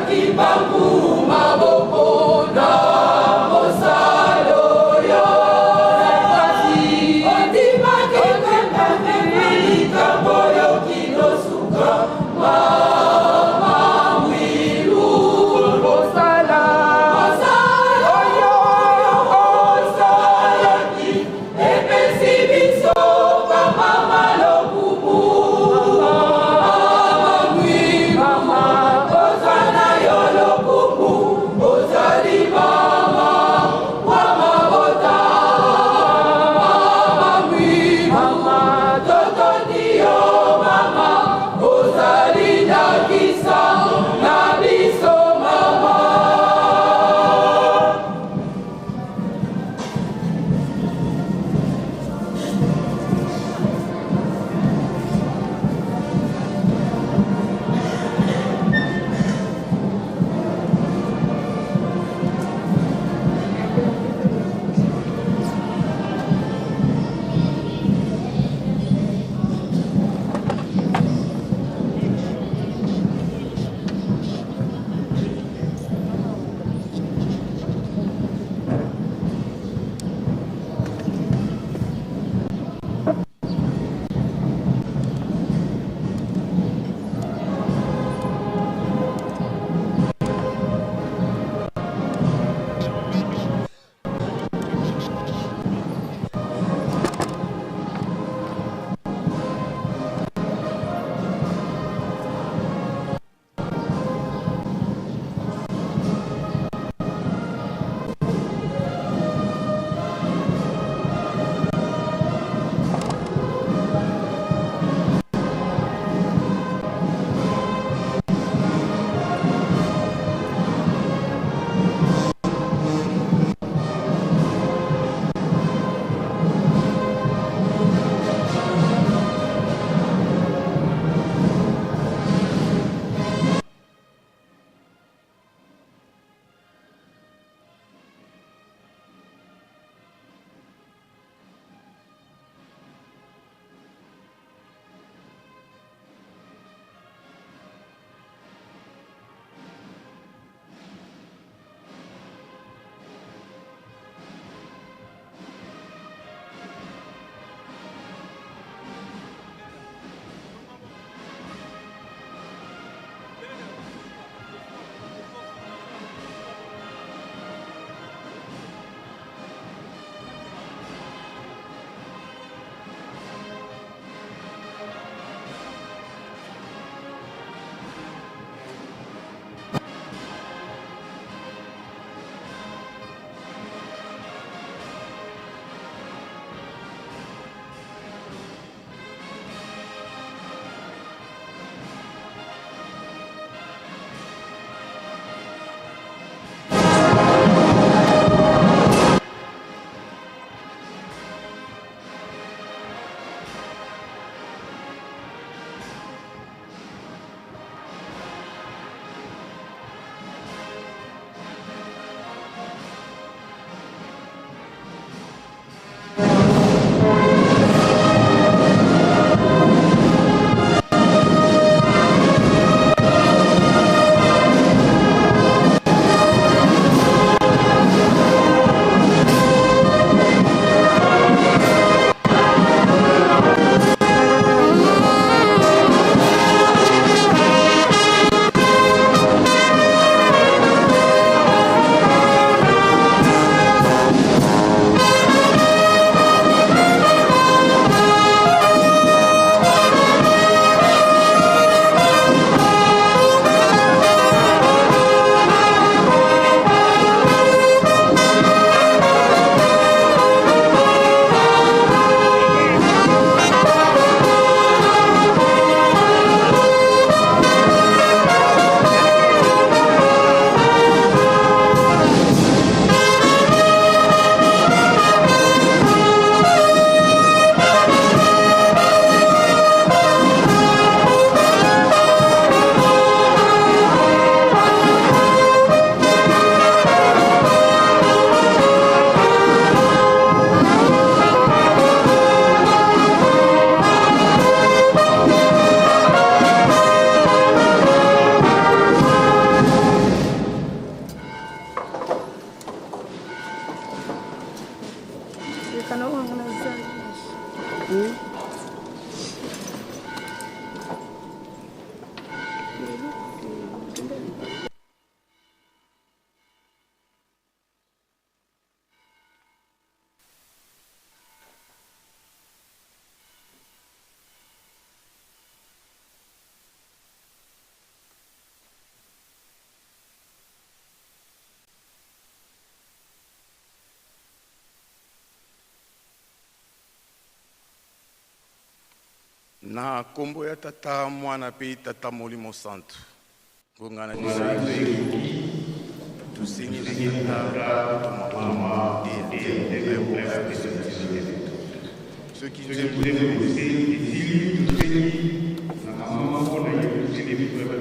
Kimbangu maboko na mosala oyo. Ondimaki komema likambo oyo kino suka, Mama Mwilu. Mosala Mosala oyo osalaki epesi biso bamama lokumu. Mama Mwilu, mama ozwa na yo lokumu, ozali mama wa mabota. Mama Mwilu, mama totondi yo mama, ozali Na nkombo ya Tata, Mwana mpe Tata Molimo Santu, ngonga na biso ekoki. Tosengi na Tata toma biso soki nzembo esili, tosengi na mama moko na ye kotelemi mpo ya.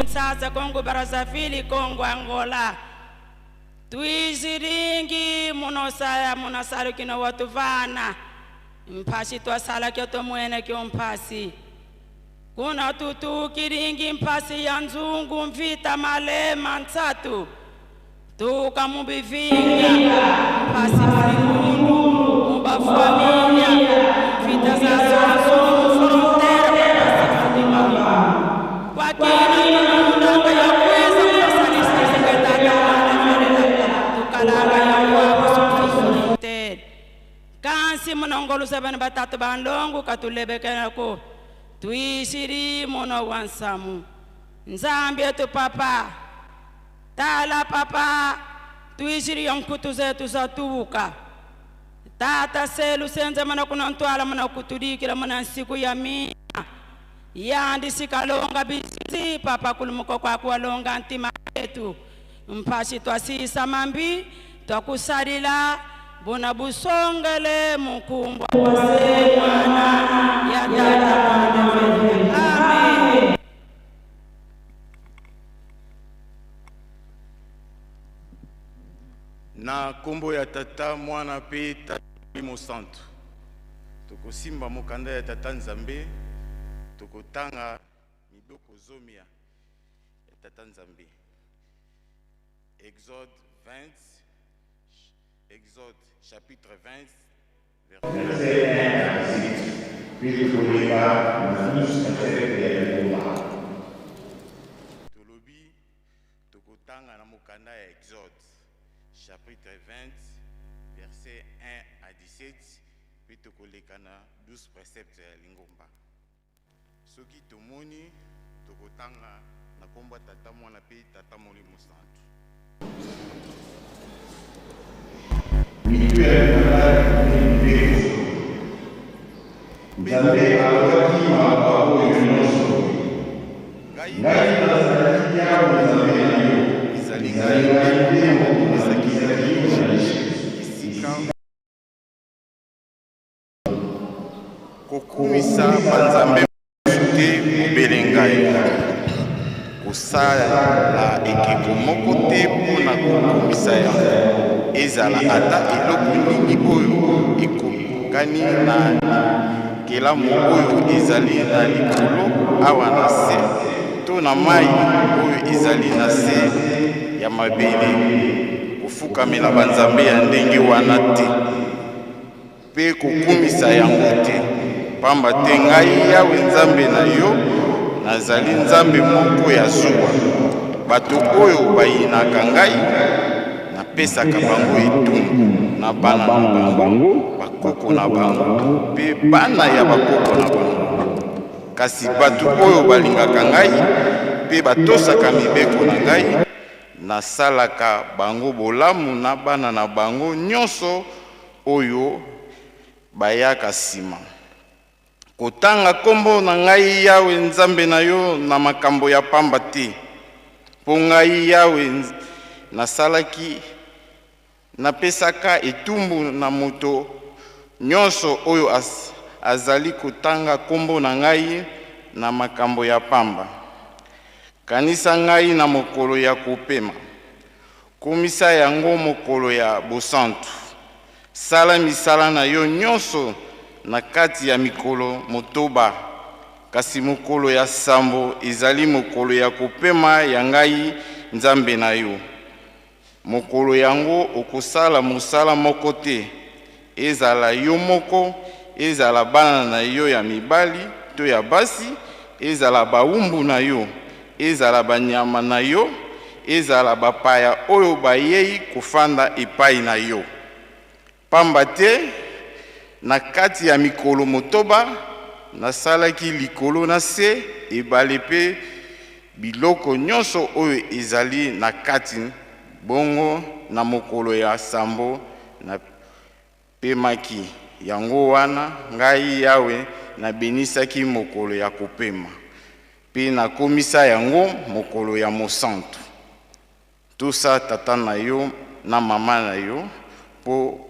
Sasa Kongo Brazzaville, Kongo Angola, tuiziringi munosaya munasalukino watu vana mpasi twasala kyoto mwene kyo mpasi kuna tutukiringi mpasi ya nzungu mvita malema ntsatu tukamubivinga mpasi mulimundu mubafamilia mvita za zonzo frontera kwakina tunanga ya kweza tukalanga ya kwabo kansi munongolusa bana batatu bandongo katulebekenako tuisiri muno wansamu nzambi yetu papa tala papa tuisiri yonkutu zetu zatubuka tata selu senze mana kuna ntwala mana kutudikila mana nsiku ya mina yandi sikalonga bizi papa kulumuko kwa kuwalonga ntima yetu mpasi twasisa mambi twakusalila buna busongele mukumbwa mwana ya tata. Amen. Na nkombo ya Tata, Mwana mpe Tata Molimo Santu, tokosimba mokanda ya Tata Nzambe, tokotanga miboko zomi ya Tata Nzambe. Exode 20, Exode chapitre 20, verset 1 à 6, puis tokoleka na 12 verset ya lingomba. Tolobi tokotanga na mokanda ya Exode chapitre 20, verset 1 à 17, mpe tokoleka na 12 précepte ya lingomba. Soki tomoni, tokotanga na nkombo ya Tata, Mwana mpe Tata Molimo Santu. Mitu ya lingomba mibeko. Nzambe alobaki maloba oyo nyonso boye, Ngai nazali Yawe Nzambe na yo, ezali ngai nde moto nabimisaki yo na Ejipito, esika. Kokumisa banzambe mosusu te bobele ngai. Kosala ekeko moko te mpo na kokumisa yango, ezala ata eloko nini oyo ekokani na bikelamu oyo ezali na likolo awa na se to na mai oyo ezali na se ya mabele. Kofukamela banzambe ya ndenge wana te. Mpe kokumisa yango te, pamba te ngai Yawe Nzambe na yo nazali Nzambe moko ya zuwa. Bato oyo bayinaka ngai, napesaka bango etumbu na bana na bango, bakoko na bango mpe bana ya bakoko na bango. Kasi bato oyo balingaka ngai mpe batosaka mibeko na ngai, nasalaka bango bolamu na bana na bango nyonso oyo bayaka nsima. Kotanga nkombo na ngai Yawe Nzambe na yo na makambo ya pamba te, mpo ngai Yawe nasalaki napesaka etumbu na moto nyonso oyo azali kotanga nkombo na ngai na makambo ya pamba. Kanisa ngai na mokolo ya kopema. Komisa yango mokolo ya bosantu. Sala misala na yo nyonso na kati ya mikolo motoba, kasi mokolo ya sambo ezali mokolo ya kopema ya ngai Nzambe na yo. Mokolo yango okosala mosala moko te, ezala yo moko, ezala bana na yo ya mibali to ya basi, ezala bawumbu na yo, ezala banyama na yo, ezala bapaya oyo bayei kofanda epai na yo. Pamba te, na kati ya mikolo motoba, nasalaki likolo na se, ebale mpe biloko nyonso oyo ezali na kati, bongo na mokolo ya sambo, napemaki. Yango wana, ngai Yawe, nabenisaki mokolo ya kopema mpe nakomisa yango mokolo ya mosantu. Tosa tata na yo na mama na yo mpo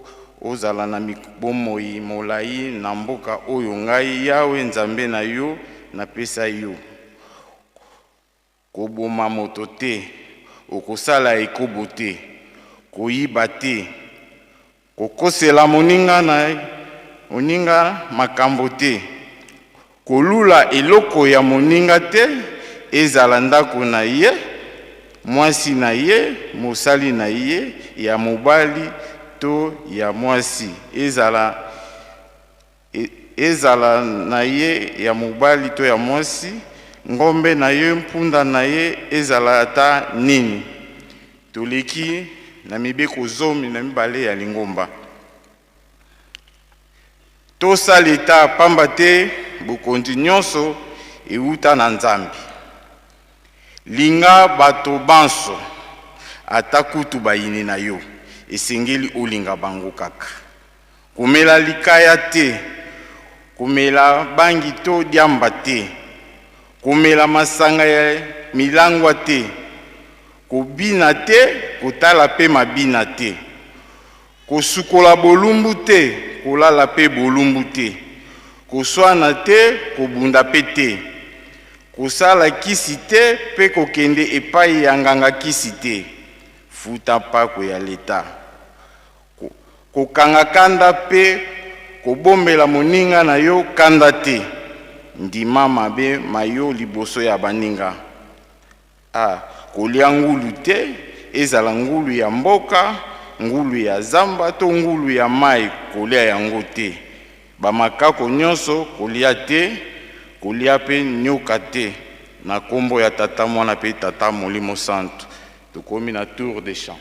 ozala na bomoi molai na mboka oyo ngai Yawe Nzambe na yo napesa yo. Koboma moto te, okosala ekobo te, koyiba te, kokosela moninga na moninga makambo te, kolula eloko ya moninga te, ezala ndako na ye, mwasi na ye, mosali na ye ya mobali to ya mwasi, ezala ezala na ye ya mobali to ya mwasi, ngombe na ye, mpunda na ye, ezala ata nini. Toleki na mibeko 12 ya lingomba. Tosa leta, pamba te bokonzi nyonso euta na Nzambe. Linga bato banso, ata kutu bayini na yo, esengeli olinga bango kaka. Komela likaya te, komela bangi to diamba te, komela masanga ya milangwa te, kobina te, kotala mpe mabina te, kosukola bolumbu te, kolala mpe bolumbu te, koswana te, kobunda mpe te, kosala kisi te mpe kokende epai ya nganga kisi te. Futa mpako ya leta. Kokanga kanda mpe kobombela moninga na yo kanda te. Ndima mabe ma yo liboso ya baninga. A. Kolia ngulu te, ezala ngulu ya mboka, ngulu ya zamba to ngulu ya mai, kolia yango te. Bamakako nyonso kolia te, kolia mpe nyoka te. Na kombo ya Tata, Mwana mpe Tata Molimo Santu. Tokomi na tour de chant.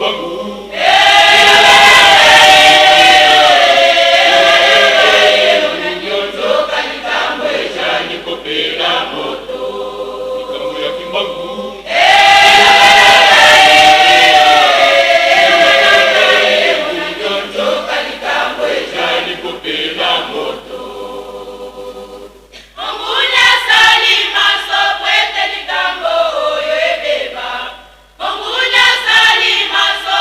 Kimbangu. Likambo ya Kimbangu. Monguna sali maso pwete likambo oyo ebeba. Monguna sali maso.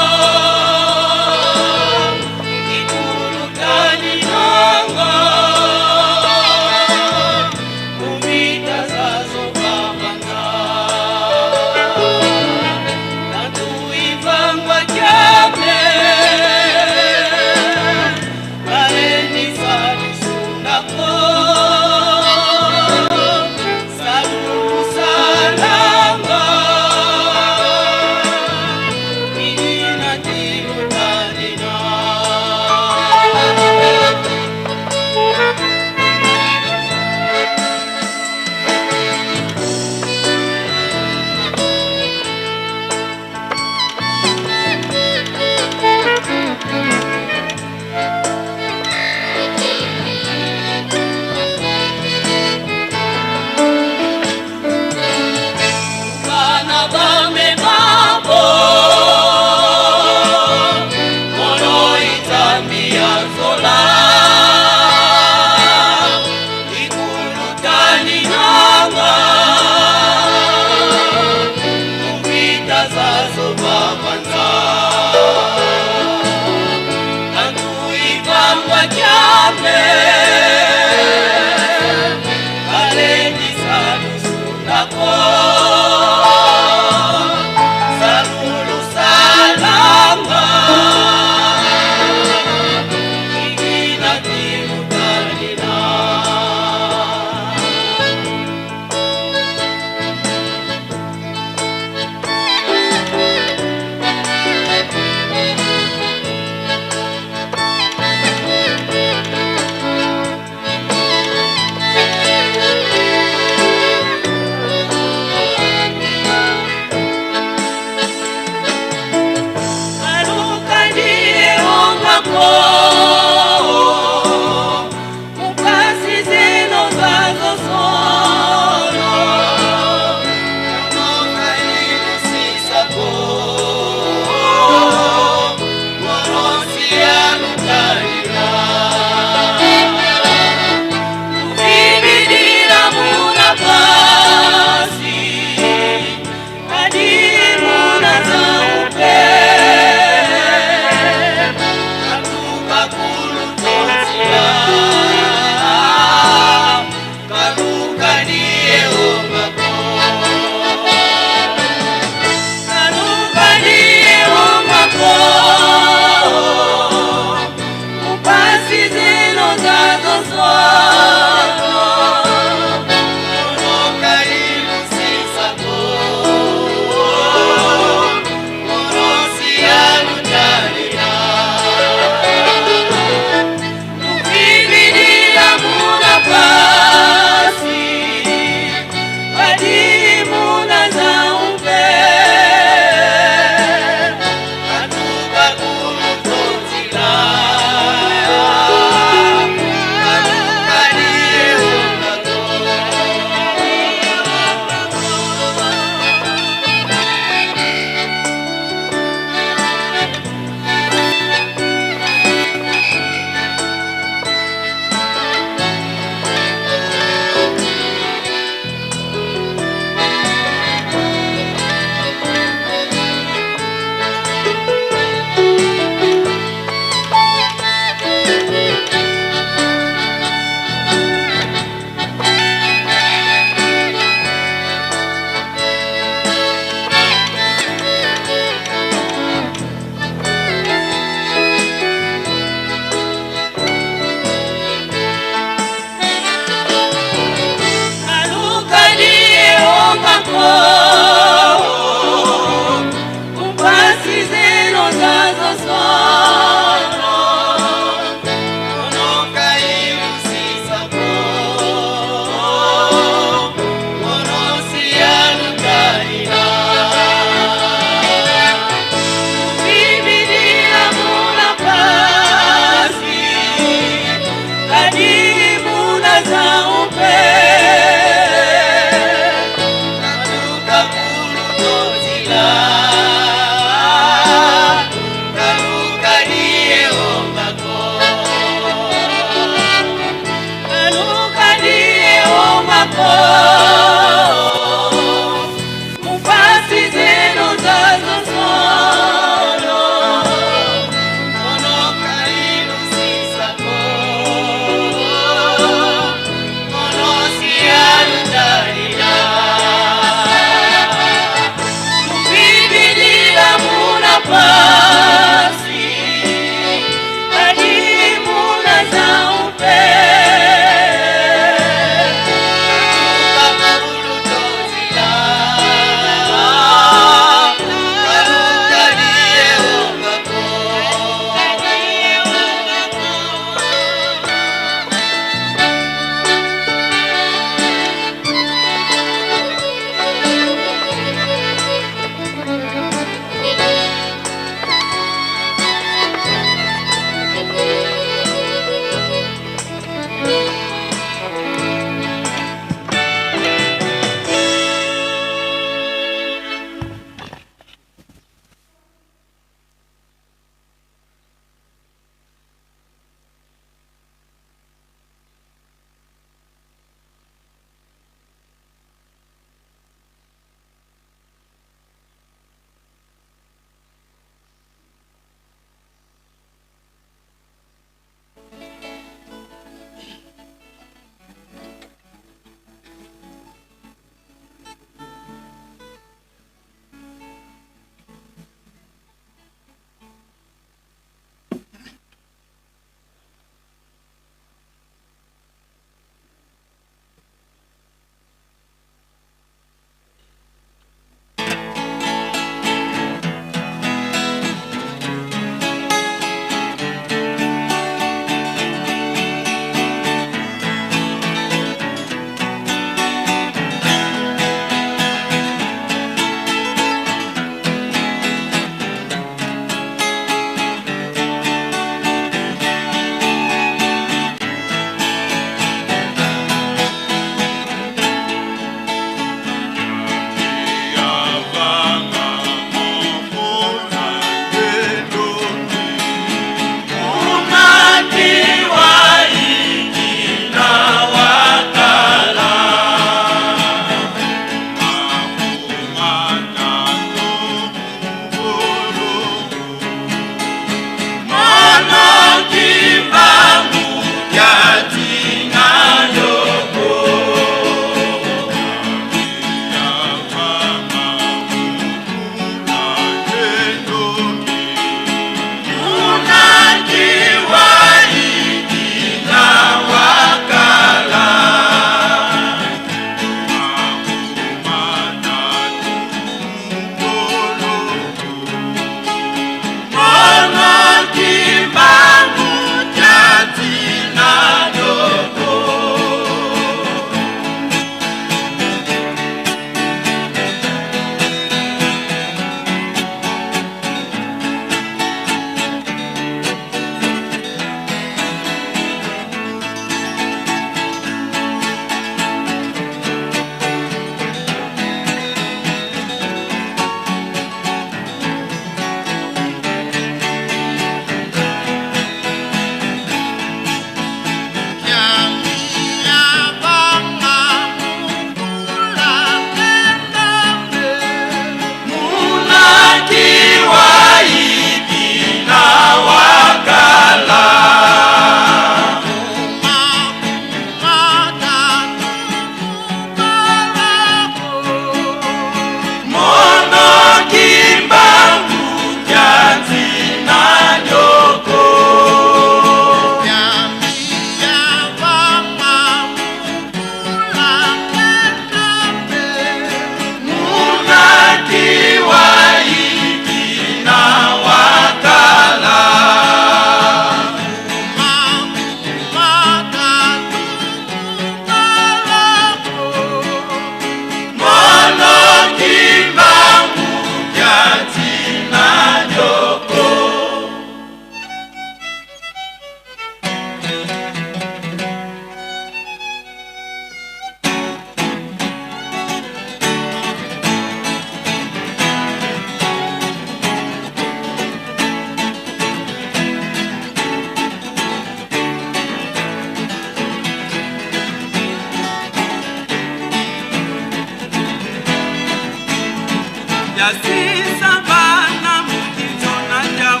Yasisa bana mukitsona jau.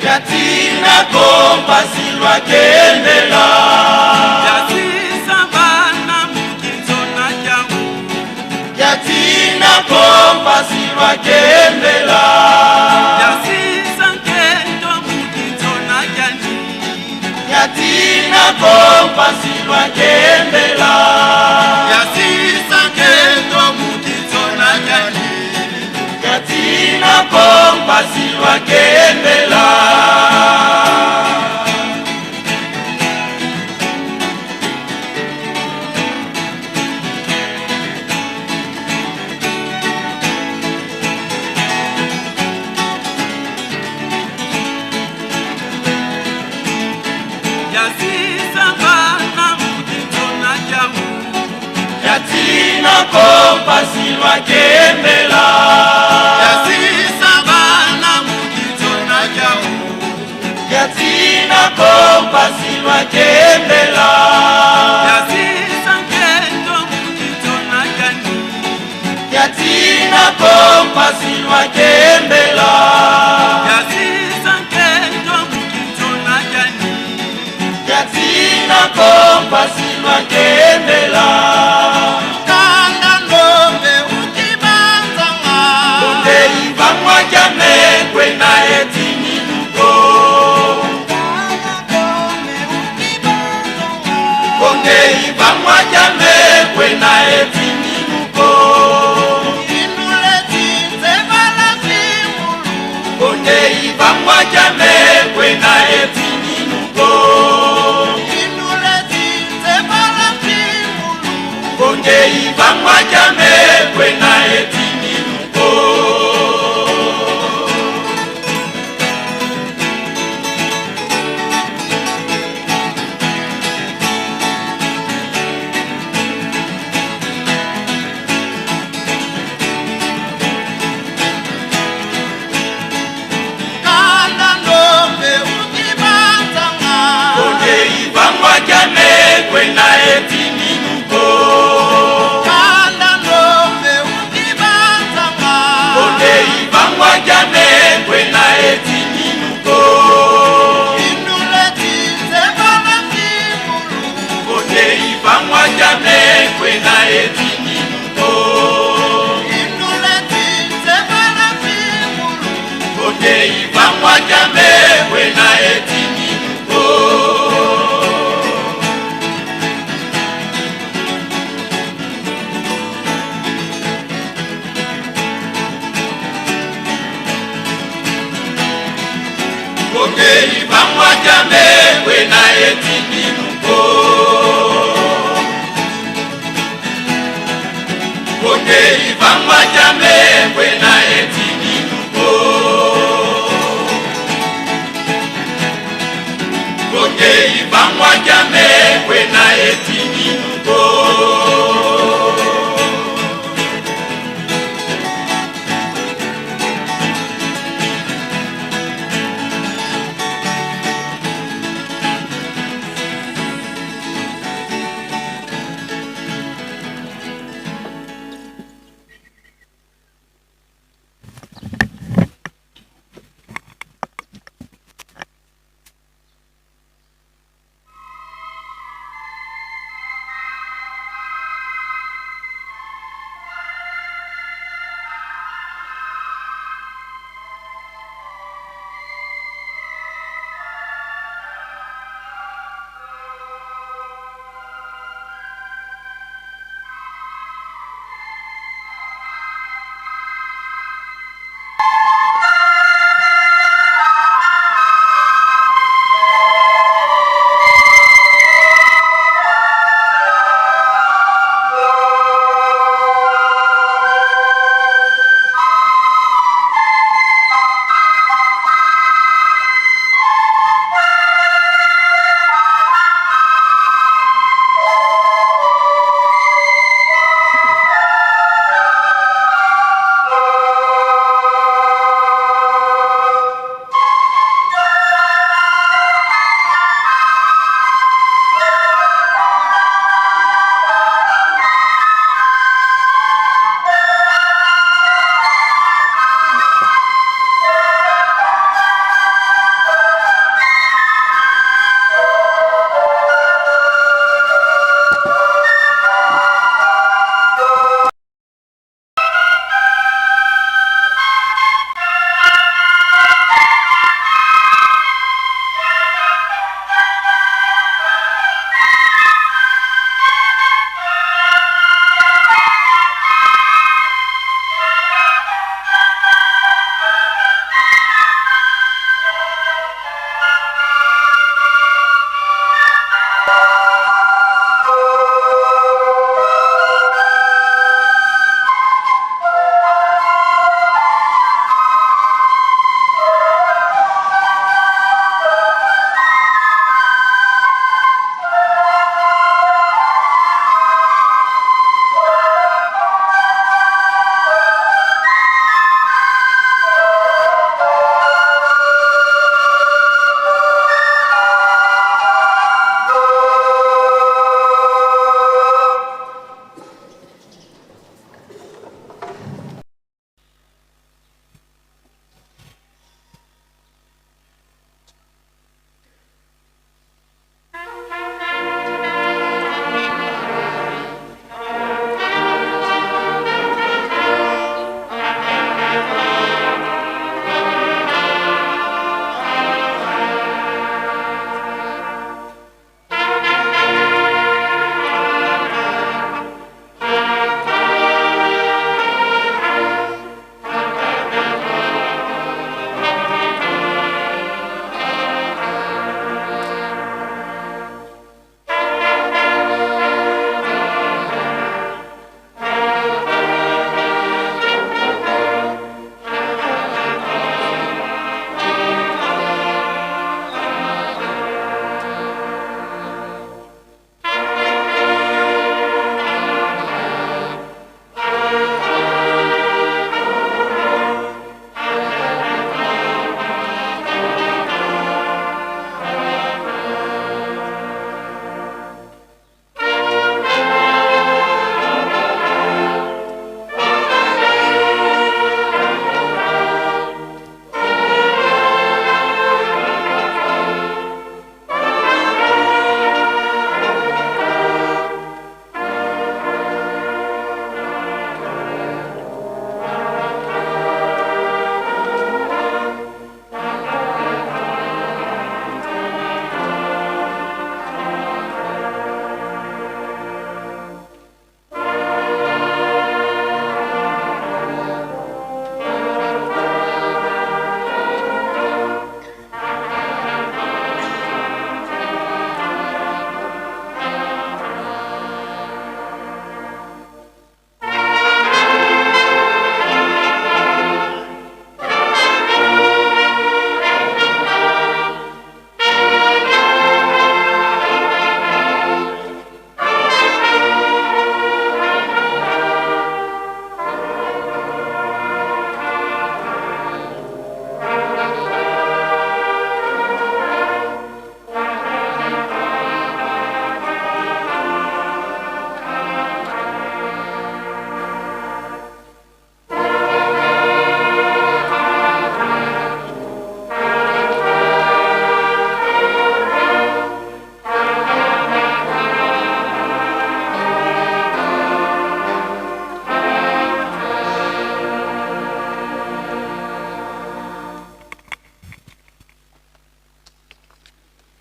Yatina kompasi lwakendela. Yasisa bana mukitsona jau. Yatina kompasi lwakendela. Yasisa nkento mukitsona jani. Yatina kompasi lwakendela. Yasisa nkento mukitsona jani. Yatina kompasi lwakendela. Yasisa bana mukitsona jau. Yatina kompasi lwakendela. Yasisa bana mukitsona jau. Yatina kompasi lwakendela. Yasisa nkento mukitsona jani. Yatina kompasi lwakendela. Yasisa nkento mukitsona jani. Yatina kompasi lwakendela. Kanda ndombe ukibanzanga. Onde ibangwa jame kwena etininuko. Kanda ndombe ukibanzanga. Onde ibangwa jame kwena etininuko. Inule tinze bala simulu. Onde ibangwa jame kwena etininuko. Inule tinze bala simulu. Onde ibangwa jame kwena etininuko. Kanda ndombe ukibanzanga. Onde ibangwa jame kwena etininuko. Kanda ndombe ukibanzanga. Onde ibangwa jame kwena etininuko. Inule tinze bala simulu. Onde ibangwa jame kwena etininuko. Inule tinze bala simulu. Onde ibangwa jame kwena etininuko. Onde ibangwa jame kwena etininuko. Onde ibangwa jame kwena etininuko. Onde ibangwa jame kwena etininuko.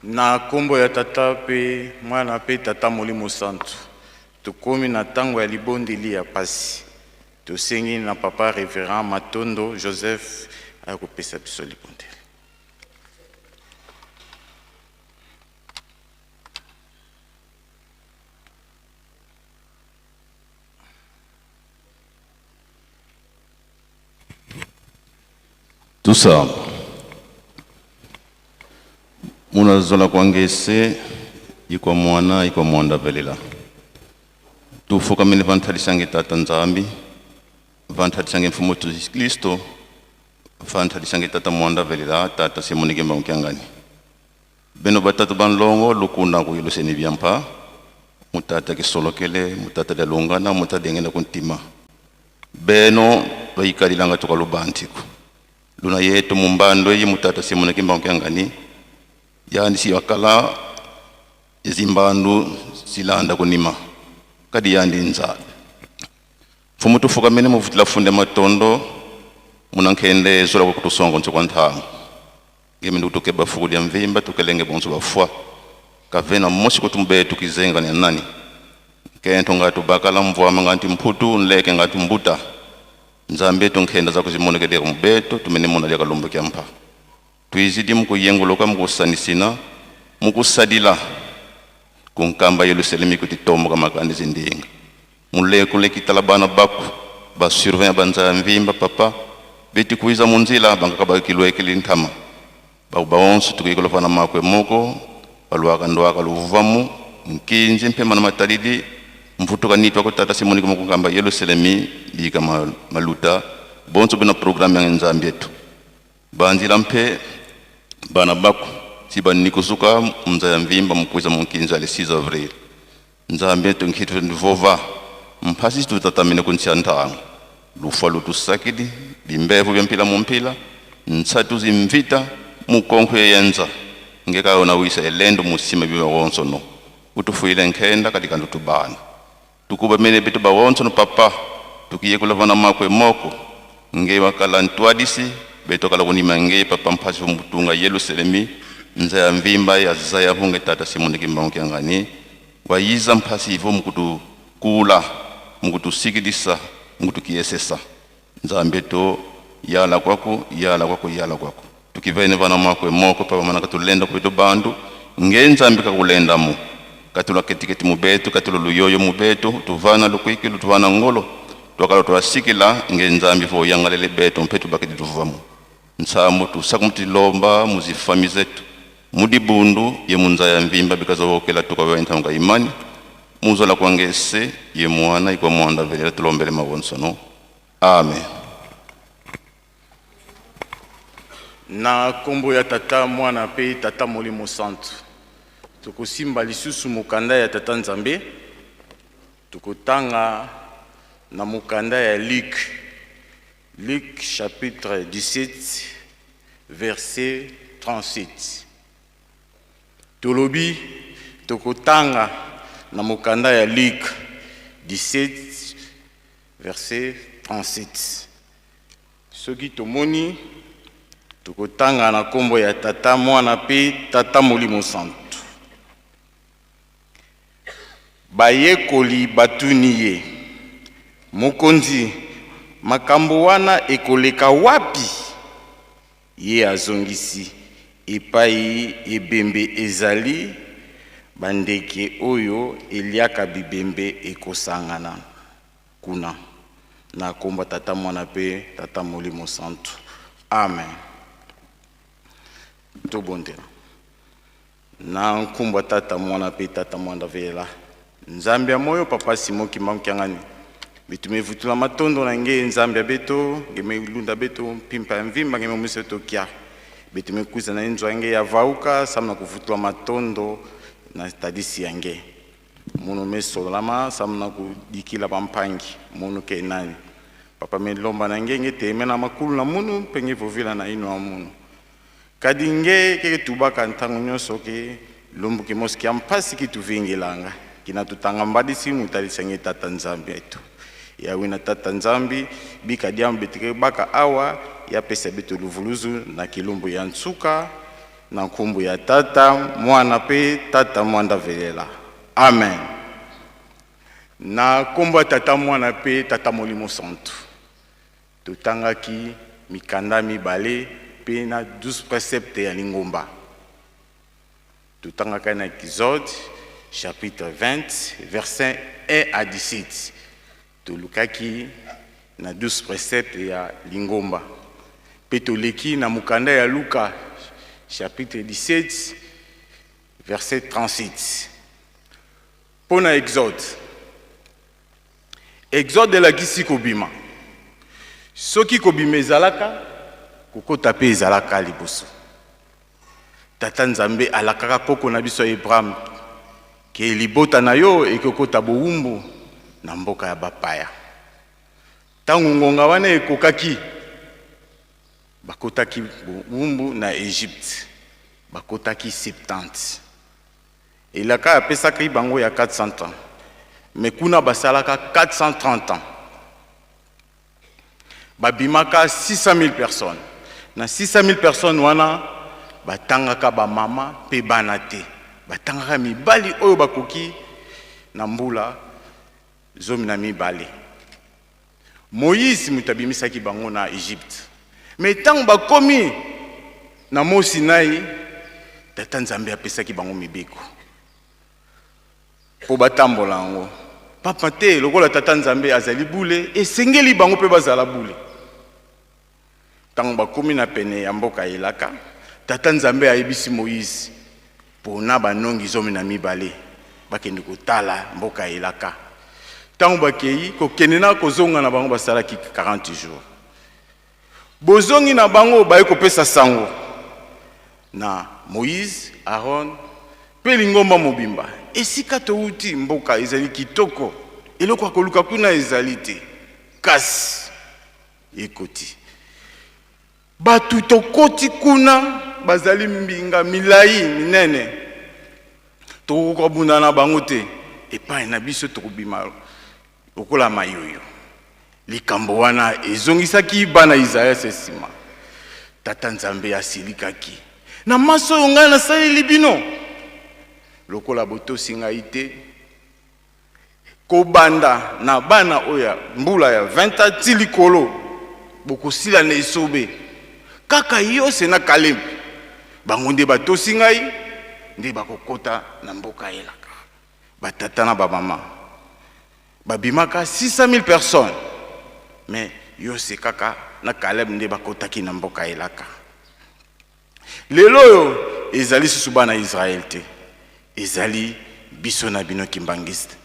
Na nkombo ya Tata mpe Mwana mpe Tata Molimo Santu, tokomi na ntango ya libondeli ya pasi. Tosengi na Papa Reverend Matondo Joseph aya kopesa biso libondeli. Tusamba munazola kwangese ikwa mwana ikwa mwanda velela tufukamile vanthalisange Tata Nzambi, vanthalisange Mfumu wetu Yesu Kristo, vanthalisange Tata mwanda velela Tata Simoni Kimbangu Kiangani, beno batatu banlongo lukunda ku Yeluseni byampa mutata kisolokele mutata lyalungana mutata dengenda kuntima beno bayikalilanga tukalubantiku luna yetu mumbando eyi mutata Simoni Kimbangu Kiangani yani siyakala izimbandu silanda kunima kadi yandi nzabe mfumu tufukamene muvutila funde matondo munankhende zola kutusongo ntso kwa nthango ngemi ndikutukeba fuku lya mvimba tukelenge bonso bafwa kavena mosi kutumbe tukizenga ni nani kentho ngati bakala mvwama ngati mphutu nleke ngati mbuta Nzambe tunkhenda zakuzimonekele mubeto tumene muna lya kalumbu kya mpha twizidi mukuyenguluka mukusanisina mukusadila kunkamba Yerusalemi kuti tomboka makandi zindinga mulekule kitala bana baku basurveillant banza mvimba papa beti kuiza munzila bangakabakilwekeli ntama bakuba onso tukuikolofana makwe moko balwaka ndwaka luvuvamu nkinzi mpema na matalili mvutuka nitwa kutata Simoni kumukukamba Yerusalemi bika maluta bonso bena programme ya Nzambi yetu banzila mpe bana baku siba nikusuka mza ya mvimba mukuiza munkinzi ali 6 avril Nzambi yetu nkhitu ndivova mphasi tutatamene kuntsia nthango lufa lutusakidi bimbevu byampila mumpila ntsatu zimvita mukonkho yeyenza ngekaona wisa elendo musima biba wonso no utufuyile nkhenda katika ndutubana tukuba mene bitu bawonso no papa tukiye kulavana makwe moko nge wakala ntwadisi betokala kunima nge papa mphasi mutunga Yerusalemi nza ya mvimba ya zaya hunge Tata Simoni Kimbangu Kiangani wayiza mphasi ivo mukutukula mukutusikilisa mukutukiyesesa Nzambe to yala kwako yala kwako yala kwako tukivene vana makwe moko papa mana katulenda kubeto bandu nge Nzambe kakulendamo katula ketiketi mubeto katula luyoyo mubeto tuvana lukwiki tuvana ngolo twakala twasikila nge Nzambe vo yangalele beto mpe tubakiti tuvamu nsambo tusakumtilomba muzifami zetu mudibundu ye munza ya mvimba bikazowokela tukawentanga imani muzola kwangese ye mwana ikwa mwanda velela tulombele mawonsono amen. Na nkombo ya Tata Mwana mpe Tata Molimo Santu, tokosimba lisusu mokanda ya Tata Nzambe, tokotanga na mokanda ya Luc, Luc chapitre 17 verset 37. Tolobi tokotanga na mokanda ya Luc 17 verset 37. Soki tomoni tokotanga na nkombo ya Tata Mwana mpe Tata Molimo Santu. Bayekoli batuni ye, Mokonzi, makambo wana ekoleka wapi? Ye azongisi, epai ebembe ezali, bandeke oyo eliaka bibembe ekosangana kuna. Na nkombo Tata Mwana mpe Tata Molimo Santu, amen. Tobondela. Na nkombo Tata Mwana mpe Tata Mwanda velela Nzambe ya moyo Papa Simon Kimbangu Kiangani bitu mevutula matondo na nge Nzambe ya beto nge melunda beto mpimpa ya mvimba nge memuso tokia betu mekuza na nzwa nge ya vauka samna kuvutula matondo na tadisi ya nge munu mesolama samna kudikila bampangi munu ke nani papa melomba na nge nge teme na makulu na munu mpe nge vovila na ino ya munu kadi nge keke tubaka ntango nyonso ke lumbu kimosi ya mpasi kituvingelanga kina tutanga mbadisi mutalisa nge Tata Nzambi etu yawi na Tata Nzambi bika diambu betike baka awa yapesa beto luvuluzu na kilumbu ya nsuka. Na nkombo ya Tata, Mwana mpe Tata Mwanda Velela. Amen. Na nkombo ya Tata, Mwana mpe Tata Molimo Santu. Totangaki mikanda mibale mpe na 12 preceptes ya lingomba. Totangaka na Exode chapitre 20 verset 1 à 17. Tolukaki na 12 preceptes ya lingomba mpe toleki na mokanda ya Luka chapitre 17 verset 37. Mpo na Exode, Exode elakisi kobima. Soki kobima ezalaka, kokota mpe ezalaka liboso. Tata Nzambe alakaka koko na biso Abraham ke libota na yo ekokota bowumbu na mboka ya bapaya. Ntango ngonga wana ekokaki, bakotaki bowumbu na Egypte, bakotaki 70. Elaka apesaki bango ya 400 ans, mais kuna basalaka 430 ans. Babimaka 600 000 personnes. Na 600 000 personnes wana batangaka bamama mpe bana te, batangaka mibali oyo bakoki na mbula 12. Moïse moto abimisaki bango na Egypte, mais ntango bakomi na mont Sinai, Tata Nzambe apesaki bango mibeko mpo batambola yango. Papa te, lokola Tata Nzambe azali bule, esengeli bango mpe bazala bule. Ntango bakomi na pene ya mboka elaka, Tata Nzambe ayebisi Moïse mpona banongi 12 bakende kotala mboka elaka. Ntango bakei kokende na kozonga na bango, basalaki 40 jours. Bozongi na bango, baye kopesa sango na Moïse, Aaron mpe lingomba mobimba: esika touti, mboka ezali kitoko, eloko ya koluka kuna ezali te, kasi ekoti bato tokoti kuna bazali mbinga milai minene, tokokoka kobunda na bango te. Epai na biso tokobima lokola mayoyo. Likambo wana ezongisaki bana Israel se nsima. Tata Nzambe asilikaki: na maso oyo ngai nasaleli bino, lokola botosi ngai te, kobanda na bana oyo ya mbula ya 20 ans ti likolo, bokosila na esobe. Kaka Yose na Kaleb, bango nde batosi ngai, nde bakokota na mboka elaka. Batata na bamama babimaka 600 000 personnes, mais Yose kaka na Kaleb nde bakotaki na mboka elaka. Lelo oyo ezali susu bana Israel te, ezali biso na bino kimbangiste,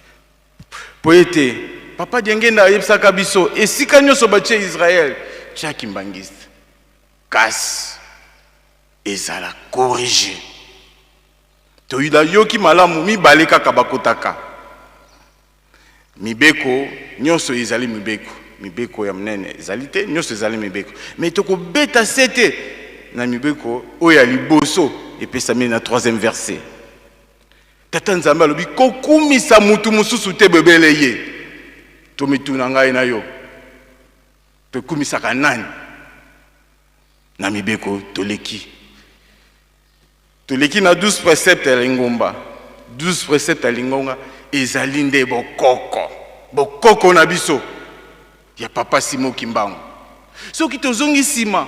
po ete Papa Diangenda ayebisaka biso: esika nyonso batie Israel, tia kimbangiste, kasi ezala corrigé. Toyoki malamu, mibale kaka bakotaka. Mibeko nyonso ezali mibeko, mibeko ya monene ezali te, nyonso ezali mibeko, mais tokobeta se te na mibeko oyo ya liboso epesami na 3e verset. Tata Nzambe alobi: kokumisa mutu mosusu te, bebele ye. Tomituna ngai na yo, tokumisaka nani na mibeko? Toleki na 12 préceptes ya lingomba. 12 préceptes ya lingomba ezali nde bokoko, bokoko na biso ya Papa Simo Kimbangu. Soki tozongi nsima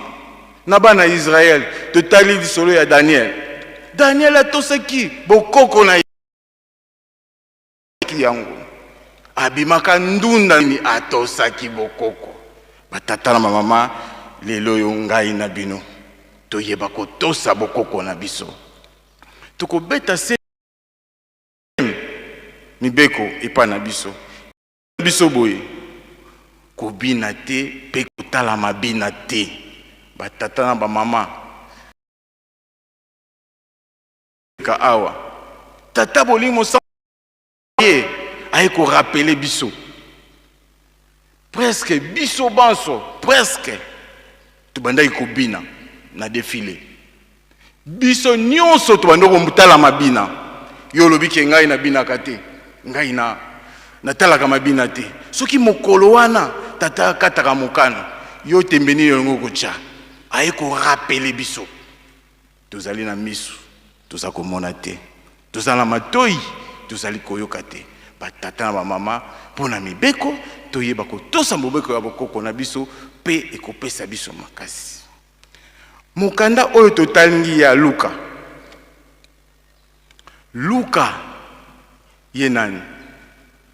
na bana ya Israele, totali lisolo ya Daniel. Daniel atosaki bokoko na yango, abimaka ndunda nini, atosaki bokoko. Batata na bamama, lelo oyo ngai na bino toyeba kotosa bokoko na biso. Tokobeta se mibeko epai na biso biso boye: kobina te mpe kotala mabina te. Batata na bamama, ka awa Tata Bolimo ye aye korappeler biso, presque biso banso, presque tobandaki kobina na défilé. Biso nyonso tobandi kotala mabina. Yo olobi ke ngai nabinaka te, ngai na natalaka mabina te. Soki mokolo wana tata akataka mokano, yo tembe nini olingi kotya? Aye korappeler biso. Tozali na misu, toza komona te. Toza na matoi, tozali koyoka te. Batata na bamama, mpo na mibeko, toyeba kotosa mobeko ya bokoko na biso mpe ekopesa biso makasi. Mokanda oyo totangi ya Luka. Luka ye nani?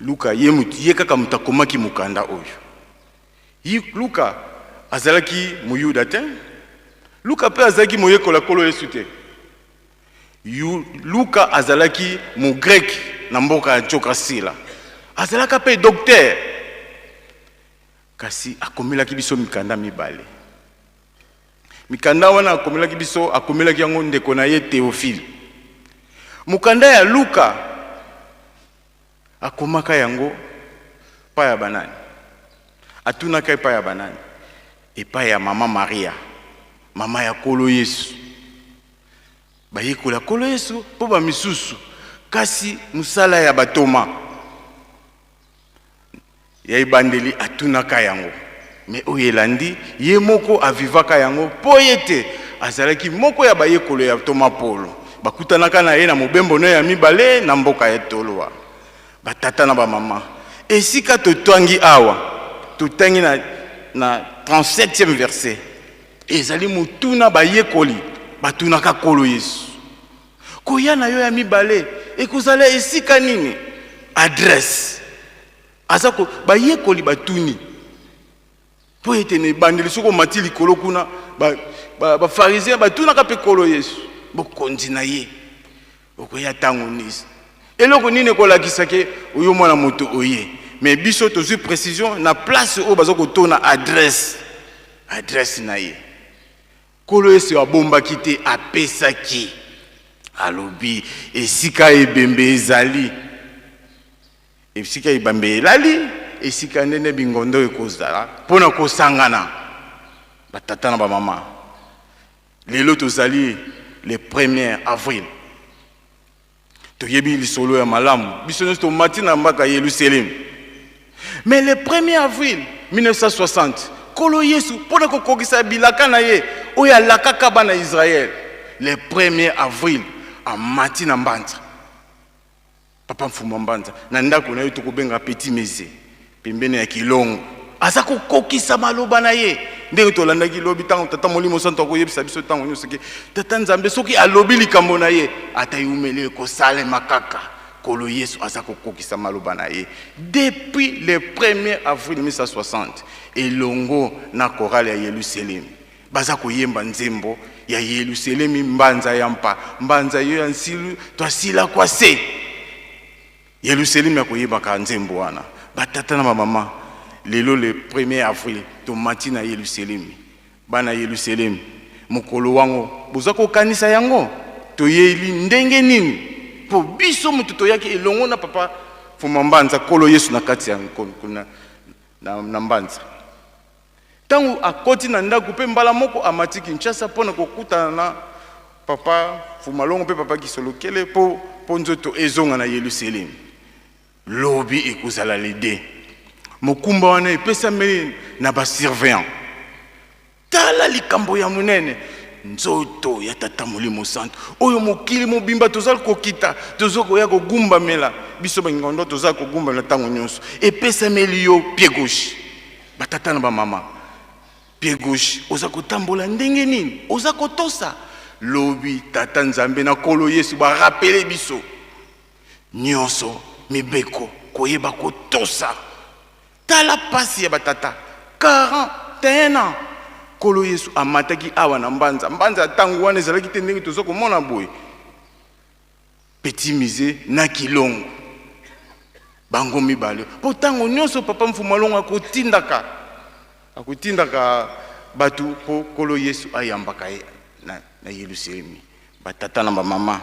Luka ye, ye kaka moto akomaki mokanda oyo. Luka azalaki Moyuda te. Luka mpe azalaki moyekoli ya Nkolo Yesu te. Luka azalaki Mogreke na mboka ya Antioka-Sila. Azalaka mpe docteur. Kasi akomelaki biso mikanda mibale. Mikanda wana akomelaki biso, akomelaki yango ndeko na ye Theophile. Mokanda ya Luka akomaka yango epai ya banani? Atunaka epai ya banani? Epai ya mama Maria, mama ya Nkolo Yesu. Bayekoli ya Nkolo Yesu mpo bamisusu, kasi mosala ya batoma ya ebandeli atunaka yango, me oyo elandi ye moko avivaka yango, mpo ete azalaki moko ya bayekolo ya ntoma Polo. Bakutanaka na ye na mobembo no ya mibale na mboka ya Toloa. Batata na bamama, esika totangi awa, totangi na, na 37e verset, ezali motuna bayekoli batunaka Nkolo Yesu. Koya na yo ya mibale ekozala esika nini? Adresse. Aza ko bayekoli batuni mpo ete na ebandeli soki omati likolo kuna bafarisien ba, ba batunaka mpe Nkolo Yesu bokonzi na ye okoya ntango nini, eloko nini ekolakisa ke oyo mwana moto oye. Me biso tozwi précision na place oyo baza kotona adresse, adresse na ye. Nkolo Yesu abombaki te, apesaki. Alobi esika ebembe ezali, esika ebembe elali, esika ndenge bingondo ekozala mpo na kosangana batata na bamama. Lelo tozali le 1er avril, toyebi lisolo ya malamu, biso nyonso tomati na mbaka Yelusalemi. Mais le 1er avril 1960, Nkolo Yesu mpo na kokokisa bilaka na ye oyo alakaka bana Israël, le 1er avril amati na Mbanza, Papa Mfuma Mbanza, na ndako na ye tokobenga Petit Mese, pembeni ya Kilongo, aza kokokisa maloba na ye ndenge tolandaki lobi ntango Tata Molimo Santo akoyebisa biso ntango nyonso ke Tata Nzambe soki alobi likambo na ye, ata eumeli ekosalema kaka. Nkolo Yesu aza kokokisa maloba na ye depuis le 1er avril 1960 elongo na chorale ya Yelusalemi. Baza koyemba nzembo ya Yelusalemi, mbanza ya mpa mbanza yo ya nsilu twasila kwa se. Yelusalemi akoyebaka nzembo wana. Batata na bamama, lelo le 1er avril tomati na Yelusalemi. Bana Yelusalemi, mokolo wango boza kokanisa yango toyeli ndenge nini? Mpo biso moto toyaki elongo na Papa Fuma Mbanza, Nkolo Yesu na kati ya na, na, na Mbanza. Ntango akoti na ndako mpe mbala moko amati Kinshasa mpo na kokutana na Papa Fumalongo mpe Papa Kisolokele mpo mpo nzoto ezonga na Yelusalemi. Lobi ekozala le 2. Mokumba wana epesameli na ba surveillant. Tala likambo ya monene, nzoto ya Tata Molimo Santu oyo mokili mobimba tozali kokita, tozo koya kogumbamela, biso bangondo tozali kogumbamela ntango nyonso, epesameli yo pied gauche. Batata na bamama, pied gauche, oza kotambola ndenge nini? Oza kotosa? Lobi Tata Nzambe na Nkolo Yesu barapele biso nyonso mibeko, koyeba kotosa. Tala pasi ya batata 41 ans Nkolo Yesu amataki awa na Mbanza. Mbanza ya ntango wana ezalaki te ndenge toza komona boye. Petit Musée na Kilongo, bango mibale, mpo ntango nyonso Papa Mfumalongo akotindaka akotindaka bato mpo Nkolo Yesu ayambaka ye na, na Yelusalemi. Batata na bamama,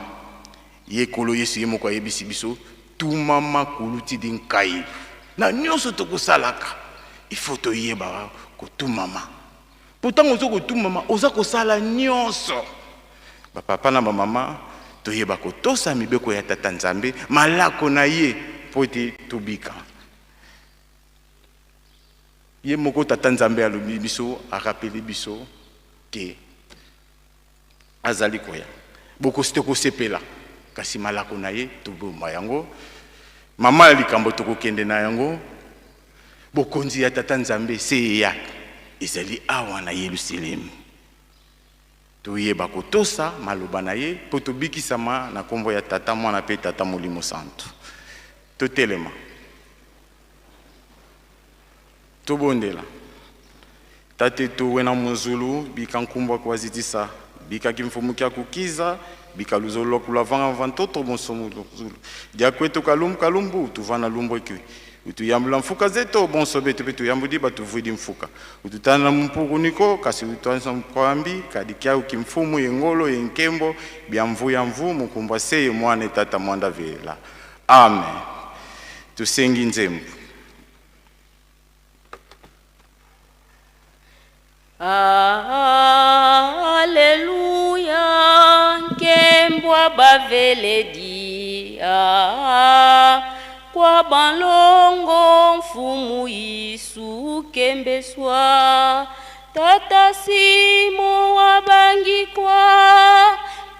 ye Nkolo Yesu ye moko ayebisi biso tumama kuluti di nkai. Na nyonso tokosalaka, il faut toyeba kotumama. Mpo ntango oza kotumama, oza kosala nyonso. Bapapa na bamama, toyeba kotosa mibeko ya Tata Nzambe, malako na ye, mpo ete tobika. Ye moko Tata Nzambe alobi biso, arapeli biso ke Azali koya. Bokosi tokosepela, kasi malako na ye tobomba yango. Mama ya likambo tokokende na yango. Bokonzi ya Tata Nzambe se eyaka, ezali awa na Yelusalemi. Toyeba kotosa maloba na ye mpo tobikisama na nkombo ya Tata, Mwana mpe Tata Molimo Santu. Totelema. Tobondela. Tatetu wena munzulu, bika nkumbwa kuazidisa, bika kimfumu kya kukiza, bika luzolo lwa kulavanga mva ntoto bonso muzulu. Dia kwetu kalumbu kalumbu, tuvana lumbwekwi. Utuyambula mfuka zeto bonso betu pe tuyambudi batuvuidi mfuka. Ututana mumpuku niko, kasi utuansa mkwambi, kadi kyau kimfumu ye ngolo ye nkembo, bia mvu ya mvu, mukumbwa seye mwana tata mwanda vela. Amen. Tusengi nzembo. Alleluia, nkembwa baveledi ah, kwa balongo mfumu Yesu kembeswa tata Simo wabangikwa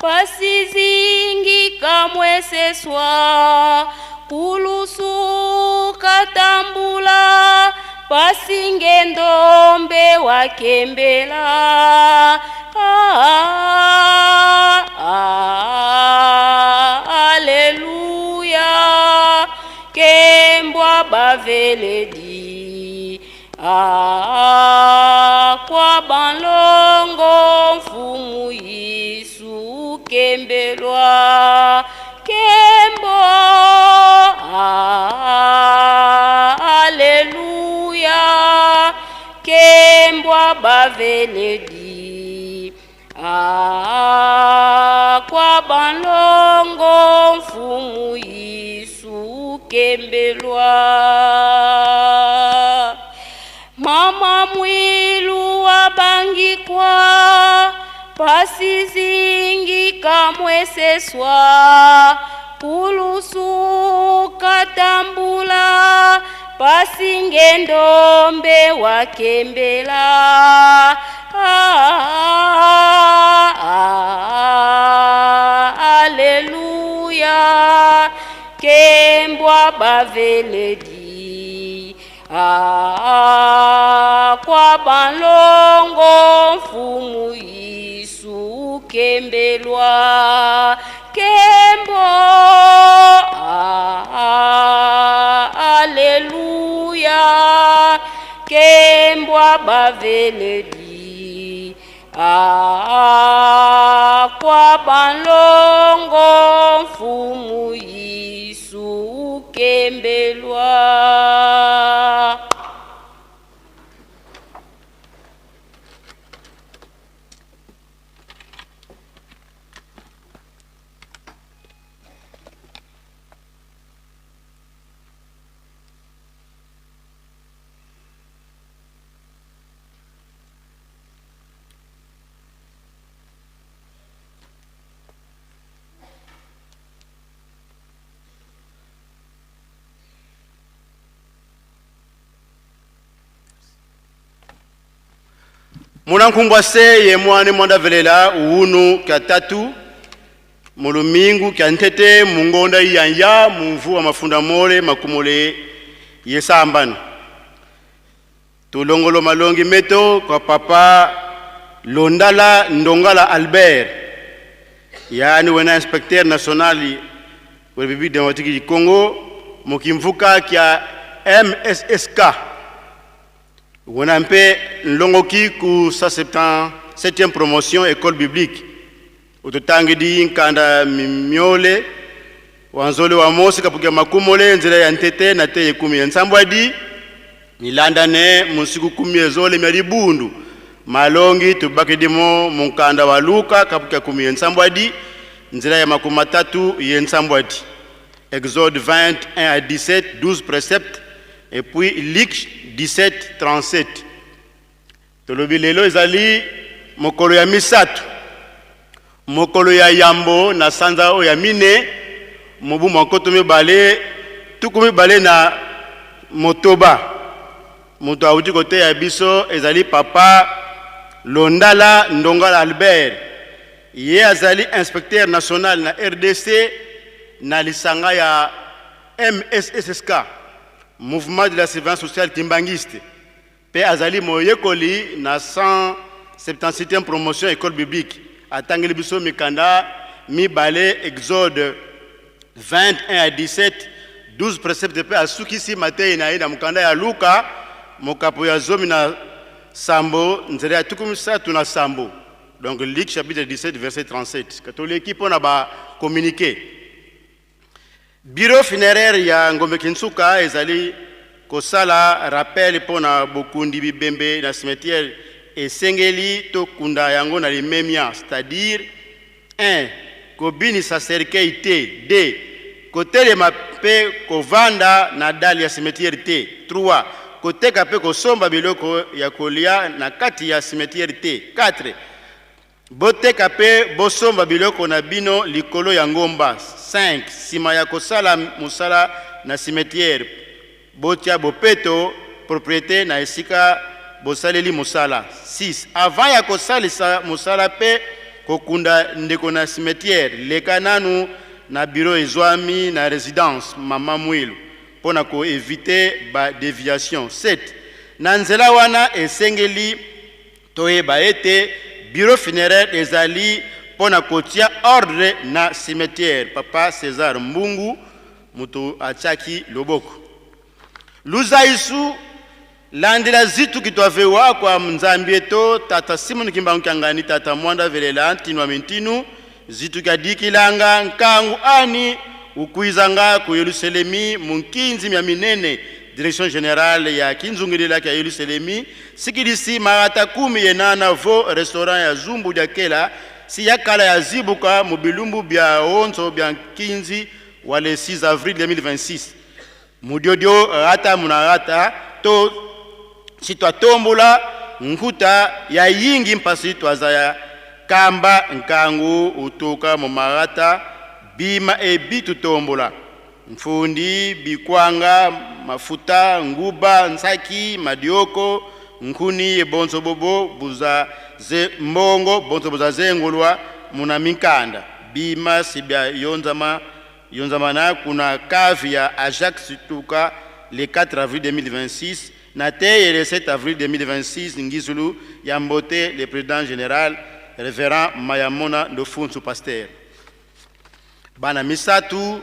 pasi zingi kamweseswa kulusu katambula pasi ngendombe wakembela ah, ah, Alleluia kembwa baveledi ah, kwa balongo mfumu Yesu kembelwa kembo ah, Alleluia kembwa baveledi ah, kwa balongo mfumu Yesu kembelwa mama mwilu wabangikwa pasi zingi kamweseswa kulusu katambula pasi ngendombe wakembela ah, ah, Alleluia kembwa baveledi ah, kwa balongo mfumu Yesu kembelwa kembo ah, Alleluia kembwa baveledi ah, kwa balongo mfumu Yesu kembelwa. Munankumbwa se ye mwane mwandavelela uunu kya tatu mulumingu kya ntete mungonda iyanya mumvu wa mafunda mole makumole yesambano tulongolo malongi meto kwa papa Londala Ndongala Albert yaani wena inspecteur national wa République démocratique du Congo mukimvuka kya MSSK wena mpe nlongoki ku 177e promotion école biblique ututangidi nkanda mimiole wanzole wa mosi kapukia makumole nzela ya ntete na te yekumi ya nsambwadi milandane munsiku kumi ezole mya libundu malongi tubakidimo munkanda wa Luka kapukia kumi ya nsambwadi nzela ya makumi matatu ye nsambwadi Exode 20 1 à 17 12 préceptes et puis Luc 17 37 tolobi lelo ezali mokolo ya misato mokolo ya yambo na sanza oyo ya mine mobu mwa nkoto mibale tuku mibale na motoba. Moto awuti koteya biso ezali papa Londala Ndongala Albert. Ye azali inspecteur national na rdc na lisanga ya MSSSK, Mouvement de la Surveillance Sociale Kimbanguiste, mpe azali moyekoli na 177e promotion école biblique. Atangeli biso mikanda mibale, Exode 21 à 17, 12 préceptes, mpe asukisi mateyi na ye na mokanda ya Luka, mokapo ya 17, nzela ya 37, donc Luc chapitre 17 verset 37. Toleki mpo na bacommuniqué. Bureau funéraire ya Ngombe Kinsuka ezali kosala rappel mpo na bokundi bibembe na cimetière. Esengeli tokunda yango na limemia, c'est-à-dire 1 kobinisa cercueil te, 2 kotelema mpe kovanda na dalle ya cimetière te, 3 koteka mpe kosomba biloko ya kolia na kati ya cimetière te, 4 boteka mpe bosomba biloko na bino likolo ya ngomba, 5 nsima ya kosala mosala na cimetière, botia bopeto, propriété na esika bosaleli mosala, 6 avant ya kosalisa mosala mpe kokunda ndeko na cimetière, leka nanu na bureau ezwami na résidence Mama Mwilu mpo na koéviter badéviation, 7 na nzela wana esengeli toyeba ete bureau funéraire ezali mpo na kotia ordre na cimetière. Papa César Mbungu moto atiaki loboko. Luzaisu landela zitu kitwavewa kwa nzambi eto tata Simon Kimbangu Kiangani, tata Mwanda velela ntinu wa mintinu zitu kyadikilanga nkangu ani ukwizanga ku Yelusalemi mu nkinzi mya minene, direction générale ya kinzungilila kya Yelusalemi, sikilisi marata 18 vo restaurant ya Zumbu dia kela si ya kala ya zibuka mu bilumbu bya onzo bya nkinzi wa le 6 avril 2026. Mudiodio rata munarata to si twatombola nkuta ya yingi mpasi twaza ya kamba nkangu utuka mu marata bima ebi tutombola mfundi, bikwanga, mafuta, nguba, nsaki, madioko, nkuni ebonso bobo buza ze mbongo bonso buza zengulwa muna minkanda bima sibya yonzama yonzamana kuna cave ya Ajax Tuka le 4 avril 2026 na teye le 7 avril 2026. Ngizulu ya mbote le président général, révérend Mayamona Ndofunsu, pasteur. Bana misatu,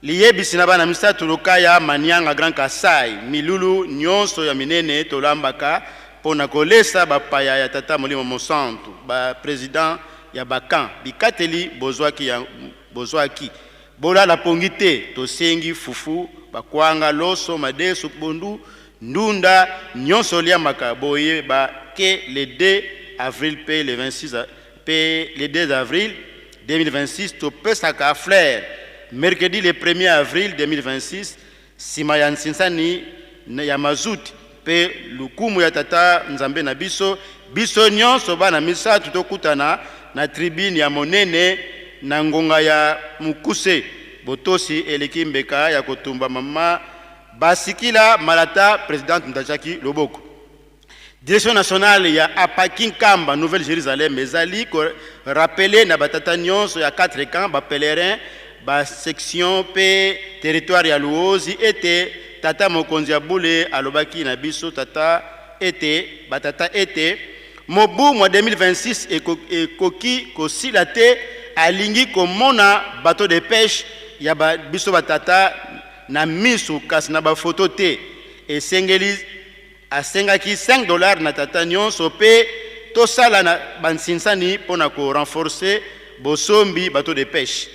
liyebisi na bana misatu Lukaya, Manianga, Grand Kasai: milulu nyonso ya minene tolambaka mpo na kolesa bapaya ya tata Molimo Mosantu, baprésident ya bacamp, bikateli bozwaki, ya, bozwaki bolala pongi te. Tosengi fufu, bakwanga, loso, madesu, pondu, ndunda, nyonso oliamaka. Boyeba ke le 2 avril mpe le 26 mpe le 2 avril 2026 topesaka fleur. Mercredi le 1er avril 2026, nsima ya nsinsani ya mazuti mpe lukumu ya tata Nzambe na biso, biso nyonso bana misato tokutana na tribune ya monene na ngonga ya mokuse. Botosi eleki mbeka ya kotumba. Mama Basikila Malata, présidente, mutatiaki loboko. Direction nationale ya Apaki Nkamba, Nouvelle Jérusalem, ezali korappeler na batata nyonso ya 4 camps, bapèlerin, basection mpe territoire ya Luozi ete tata mokonzi ya bule alobaki na biso tata ete batata ete mobu mwa 2026 ekoki kosila te, alingi komona bateau de pêche ya ba, biso batata na miso, kasi na bafoto te. Esengeli asengaki 5 $ na tata nyonso mpe tosala na bansinsani mpo na korenforcer bosombi bateau de pêche.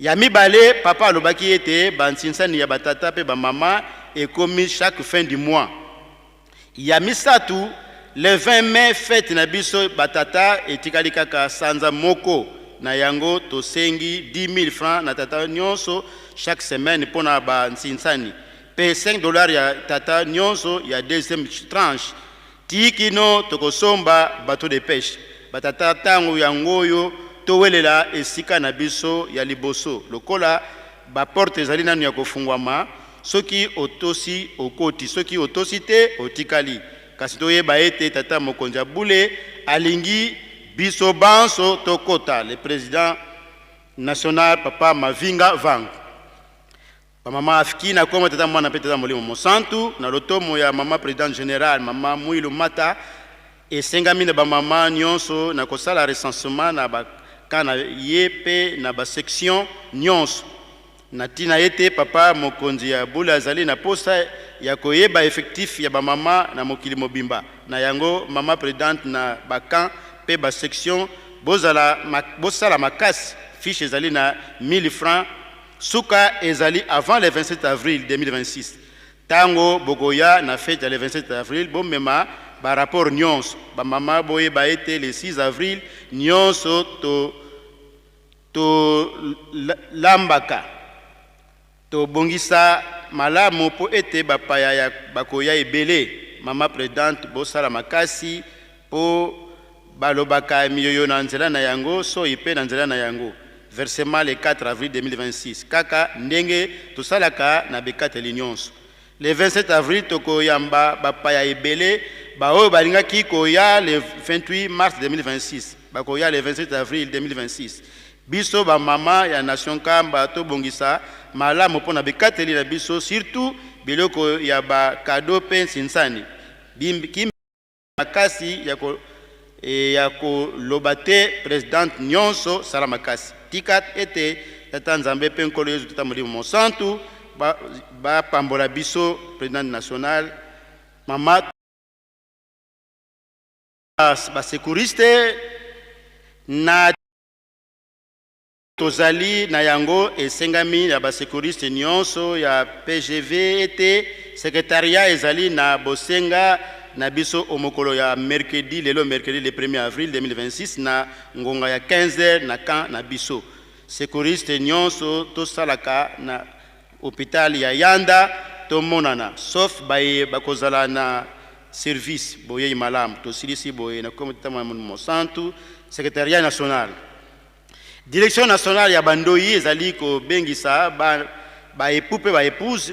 Ya mibale, papa alobaki ete bansinsani ya batata mpe bamama ekomi chaque fin du mois. Ya misato, le 20 mai, fête na biso batata etikali kaka sanza moko. Na yango tosengi 10 000 francs na tata nyonso chaque semaine mpo na bansinsani mpe 5 $ ya tata nyonso ya deuxième tranche ti kino tokosomba bateau de pêche. Batata, ntango yango oyo towelela esika na biso ya liboso lokola baporte ezali nanu ya kofungwama. Soki otosi, okoti; soki otosi te, otikali. Kasi toyeba ete tata mokonzi ya bule alingi Biso banso tokota. Le président national, papa Mavinga Vangu. Bamama afiki na kombo Tata, Mwana mpe Tata Molimo Mosantu, na lotomo ya mama présidente générale, mama Mwilu Mata, esengami na bamama nyonso na kosala recensement na baka na ye mpe na basection nyonso, na ntina ete papa mokonzi ya bule azali na posa ya koyeba effectif ya bamama na mokili mobimba. Na yango, mama présidente na bacamp mpe basection, bozala bosala makasi. Fiche ezali na 1000 francs. Suka ezali avant le 27 avril 2026. Ntango bokoya na fête ya le 27 avril, bomema barapport nyonso. Bamama, boyeba ete le 6 avril nyonso to tolambaka, tobongisa malamu mpo ete bapaya ya bakoya ebele. Mama présidente, bosala makasi mpo balobaka miyoyo na nzela na yango, soi mpe na nzela na yango. Versement le 4 avril 2026, kaka ndenge tosalaka na bekateli nyonso. Le 27 avril tokoyamba bapaya ebele. Baoyo balingaki koya le 28 mars 2026 bakoya le 27 avril 2026. Biso bamama ya Nation Nkamba tobongisa malamu mpo na bekateli na biso, surtout biloko ya bacadeau mpe nsinsani. Makasi ya koloba te. Présidente nyonso, sala makasi. Tika ete Tata Nzambe mpe Nkolo Yezu, Tata Molimo Mosantu bapambola biso. Présidente nationale, mama basecouriste na tozali na yango, esengami ya basecouriste nyonso ya PGV ete secrétariat ezali na bosenga na biso o mokolo ya mercredi, lelo mercredi le 1er avril 2026, na ngonga ya 15 heures na camp na biso. Secouriste nyonso tosalaka na hôpital ya Yanda, tomonana, sauf baye bakozala na service. Boyei malamu. Tosilisi boye na kombo Tata Mosantu, secrétariat national. Direction nationale ya bandoi ezali kobengisa baépoux mpe baépouse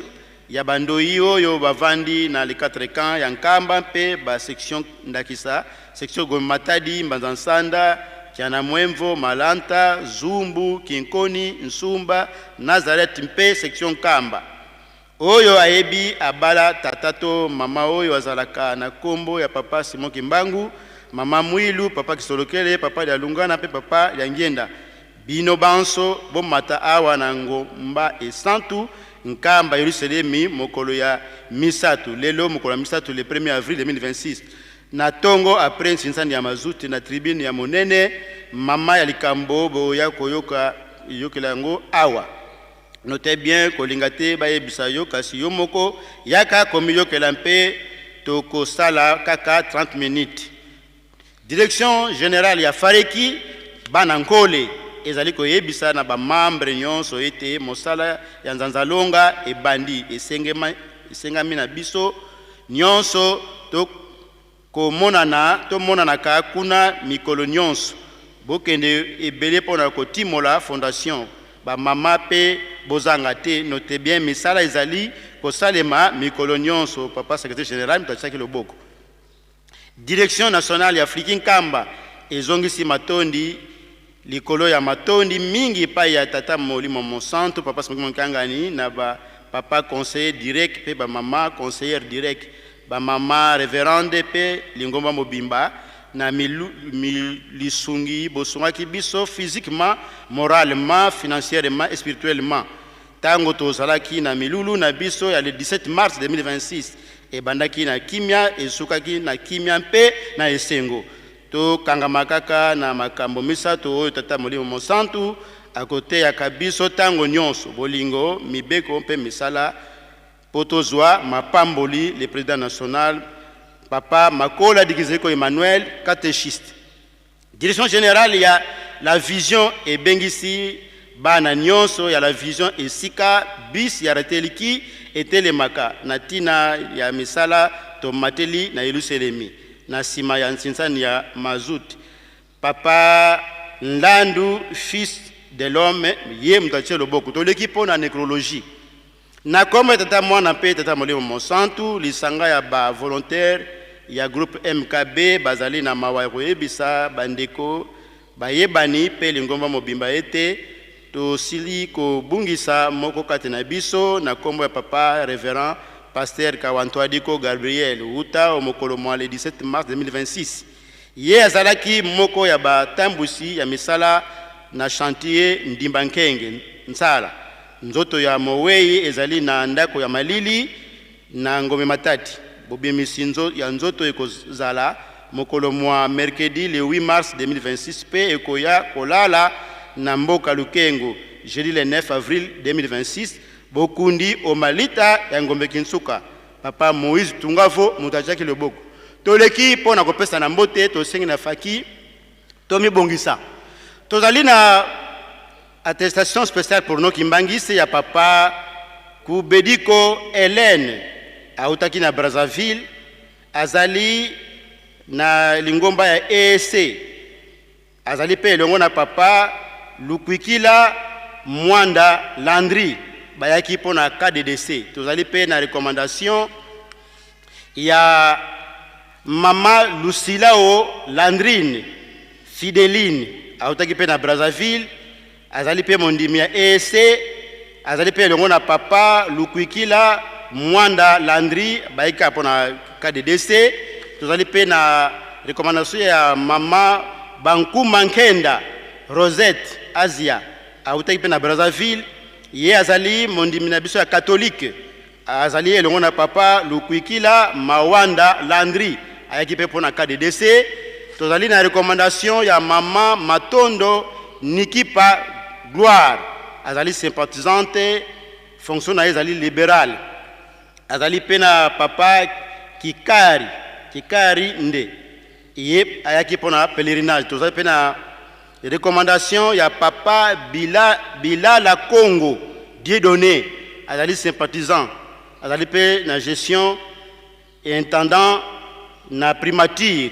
ya bandoi oyo bavandi na les quatre camps ya Nkamba mpe basection, ndakisa section Gombe, Matadi, Mbanza Nsanda, Kiana Mwemvo, Malanta, Zumbu, Kinkoni, Nsumba, Nazareth mpe section Nkamba. Oyo ayebi abala tata to mama oyo azalaka na nkombo ya papa Simon Kimbangu, mama Mwilu, papa Kisolokele, papa Lialungana mpe papa Liangienda, bino banso bomata awa na ngomba esantu Nkamba, Yerusalemi, mokolo ya misato, lelo mokolo ya misato le 1er avril 2026, na ntongo, après nsinsani ya mazuti, na tribune ya monene. Mama ya likambo boya koyoka, yokela yango awa. Note bien, kolinga te bayebisa yo, kasi yo moko yaka komiyokela, mpe tokosala kaka 30 minutes. Direction générale ya Fareki bana Nkole ezali koyebisa na bamembre nyonso ete mosala ya Nzanzalonga ebandi. Esengami na biso nyonso tokomonana, tomonanaka kuna mikolo nyonso. Bokende ebele mpona kotimola fondation. Bamama mpe bozanga te. Note bien, misala ezali kosalema mikolo nyonso. Papa secrétaire général moto atiaki loboko. Direction nationale ya Afriki Nkamba ezongisi matondi likolo ya matondi mingi epai ya Tata Molimo Mosantu, papa Somoki Mokangani, na bapapa conseiller direct mpe bamama conseillère direct, bamama révérende mpe lingomba mobimba na lisungi bosungaki biso physiquement, moralement, financièrement et spirituellement ntango tozalaki na milulu na biso ya le 17 mars 2026. Ebandaki na kimia, esukaki na kimia mpe na esengo. Tokangama kaka na makambo misato oyo Tata Molimo Mosantu akoteyaka biso ntango nyonso: bolingo, mibeko mpe misala, mpo tozwa mapamboli. Le président national, papa Makola Dikizeko Emmanuel, catéchiste. Direction générale ya La Vision ebengisi bana nyonso ya La Vision esika bus ya Rateliki etelemaka, na ntina ya misala tomateli na Yelusalemi na nsima ya nsinsani ya mazut. Papa Nlandu, Fils de l'Homme, ye moto atie loboko. Toleki mpo na nécrologie. Na kombo ya Tata, Mwana mpe Tata Molimo Mosantu, lisanga ya bavolontaire. ya groupe MKB bazali na mawa ya koyebisa bandeko bayebani mpe lingomba mobimba ete tosili kobungisa moko kati na biso na nkombo ya papa reverend pasteur Kawantwadiko Gabriel wuta o mokolo mwa le 17 mars 2026. Ye azalaki moko ya batambwisi ya misala na chantier Ndimba Nkenge Nsala. Nzoto ya mowei ezali na ndako ya malili na Ngombe Matadi. Bobimisi nzo, ya nzoto ekozala mokolo mwa mercredi le 8 mars 2026 mpe ekoya kolala na mboka Lukengo jeudi le 9 avril 2026. Bokundi o malita ya Ngombe Kinsuka. Papa Moïse Tungavo moto atiaki loboko. Toleki mpo na kopesa na mbote, tosengi na faki tomibongisa. Tozali na attestation spéciale pour nos kimbanguistes ya papa Kubediko Hélène autaki na Brazzaville, azali na lingomba ya EEC, azali mpe elongo na papa Lukwikila Mwanda Landry, bayaki mpo na KDDC. Tozali mpe na recommandation ya mama Lucilao Landrine Fideline, autaki mpe na Brazzaville, azali mpe mondimi ya EEC, azali mpe elongo na papa Lukwikila Mwanda Landry, bayaki mpo na KDDC. Tozali mpe na recommandation ya mama Bankuma Nkenda Rosette Asia, autaki mpe na Brazzaville, ye azali mondimi na biso ya katolike, azali elongo na papa Lukwikila Mawanda Landry, ayaki mpe mpo na KDDC. Tozali na recommandation ya mama Matondo Nikipa Gloire, azali sympathisante, fonction na ye ezali libérale, azali mpe na papa Kikari Kikari Nde, ye ayaki mpo na pèlerinage. Tozali mpe na recommandation ya papa Bila, Bilala Congo Dieudonné, azali sympathisant, azali mpe na gestion et intendant na primature,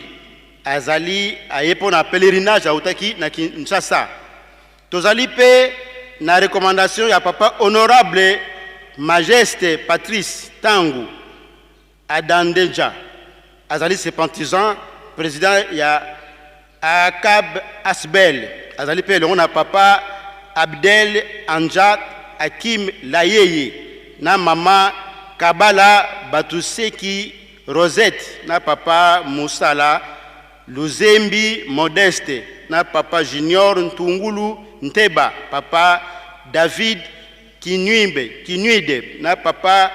azali aye mpo na pèlerinage, autaki na Kinshasa. Tozali mpe na recommandation ya papa honorable Majeste Patrice Tangu Adandeja, azali sympathisant, président ya Akab Asbel, azali mpe elongo na papa Abdel Anjat Hakim Layeye na mama Kabala Batuseki Rosette na papa Musala Luzembi Modeste na papa Junior Ntungulu Nteba, papa David Kinuibe, Kinuide na papa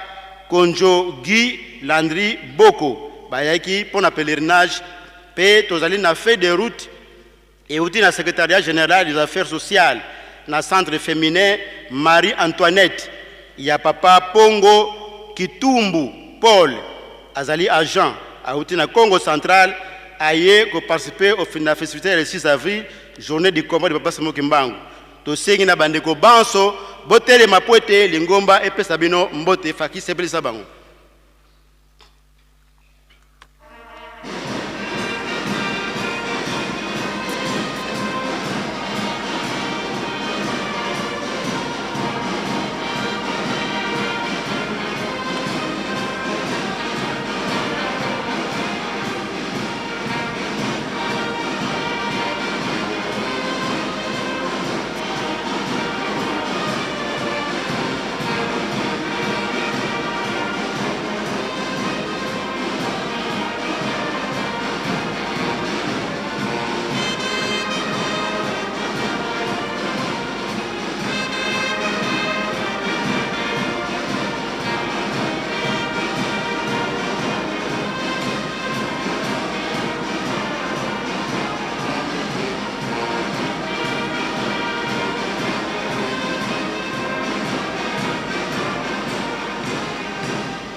Konjo Guy Landry Boko bayaki mpo na pèlerinage. Mpe tozali na feuille de route euti na secrétariat général des affaires sociales na centre féminin Marie Antoinette ya papa Pongo Kitumbu Paul, azali agent, auti na Congo central, aye koparticiper au na festivité le 6 avril, journée du combat de papa Simon Kimbangu. Tosengi na bandeko banso botelema po ete lingomba epesa bino mbote. Faki sepelisa bango.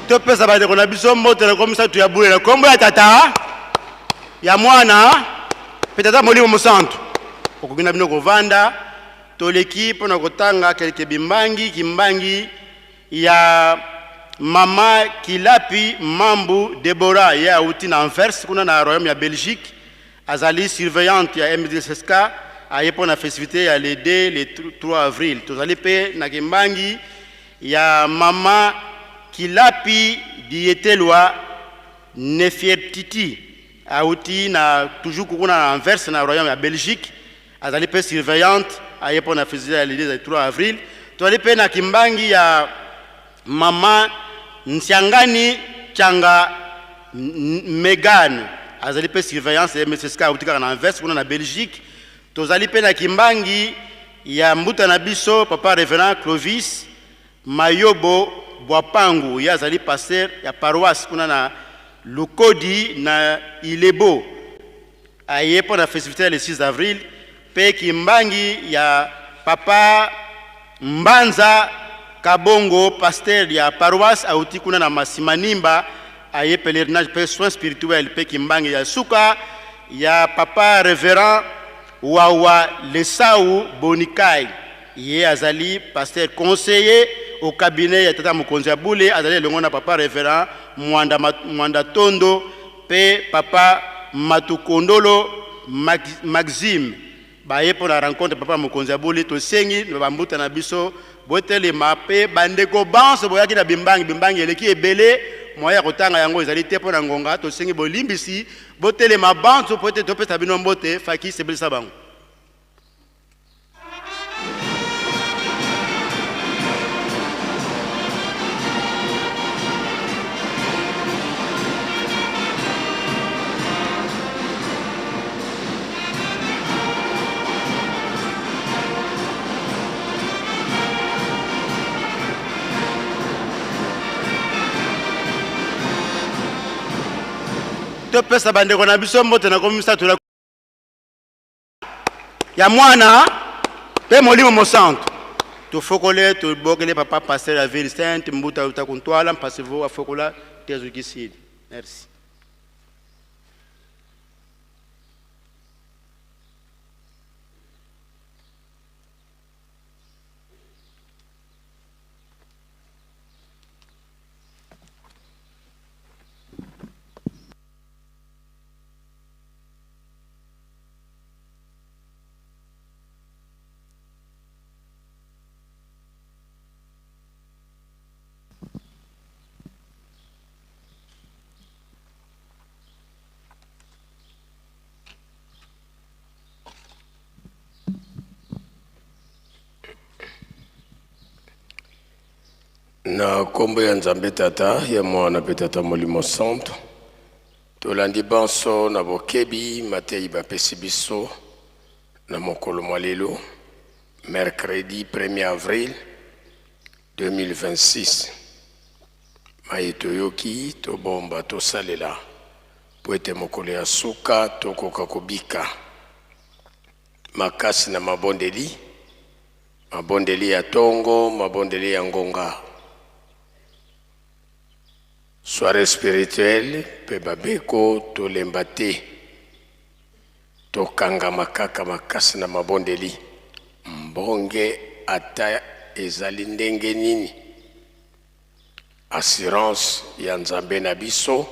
Topesa bandeko na biso mbote na komisatu ya bule na nkombo ya Tata, ya Mwana mpe Tata Molimo Mosantu. Okoki na bino kovanda. Toleki mpo na kotanga kelke bimbangi kimbangi ya mama Kilapi Mambu Debora, ye awuti na Anvers kuna na royaume ya Belgique, azali surveillante ya MDSSK, aye mpo na festivité ya le 2 le 3 avril. Tozali mpe na kimbangi ya mama Kilapi Dietelwa. Nefiertiti auti na toujours kuna na Anvers na royaume ya Belgique, azali mpe surveillante aye mpo na festival ya l'église ya 3 avril. Tozali mpe na kimbangi ya mama Nsiangani Changa Megan, azali mpe surveillance ya MSSK auti kaka na Anvers kuna na Belgique. Tozali mpe na kimbangi ya mbuta na biso papa reverend Clovis Mayobo Bwapangu, ye azali pasteur ya paroisse kuna na Lukodi na Ilebo, aye mpo na festivité ya le 6 avril. Mpe kimbangi ya papa Mbanza Kabongo, pasteur ya paroisse auti kuna na Masimanimba, aye pèlerinage mpe soins spirituel. Mpe kimbangi ya suka ya papa reverend Wawa Lesau Bonikai, ye azali pasteur conseiller au cabinet ya tata mokonzi ya bule, azali elongo na papa reverend Mwanda, Mwanda Tondo mpe papa Matukondolo Maxime, baye mpo na rencontre papa mokonzi ya bule. Tosengi na bambuta na biso botelema, mpe bandeko banso boyaki na bimbangi, bimbangi eleki ebele, moyen ya kotanga yango ezali te mpo na ngonga. Tosengi bolimbisi, botelema banso mpo ete topesa bino mbote. Faki sebelisa bango. Topesa bandeko na biso mbote na komisatola ya mwana mpe molimo mosantu. Tofokole, tobokele papa pasteur ya ville sainte mbuta uta kuntwala mpasivo afokola tezukisili. Merci. Na nkombo ya Nzambe Tata, ya Mwana mpe Tata Molimo Santo, tolandi banso na bokebi mateyi bapesi biso na mokolo mwa lelo, mercredi 1er avril 2026. Maye toyoki, tobomba, tosalela mpo ete mokolo ya suka tokoka kobika makasi na mabondeli, mabondeli ya tongo, mabondeli ya ngonga, soirée spirituelle mpe babeko. Tolemba te, tokangama kaka makasi na mabondeli. Mbonge ata ezali ndenge nini, assurance ya Nzambe na biso,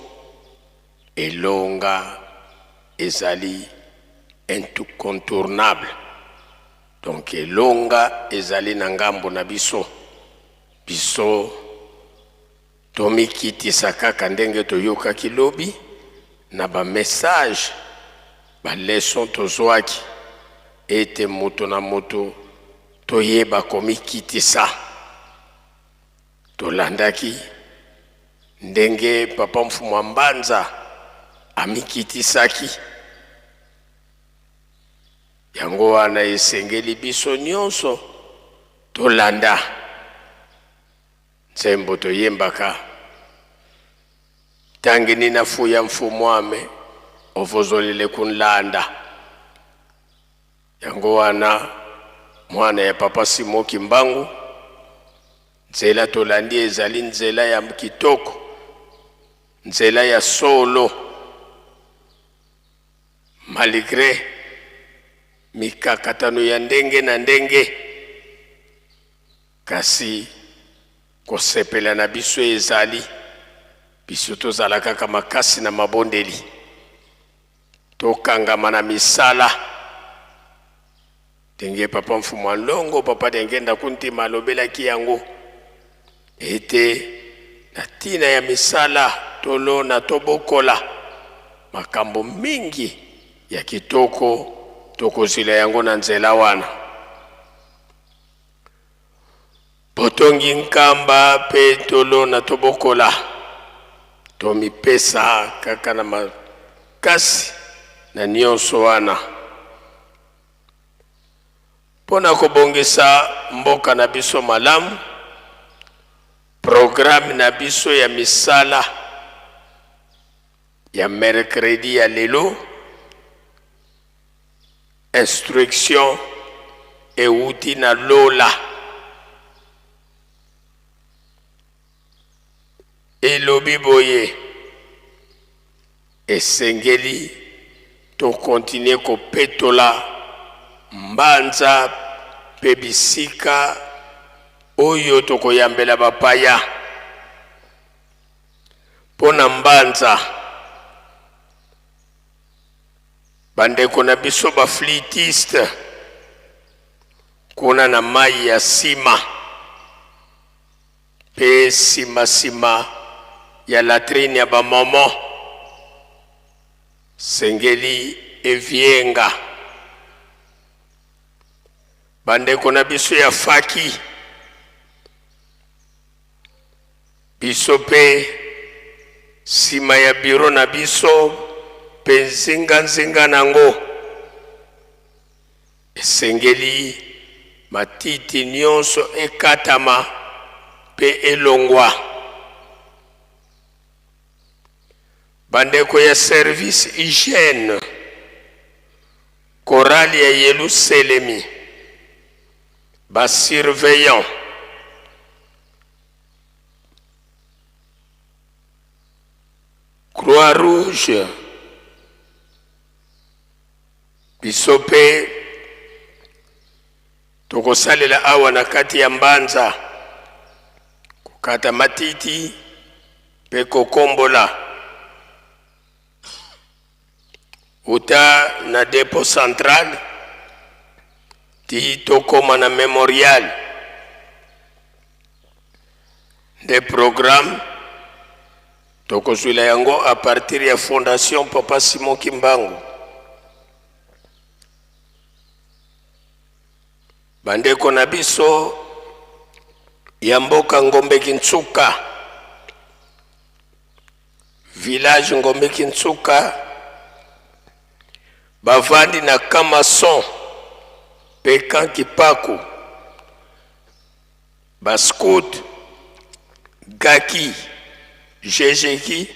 elonga ezali incontournable. Donc elonga ezali na ngambo na biso. Biso tomikitisa kaka ndenge toyokaki lobi na bamessage, baleçon tozwaki, ete moto na moto toyeba komikitisa. Tolandaki ndenge papa Mfumu Mbanza amikitisaki. Yango wana esengeli biso nyonso tolanda nzembo toyembaka: "Tangi ninafuya mfumu ame ovozolele kunlanda." Yango wana mwana ya papa Simo Kimbangu, nzela tolandi ezali nzela ya kitoko, nzela ya solo, malgré mikakatano ya ndenge na ndenge, kasi kosepela na biso ezali biso tozala kaka makasi na mabondeli, tokangama na misala ndenge papa Mfumu Alongo, papa Dengenda Kuntima alobelaki yango, ete na ntina ya misala. tolona tobokola makambo mingi ya kitoko tokozwila yango na nzela wana. Botongi Nkamba mpe tolona tobokola, tomipesa kaka na makasi na nionso wana mpo na kobongisa mboka na biso malamu. Programme na biso ya misala ya mercredi ya lelo, instruction ewuti na lola, elobi boye, esengeli to continuer kopetola mbanza mpe bisika oyo tokoyambela bapaya. Mpo na mbanza, bandeko na biso ba flûtistes kuna na mayi ya sima mpe sima sima ya latrine ya ba momo sengeli evienga. Bandeko na biso ya faki, Biso mpe, nsima ya biro na biso mpe nzinganzinga na yango, esengeli matiti nyonso ekatama mpe elongwa. Bandeko ya service hygiène, chorale ya Yeluselemi, ba surveillants, Croix Rouge, biso mpe tokosalela awa na kati ya mbanza kokata matiti mpe kokombola uta na depot central ti tokoma na memorial nde programme tokozwila yango a partir ya fondation Papa Simon Kimbangu. Bandeko na biso ya mboka Ngombe Kintsuka, village Ngombe Kintsuka, bavandi na Kamason pe Camp Kipaku, ba scout Gaki Jejeki,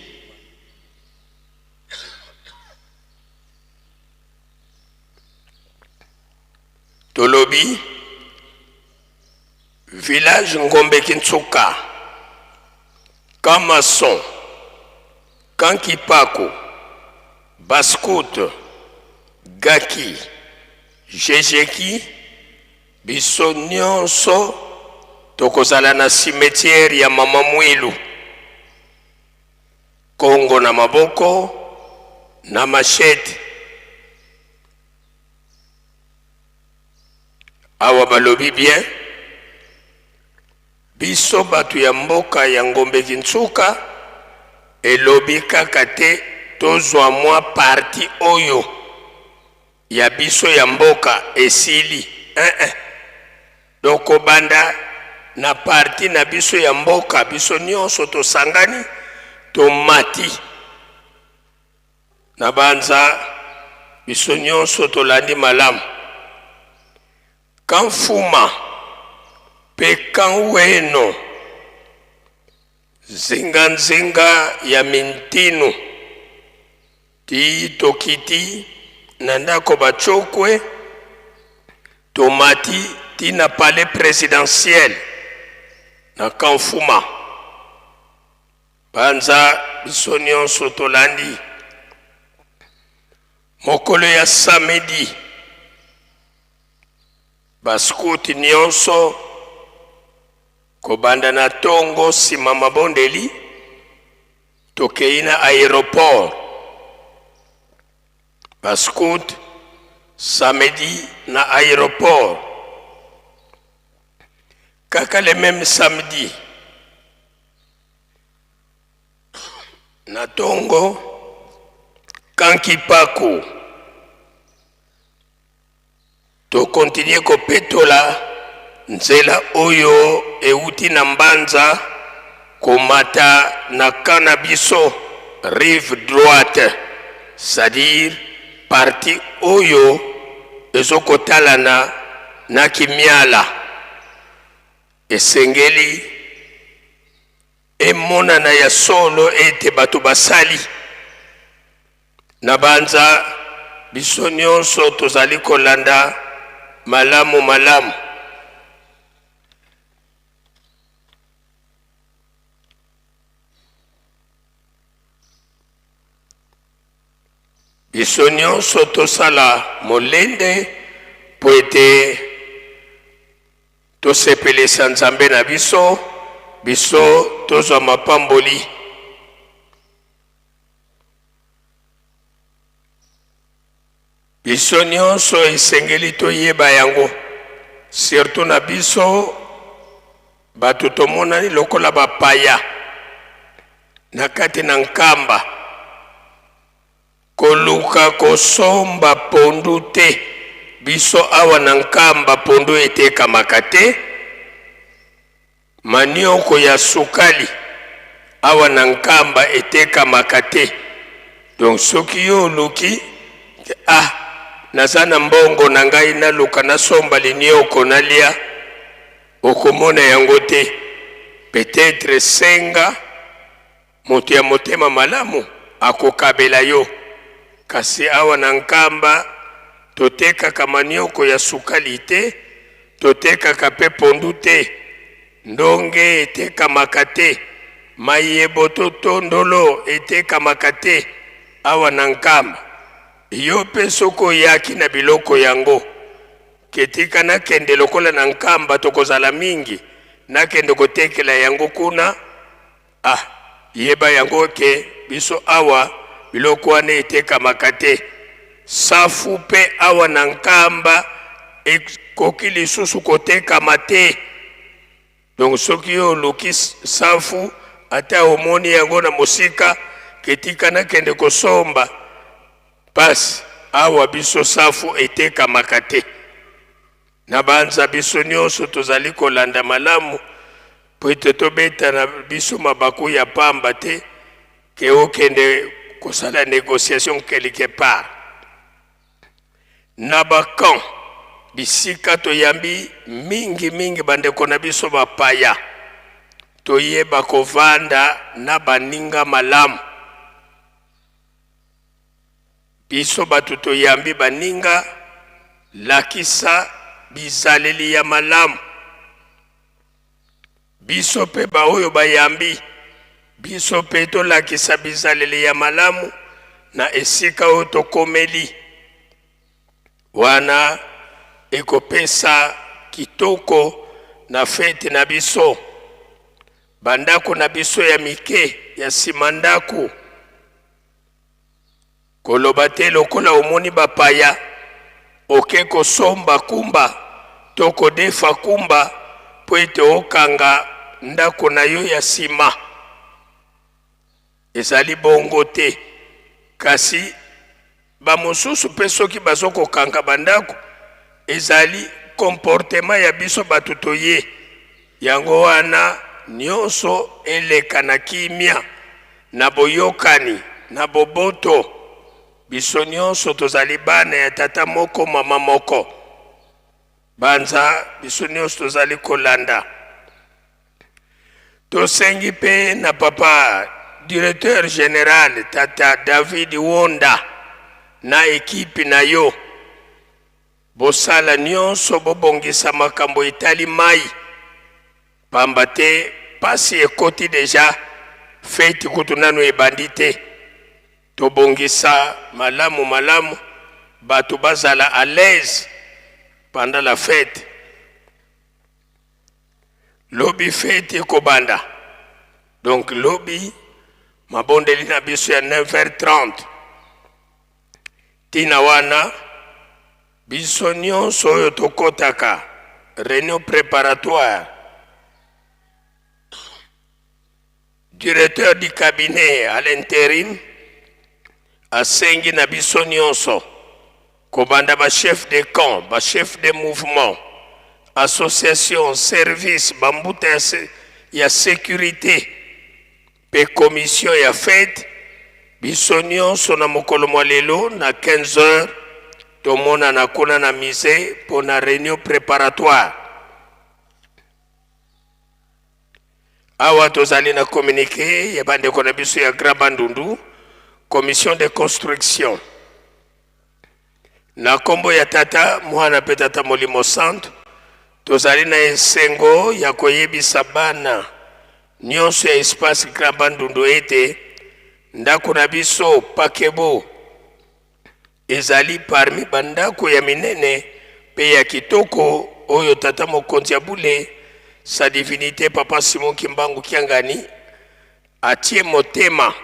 tolobi village Ngombe Kintsuka, Kamason, Kankipako, Bascout, Gaki, Jejeki, biso nionso tokozala na cimetière ya Mama Mwilu, Kongo na maboko na machette. Awa balobi bien, biso bato ya mboka ya Ngombe Kintsuka elobi kaka te tozwa mwa parti oyo ya biso ya mboka esili eh eh. Donc kobanda na parti na biso ya mboka biso nyonso tosangani tomati na banza biso nyonso tolandi malamu Kamfuma pe Kanweno zinganzinga ya Mintinu tii tokiti na ndako ba Chokwe tomati ti na palais presidentiel na Kamfuma. Banza biso nionso tolandi mokolo ya samedi ba scout nionso kobanda na tongo sima mabondeli tokeyi na aeroport ba scout samedi na aeroport kaka le meme samedi. Na tongo, Kankipaku, to continuer kopetola nzela oyo euti na Mbanza komata na camp na biso rive droite, c'est-à-dire partie oyo ezokotalana na Kimiala. Esengeli emonana ya solo ete bato basali. Nabanza biso nyonso tozali kolanda malamu malamu. Biso nyonso tosala molende mpo ete Tosepelisa Nzambe na biso, biso tozwa mapamboli. Biso nyonso esengeli toyeba yango, surtout na biso bato tomonani lokola bapaya na kati na Nkamba. Koluka kosomba pondu te, biso awa na Nkamba pondu etekamaka te, manioko ya sukali awa na Nkamba etekamaka te. Donc soki yo oluki ke ah naza na mbongo na ngai naluka nasomba linioko nalia, okomona yango te. Peut-etre senga Moto ya motema malamu akokabela yo. Kasi awa na Nkamba totekaka manioko ya sukali te, totekaka pe pondu te, ndonge etekamaka te, mayebo to tondolo etekamaka te awa na Nkamba. Yo pe soki oyaki na biloko yango ke tika nakende lokola na Nkamba tokozala mingi, nakende kotekela yango kuna, Ah yeba yango ke biso awa biloko wana etekamaka te. Safu pe awa na Nkamba ekoki lisusu kotekama te. Donc soki yo oluki safu ata omoni yango na mosika ke tika nakende kosomba, pasi awa biso safu etekamaka te. Nabanza biso nionso tozali kolanda malamu mpo ete tobeta na biso mabaku ya pamba te ke okende kosala negociation quelque part. Na ba camps bisika toyambi mingi mingi bandeko na biso bapaya, toyeba kovanda na baninga malamu. Biso bato toyambi baninga, lakisa bizaleli ya malamu. Biso mpe baoyo bayambi biso mpe tolakisa bizaleli ya malamu na esika oyo tokomeli. Wana ekopesa kitoko na feti na biso. Bandako na biso ya mike ya nsima ndako Koloba te lokola omoni bapaya oke kosomba kumba to kodefa kumba mpo ete okanga ndako na yo ya sima. Ezali bongo te. Kasi bamosusu mpe soki bazo kokanga bandako ezali comportement ya biso bato toye. Yango wana nionso eleka na kimia. Na boyokani, na boboto, biso nionso tozali bana ya tata moko, mama moko. Banza biso nionso tozali kolanda. Tosengi pe na papa directeur general tata David Wonda na equipe na yo bosala nionso bobongisa makambo etali mayi. Pamba te pasi ekoti dejà fete kutu nanu ebandi te tobongisa malamu malamu batu bazala à l'aise pendant la fete lobi fete ekobanda donc lobi mabondeli na biso ya 9h30 tina wana Biso nionso oyo tokotaka reunion preparatoire Directeur du cabinet à l'interim asengi na biso nyonso kobanda ba chef de camp, ba chef de mouvement, association, service, bambuta ya securite mpe commission ya fete, biso nyonso na mokolo mwa lelo na 15 heures tomonana kuna na musee mpo na reunion préparatoire. Awa tozali na communiqué ya bandeko na biso ya Grand Bandundu, commission de construction. Na kombo ya Tata, Mwana mpe Tata Molimo Santu, tozali na esengo ya koyebisa bana nyonso ya espace Grand Bandundu ete ndako na biso Pakebo Ezali parmi ba ndako ya minene pe ya kitoko oyo tata mokonzi ya bule sa divinite papa Simon Kimbangu Kiangani atie motema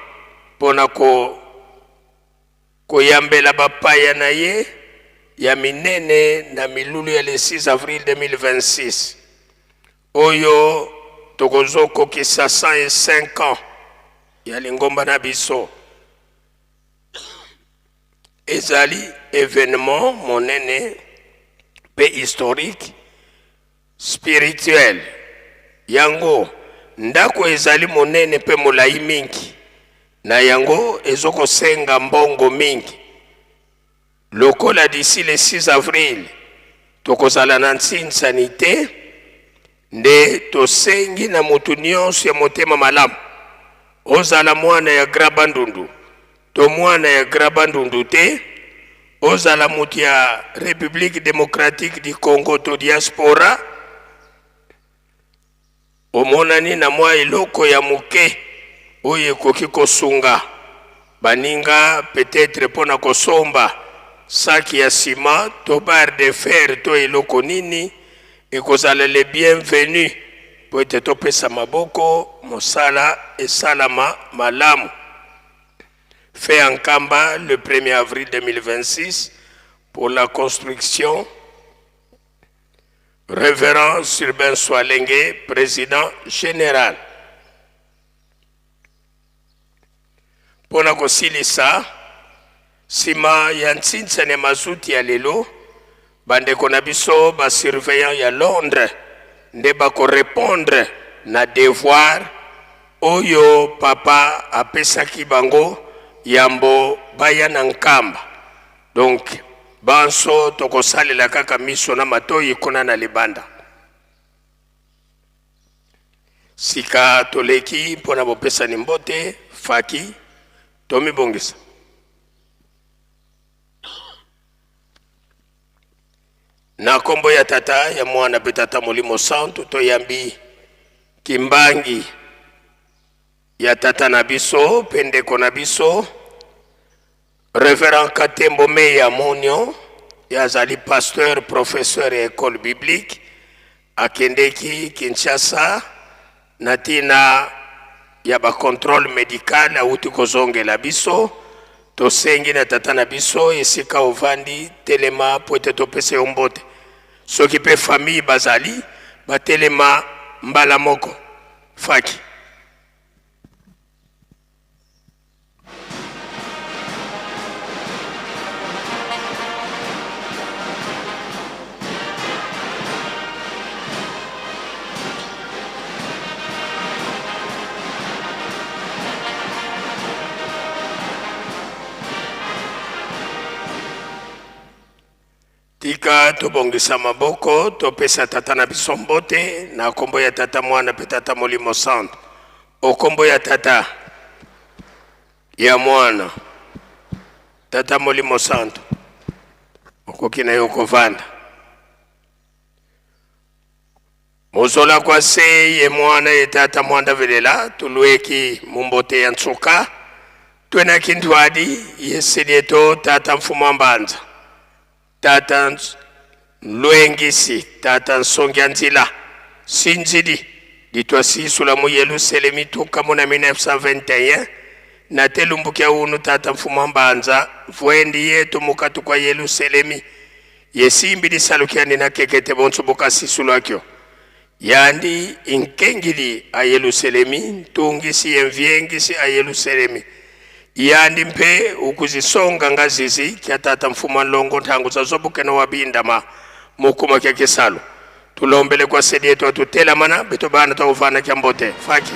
pona ko koyambela ba paya na ye ya minene na milulu ya le 6 avril 2026 oyo tokozokokisa 105 ans ya lingomba na biso. Ezali evenement monene mpe historique spirituel. Yango ndako ezali monene mpe molayi mingi, na yango ezokosenga mbongo mingi. Lokola d'ici le 6 avril tokozala na nsinsani te, nde tosengi na moto nyonso ya motema malamu, ozala mwana ya Grand Bandundu to mwana ya Grand Bandundu te, ozala moto ya Republique democratique du Congo to diaspora, Omonani na mwa eloko ya moke oyo ekoki kosunga baninga peut-etre mpo na kosomba saki ya ciment to barre de fer to eloko nini, ekozala le bienvenu mpo ete topesa maboko mosala esalama malamu. Fait à Nkamba le 1er avril 2026 pour la construction Reverend Sylvain Swalenge, président général. Mpo na kosilisa, nsima ya ntsinsani ya mazuti ya lelo, bandeko na biso ba surveillant ya Londres nde bakorepondre na devoir oyo papa apesaki bango yambo baya na Nkamba. Donc banso tokosalela kaka miso na matoyi kuna na libanda. Sika toleki mpo na bopesani mbote, faki, tomibongisa. Na kombo ya Tata, ya Mwana mpe Tata Molimo Santu, toyambi Kimbangi ya tata na biso mpe ndeko na biso Reverend Katembo Meya Monio, ye azali pasteur professeur ya ecole biblique, akendeki Kinshasa na tina ya ba controle medical, awuti kozongela biso. Tosengi na tata na biso esika ovandi, telema po ete topesa yo mbote. Soki pe famille bazali, batelema mbala moko. Faki. Tika tobongisa maboko topesa Tata na biso mbote na kombo ya Tata, Mwana mpe Tata Molimo Santu. O kombo ya Tata, ya Mwana, Tata Molimo Santu, okoki na yo kovanda. Mozola kwa se ye Mwana ye Tata mwanda velela tulueki mumbote ya nsuka twenaki ntwadi ye selieto Tata Mfumu Mbanza Tata Lwengisi Tata Nsongi ya nzila Sinzili litwasisula mu Yeluselemi tuka muna 1921 na telumbukia unu Tata Mfumu Mbanza vwendi yetu mukatu kwa Yeluselemi Yesimbi lisalukiani na kekete bonso bokasisulwakio. Yandi inkengili a Yelusalemi, ntungisi yenviengisi a Yelusalemi. Yandi mpe ukuzisonga ngazizi kya tata mfuma nlongo ntangu za zobukeno wa bindama mukuma kya kisalu. Tulombele kwa sedi yetu atutelamana beto bana twauvana kya mbote faki.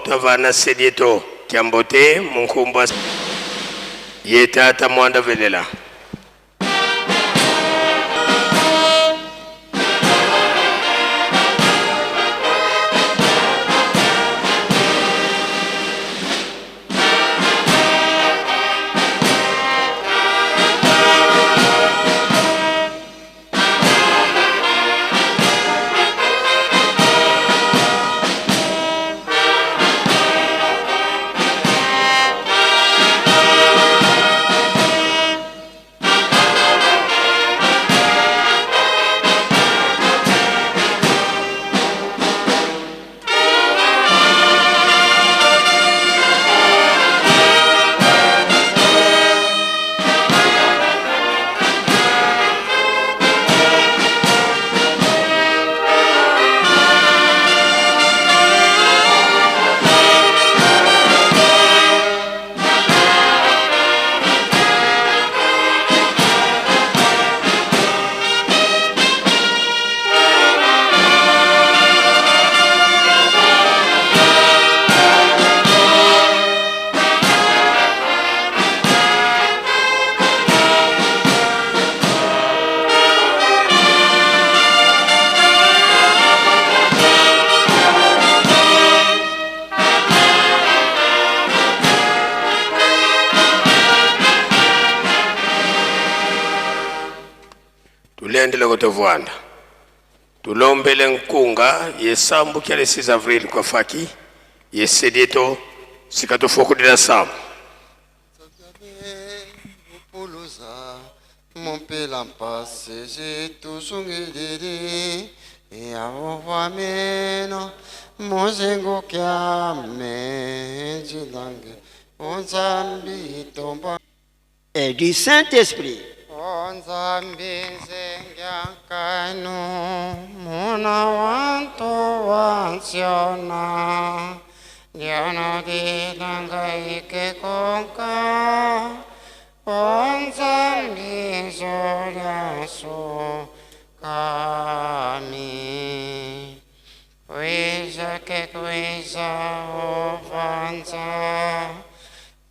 Twavana sedieto kya mbote munkumbwa ye tata mwanda velela. Tulendele kutovwanda tulombele nkunga yesambu kya le 6 avril kwa faki yesedieto sikatofokudila sambu. Upuluza mompela mpasi zituzungilili yavovameno muzingu kyame jilange onzambi tomba et du Saint-Esprit. Onzambi nzengyakanu muna wantu wansiona ndyanodilangaike konka onzambi zolyaso kami kwiza ke kwiza ovanza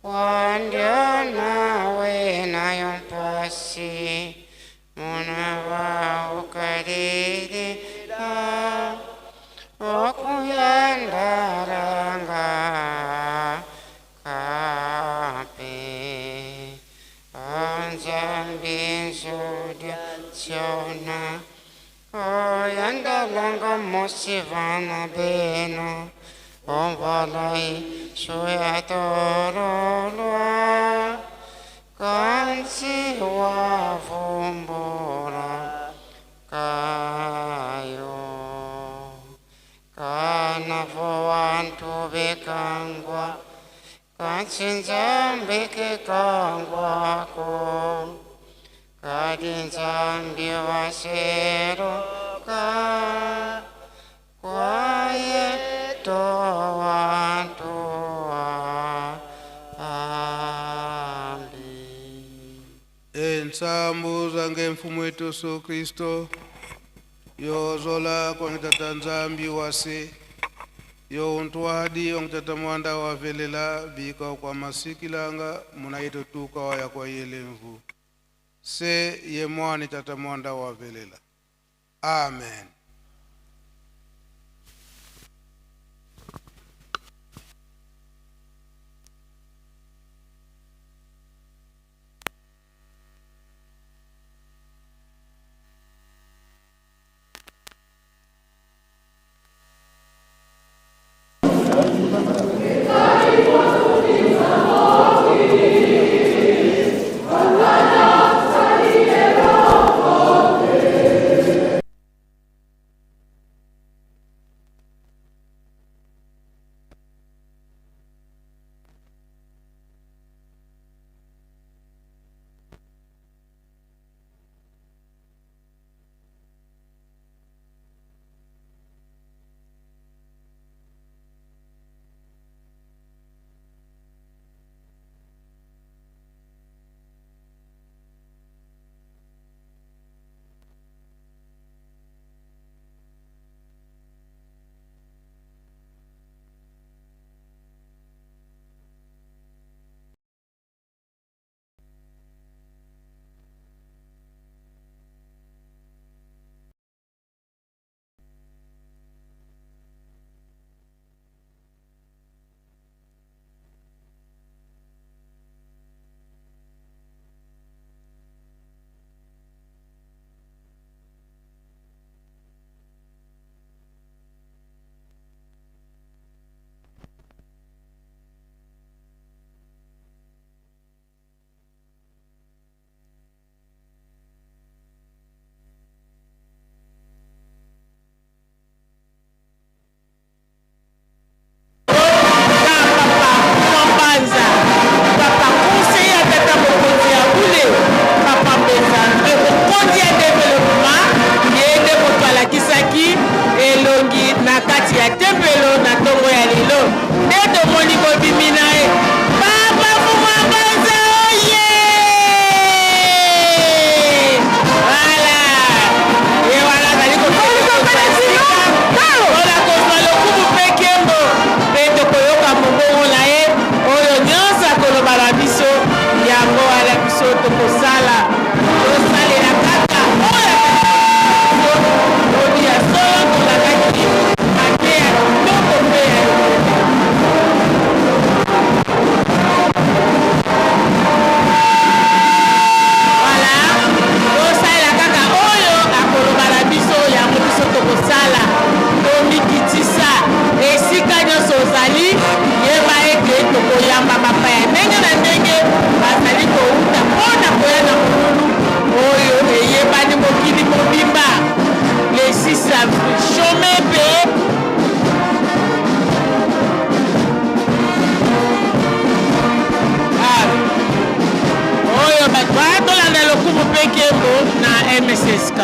wandyona wena yompasi muna waukalilila okuyandaranga kape onzambi nzodya tsiona oyandalanga mosivana beno ombalai suyatorolwa kansi wavumbura kayo. na voantu bekangwa Kasi Nzambe ke kangwako Kadi Nzambi waseruka Kwaye to wantu ambi. Ensambu zange mfumu wetu Yesu Kristo yozola kwangitata Nzambi wase yo untwadi wangitata mwanda wavelela bika kwa masikilanga munaito tuka waya kwa yelemvu se ye mwani tata mwanda wavelela. Amen. Mbanza, papa conseiller ya tata mokonzi ya bule, papa Mbenza Andre, mokonzi ya developement, ye nde moto alakisaki elongi na kati ya tempelo na ntongo ya lelo. Nde tomoni bobimi na ye. Papa Mfumu Mbanza oye! Voilà! Ye wana azali kokende kozwa esika mpona kozwa lokumu mpe nkembo, mpe tokoyoka mongongo na ye oyo nyonso akoloba na biso. Yango wana biso tokosala, tosalela kaka oyo biso lobi ya solo tolakaki mateya kitoko mpe ya Voilà, tosalela kaka oyo akoloba na biso, yango biso tokosala. Tomikitisa esika nyonso ozali, yeba ete tokoyamba bapaya ndenge na ndenge bazali kouta mpo na koya na molulu oyo eyebani mokili mobimba le 6 avril. Chome mpe oyo bato baya tolanda lokumu mpe nkembo na MSSK.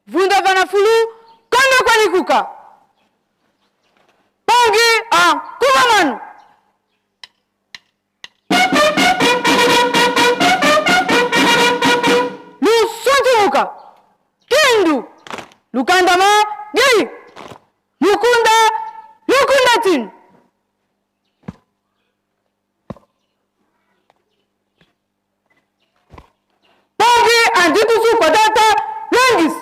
Vunda vanafulu kanda kwalikuka pangi a kumamanu. Lusunzumuka kindu lukandama gei lukunda lukunda tinu. Pangi andikusu kwatata lengis.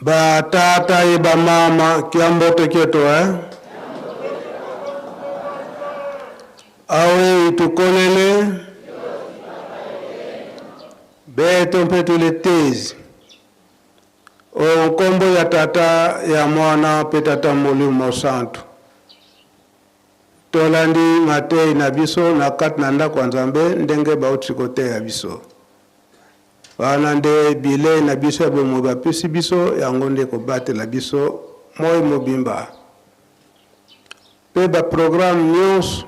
Ba tata ye ba mama kiambote kieto eh? Awe itukolele beto mpe tuletezi o nkombo ya tata ya mwana mpe tata molimo mosantu tolandi matei na biso na kati na ndako ya nzambe ndenge bauti koteya biso Wana nde bilei na biso ya bomoi bapesi biso, yango nde ekobatela biso moi mobimba. Mpe ba programme nyonso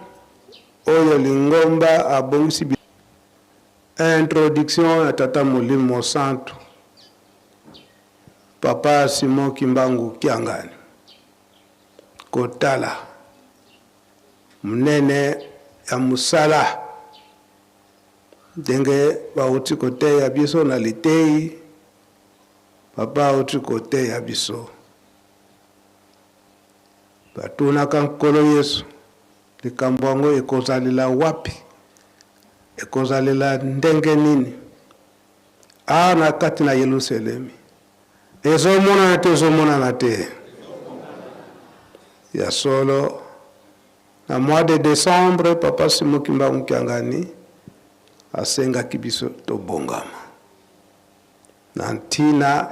oyo lingomba abongisi Introduction ya Tata Molimo Mosantu, Papa Simon Kimbangu Kiangani, kotala monene ya mosala. Ndenge bauti koteya biso na liteyi, papa auti koteya biso. Batunaka Nkolo Yesu, likambo yango ekozalela wapi? Ekozalela ndenge nini? Awa na kati na Yelusalemi. Ezomonana te, ezomonana te. Ya solo, Na mois de decembre, Papa Simon Kimbangu Kiangani asengaki biso tobongama na ntina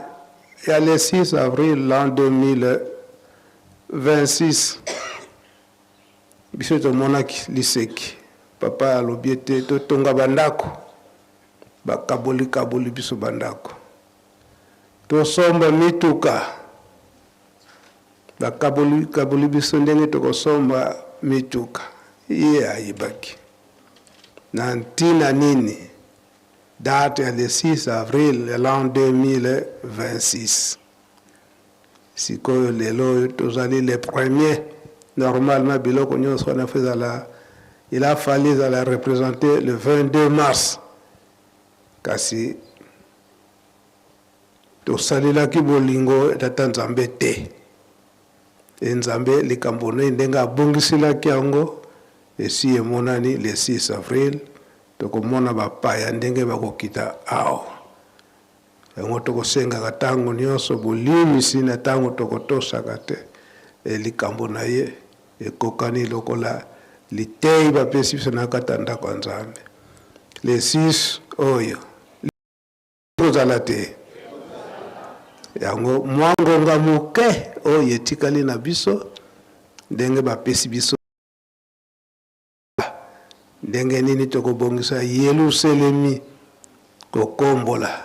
ya le 6 avril l'an 2026. Biso tomonaki liseki. Papa alobi ete totonga bandako, bakabolikaboli biso bandako, tosomba mituka Bakaboli kaboli biso ndenge tokosomba mituka. Ye ayebaki na ntina nini date ya le 6 avril ya l'an 2026. Sikoyo lelo oyo tozali le premier, normalement biloko nyonso wana fo ezala, il a fallu ezala represente le 22 mars, kasi Tosalelaki bolingo ya Tata Nzambe te. E Nzambe, likambo na ye ndenge abongiselaki yango esi emonani le 6 avril, tokomona bapaya ndenge bakokita awa. Yango tokosengaka tango nionso bolimbisi na tango tokotosaka te e likambo na ye ekokani lokola liteyi bapesi biso na kati ya ndako ya Nzambe le 6 oyo. Kozala te. Yango mwa ngonga moke oyo etikali na biso, ndenge bapesi biso ndenge nini tokobongisa Yelusalemi, kokombola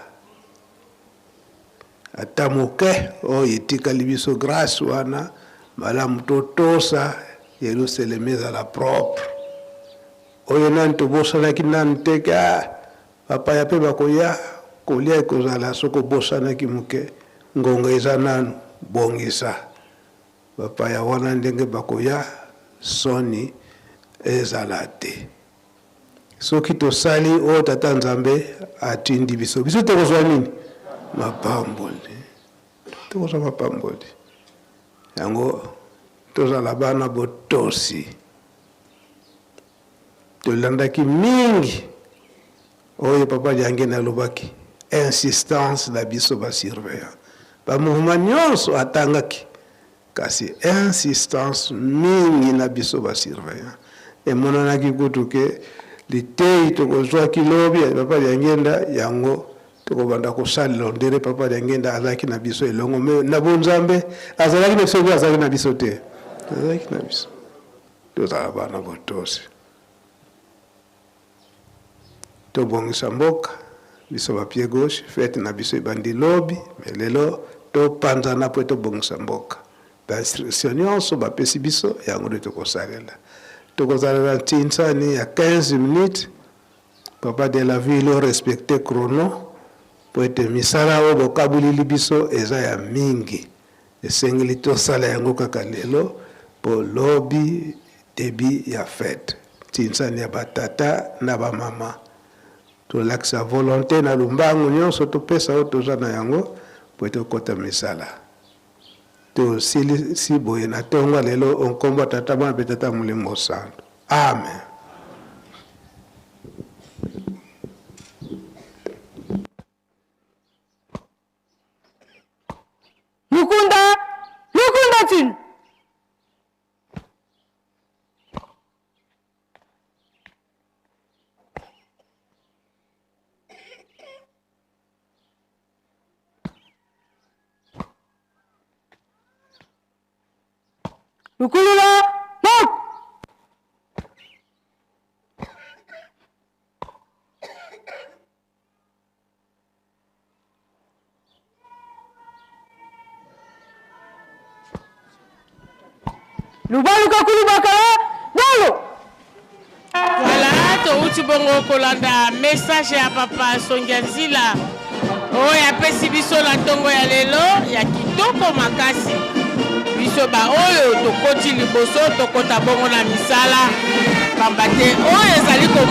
ata moke oyo etikali biso, grace wana malamu totosa Yelusalemi ezala propre. Oyo nani tobosanaki nanu te ke ah, Bapaya pe bakoya, kolia ekozala soki obosanaki moke, ngonga eza nanu, bongisa. Bapaya wana ndenge bakoya, soni ezala te. Soki tosali oyo Tata Nzambe atindi biso, biso tokozwa nini? Mapamboli. Tokozwa mapamboli. Yango tozala bana botosi. Tolandaki mingi oyo papa Diangenda alobaki, insistance na biso ba surveillants. Ba mouvements nionso atangaki, kasi insistance mingi na biso ba surveillants. Emonanaki kutu ke liteyi tokozwaki lobi ya papa Diangenda, yango tokobanda kosalela on dirait papa Diangenda azalaki na biso elongo, mais na bonzambe azalaki na biso ou azalaki na biso te? Azalaki na biso. Tozala bana botosi. Tobongisa mboka, biso ba pied gauche, fete na biso ebandi lobi, mais lelo topanzana po tobongisa mboka. Ba instructions nionso bapesi biso, yango nde tokosalela. Tokozala na ntinsani ya 15 minutes, papa de la ville o respecter chrono, po ete misala oyo bokabulili biso eza ya mingi. Esengeli tosala yango kaka lelo po lobi debut ya fete. Ntinsani ya ba tata na ba mama. Tolakisa volonte na lombangu nionso topesa oyo toza na yango po tokota misala. Tosilisi boye na tongo ya lelo o nkombo ya Tata, Mwana mpe Tata Molimo Mosantu. Amen. Lukunda, lukunda tinu. Lukulula, mok. Lubaluka kulubakala, dalo. Voilà, touti bongo kolanda message ya papa Songia Nzila oyo apesi biso na ntongo ya lelo ya kitoko makasi. Biso baoyo tokoti liboso tokota bongo na misala, pamba te oyo ezali ko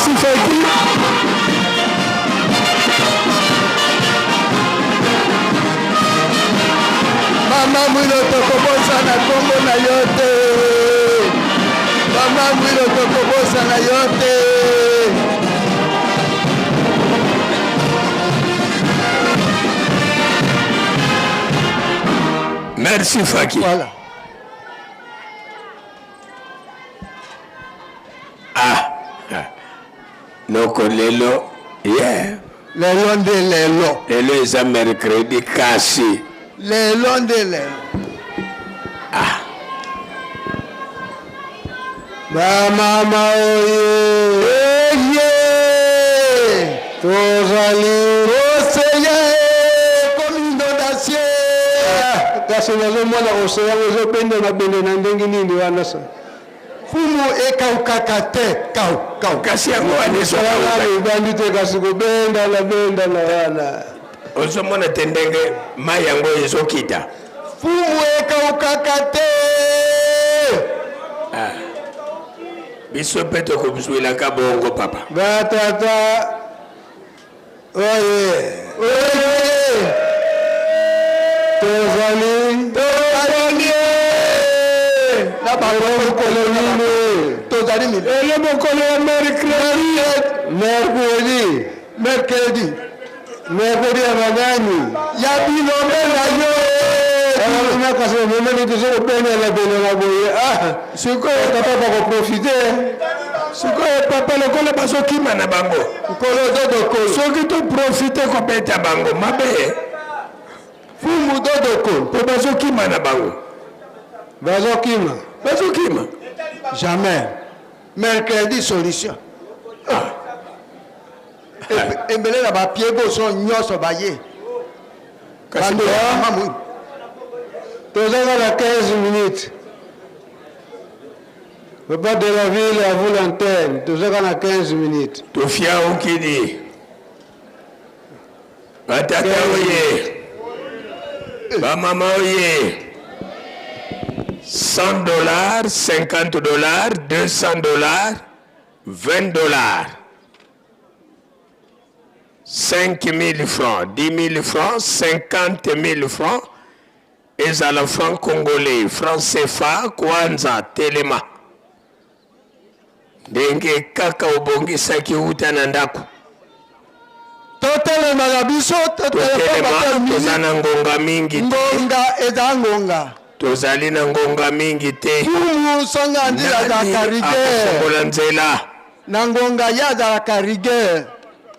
Merci Feki. Mama Mwilo tokobosana nkombo na yo te. Mama Mwilo tokobosana yo te. Merci Faki. Voilà. Ah, ah. Noko lelo yeah. Lelo nde lelo. Lelo eza mercredi kasi. Lelo nde lelo. Ah. Ba mama oye. Oye. Tozali. Oseya comme inondation. Kasi nazomona oseya ezobenda mabende na ndenge nini wana sa. Fumu ekaukaka te kau kau. Kasi yango wana ezokauka. Ebandi te kasi kobendana bendana wana. Ozomona te ndenge mai yango ezokita. Fumu ekaukaka te. Ah. Biso mpe tokozwilaka bongo papa. Batata oye. Oye. Tozali. Tozali. Na mokolo nini? Tozali nini? Lelo mokolo ya mercredi. Mercredi. Mercredi. Mercredi ya banani? Ya bilombe na yo. Kasi omemeli tozo kobenela benela boye. Ah, sikoyo papa bakoprofite. Sikoyo papa lokola bazokima na bango. Nkolo dodoko. Soki toprofite kobeta bango mabe. Fumu dodoko. Po bazokima na bango. Bazokima. Bazokima. Jamais. Mercredi solution. Ah. Ebele na bapie boso nyonso baye. Tozaka na 15 minutes. Papa de la ville à vous l'antenne. Tozaka na 15 minutes. Tofia okidi. Batata oye. Bamama oye. 100 dollars, 50 dollars, 200 dollars, 20 dollars. 5000 francs, 10 000 francs, 50 000 francs, ezala franc congolais, franc CFA, kwanza telema. Ndenge kaka obongisaki uta na ndako. Totelema na biso, totelema, toza na ngonga mingi te. Ngonga eza ngonga. Tozali na ngonga mingi te. Fumu songa nzela azalaka rigueur. Akofongola nzela? Na ngonga ye azalaka rigueur.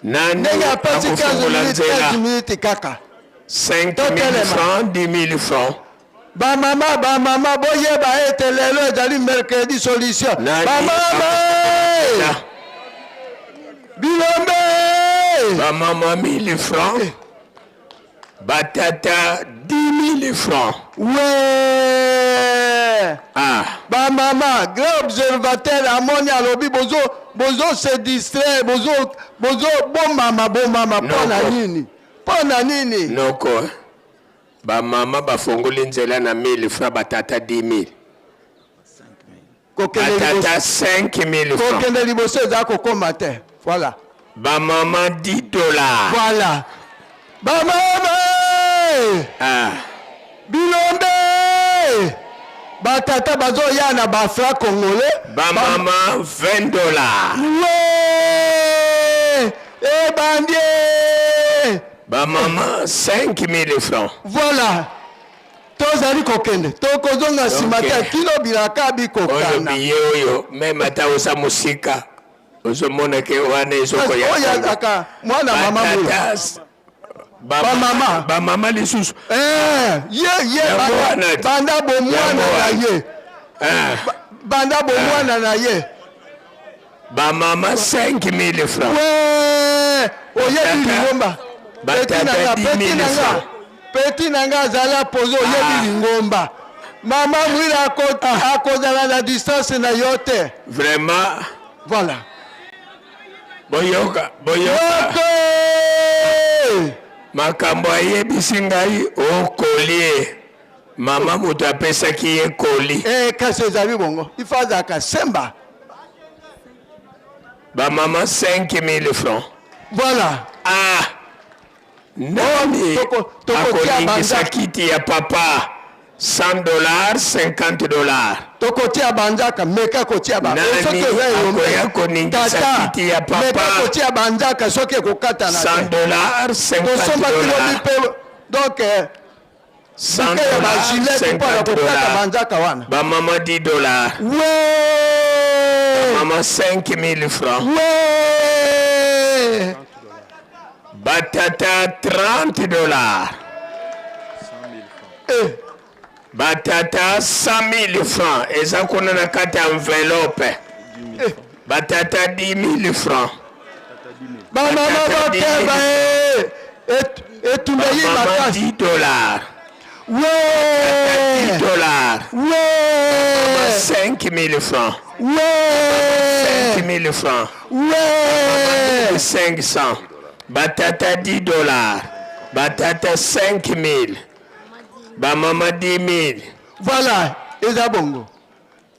Nani Ndenge apesi 15 akofongola minutes, nzela? 15 minutes kaka. 5 000 Totelema. francs, 10 000 francs. Bamama, bamama, boyeba ete lelo ezali mercredi solution. Nani Bamama! akofongola? Bilombe! Bamama 1000 francs. Batata 10 000 francs. We! Ah. Bamama, grand observateur amoni alobi bozo bozo se distraire, bozo bozo bomama bomama mpo na Noko. nini? Mpo na nini? Noko. eh. Bamama bafongoli nzela na 1000 francs, batata 10 000. Kokende Batata liboso. 5 000 francs. Kokende liboso eza kokoma te. Voilà. Bamama 10 dollars. Voilà. Bamama! Ah. Bilombe! Batata bazoya na ba francs congolais. Bamama 20 dollars. We! Ebandie! Bamama 5 000 francs. Voilà. Tozali kokende tokozonga nsima te kino bilaka Oyo bikokana. biye oyo meme ata oza mosika ozomona ke wana ezokoya. Oyo azalaka mwana mama moyo. Batata, bamama bamama lisusu. Eh, ye ye Yango banda, wana te. banda bomwana Yango na wana. ye. Ah. Banda bomwana na ye. Bamama 5 000 francs. We, oyebi lingomba. Petit Batata na nga, 10 petit 000 na nga. francs. Petit na nga azala pozo oyebi lingomba. Mama Mwila akozala na distance na yo te. Vraiment. Voilà. Boyoka, boyoka. Makambo ayebisi ngai okolie. Mama moto apesaki ye koli. Eh, kasi ezali bongo. Il faut azalaka semba. Bamama 5000 francs. Voilà. Ah! Nani akolingisa kiti ya papa 100 dollars, 50 dollars? Tokotia banzaka, meka kotia ba. Nani Soki eza elombe. akoya koningisa Tata, kiti ya papa? Meka kotia banzaka soki ekokatana te. 100 dollars, 50 Tosombaki lobi dollars. mpe donc 100 bouquet ya ba dollars, gilet mpo na 50 kokata dollars. banzaka wana. Bamama 10 dollars. We! Bamama 5000 francs. We! Batata 30 dollars. Eh. Batata 100 000 francs. Eza kuna na kati ya enveloppe. Batata 10 000 francs. Bamama Batata 10 000 bokeba eh. Etumba ye Bamama makasi. 10 dollars. We! 10 dollars. We! 5 000 francs. We! 5 000 francs. We! 500. Batata 10 dollars. Batata 5 000. Bamama 10 000. Voilà, eza bongo.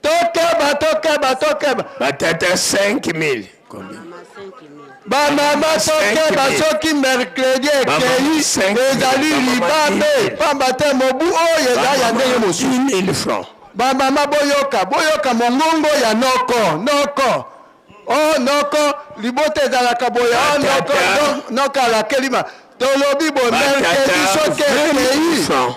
Tokeba, tokeba, tokeba. Batata 5 000. Combien? Bamama tokeba soki mercredi ekei ezali libabe pamba te mobu oyo eza ya ndenge mosusu. 10 000 francs. Bamama boyoka, boyoka mongongo ya noko, noko. Oh noko, libota ezalaka boye. Oh noko, noko alakeli ma. Tolobi boye mercredi soki 20 000 ekei francs.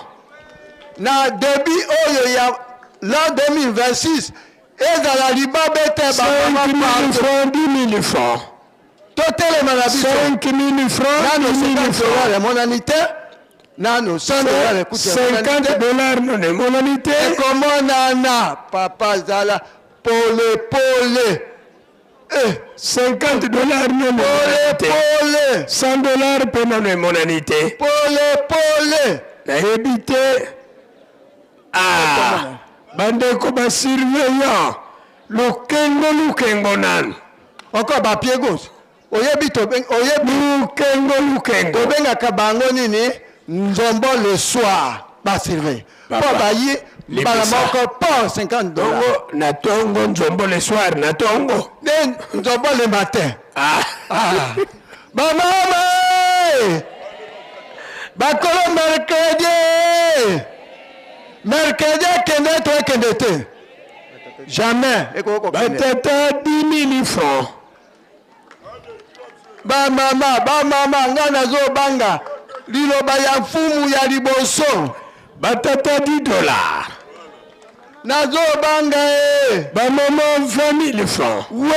na début oyo ya l'an 2026 ezala libabe te 5 bamama 000 partout. francs, 10 000 francs. Totelema na biso. 5 000 francs, Nano 10 000 50 francs. dollars emonani te. Nano 100 dollars ekuti emonani te. 50 dollars non emonani te. Ekomonana papa zala pole pole. Eh, 50 dollars non pole emonani te. pole. 100 dollars mpe nano emonani te. Pole pole. Nayebi te. Ah, bandeko basurveillant lukengo lukengo nanu. Encore ba pied gauche. Oyebi oyebi lukengo lukengo. Tobengaka bango nini? Nzombo le soir ba surveille. Papa, Po bayi mbala libisa. moko po 50 dollars. Tongo na tongo nzombo le soir na tongo. Ne nzombo le matin. Ah. Ah. Bamama! Bakolo mercredi! Mercredi ekende to ekende te. Jamais ekoki kokende. Batata 10 000 francs. Bamama, bamama, ngai nazobanga liloba ya mfumu ya liboso. Batata 10 dollars. Nazobanga e. Bamama 20 000 francs. We!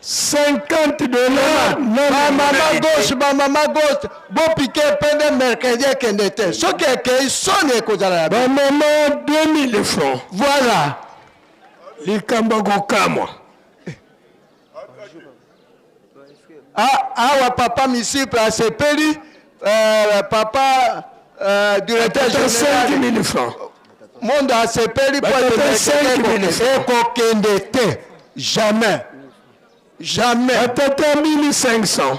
50 dollars. Bamama gauche, bamama gauche, bopike pende mercredi ekende te. Soki ekei soni ekozala ya bino. Bamama 2000 francs. Voilà. Likambo kokamwa. Ah, awa papa misiple asepeli papa directeur Batata général 5000 francs. Mondo asepeli po ete Batata 5000 francs. ekokende te jamais jamais. Batata 1500.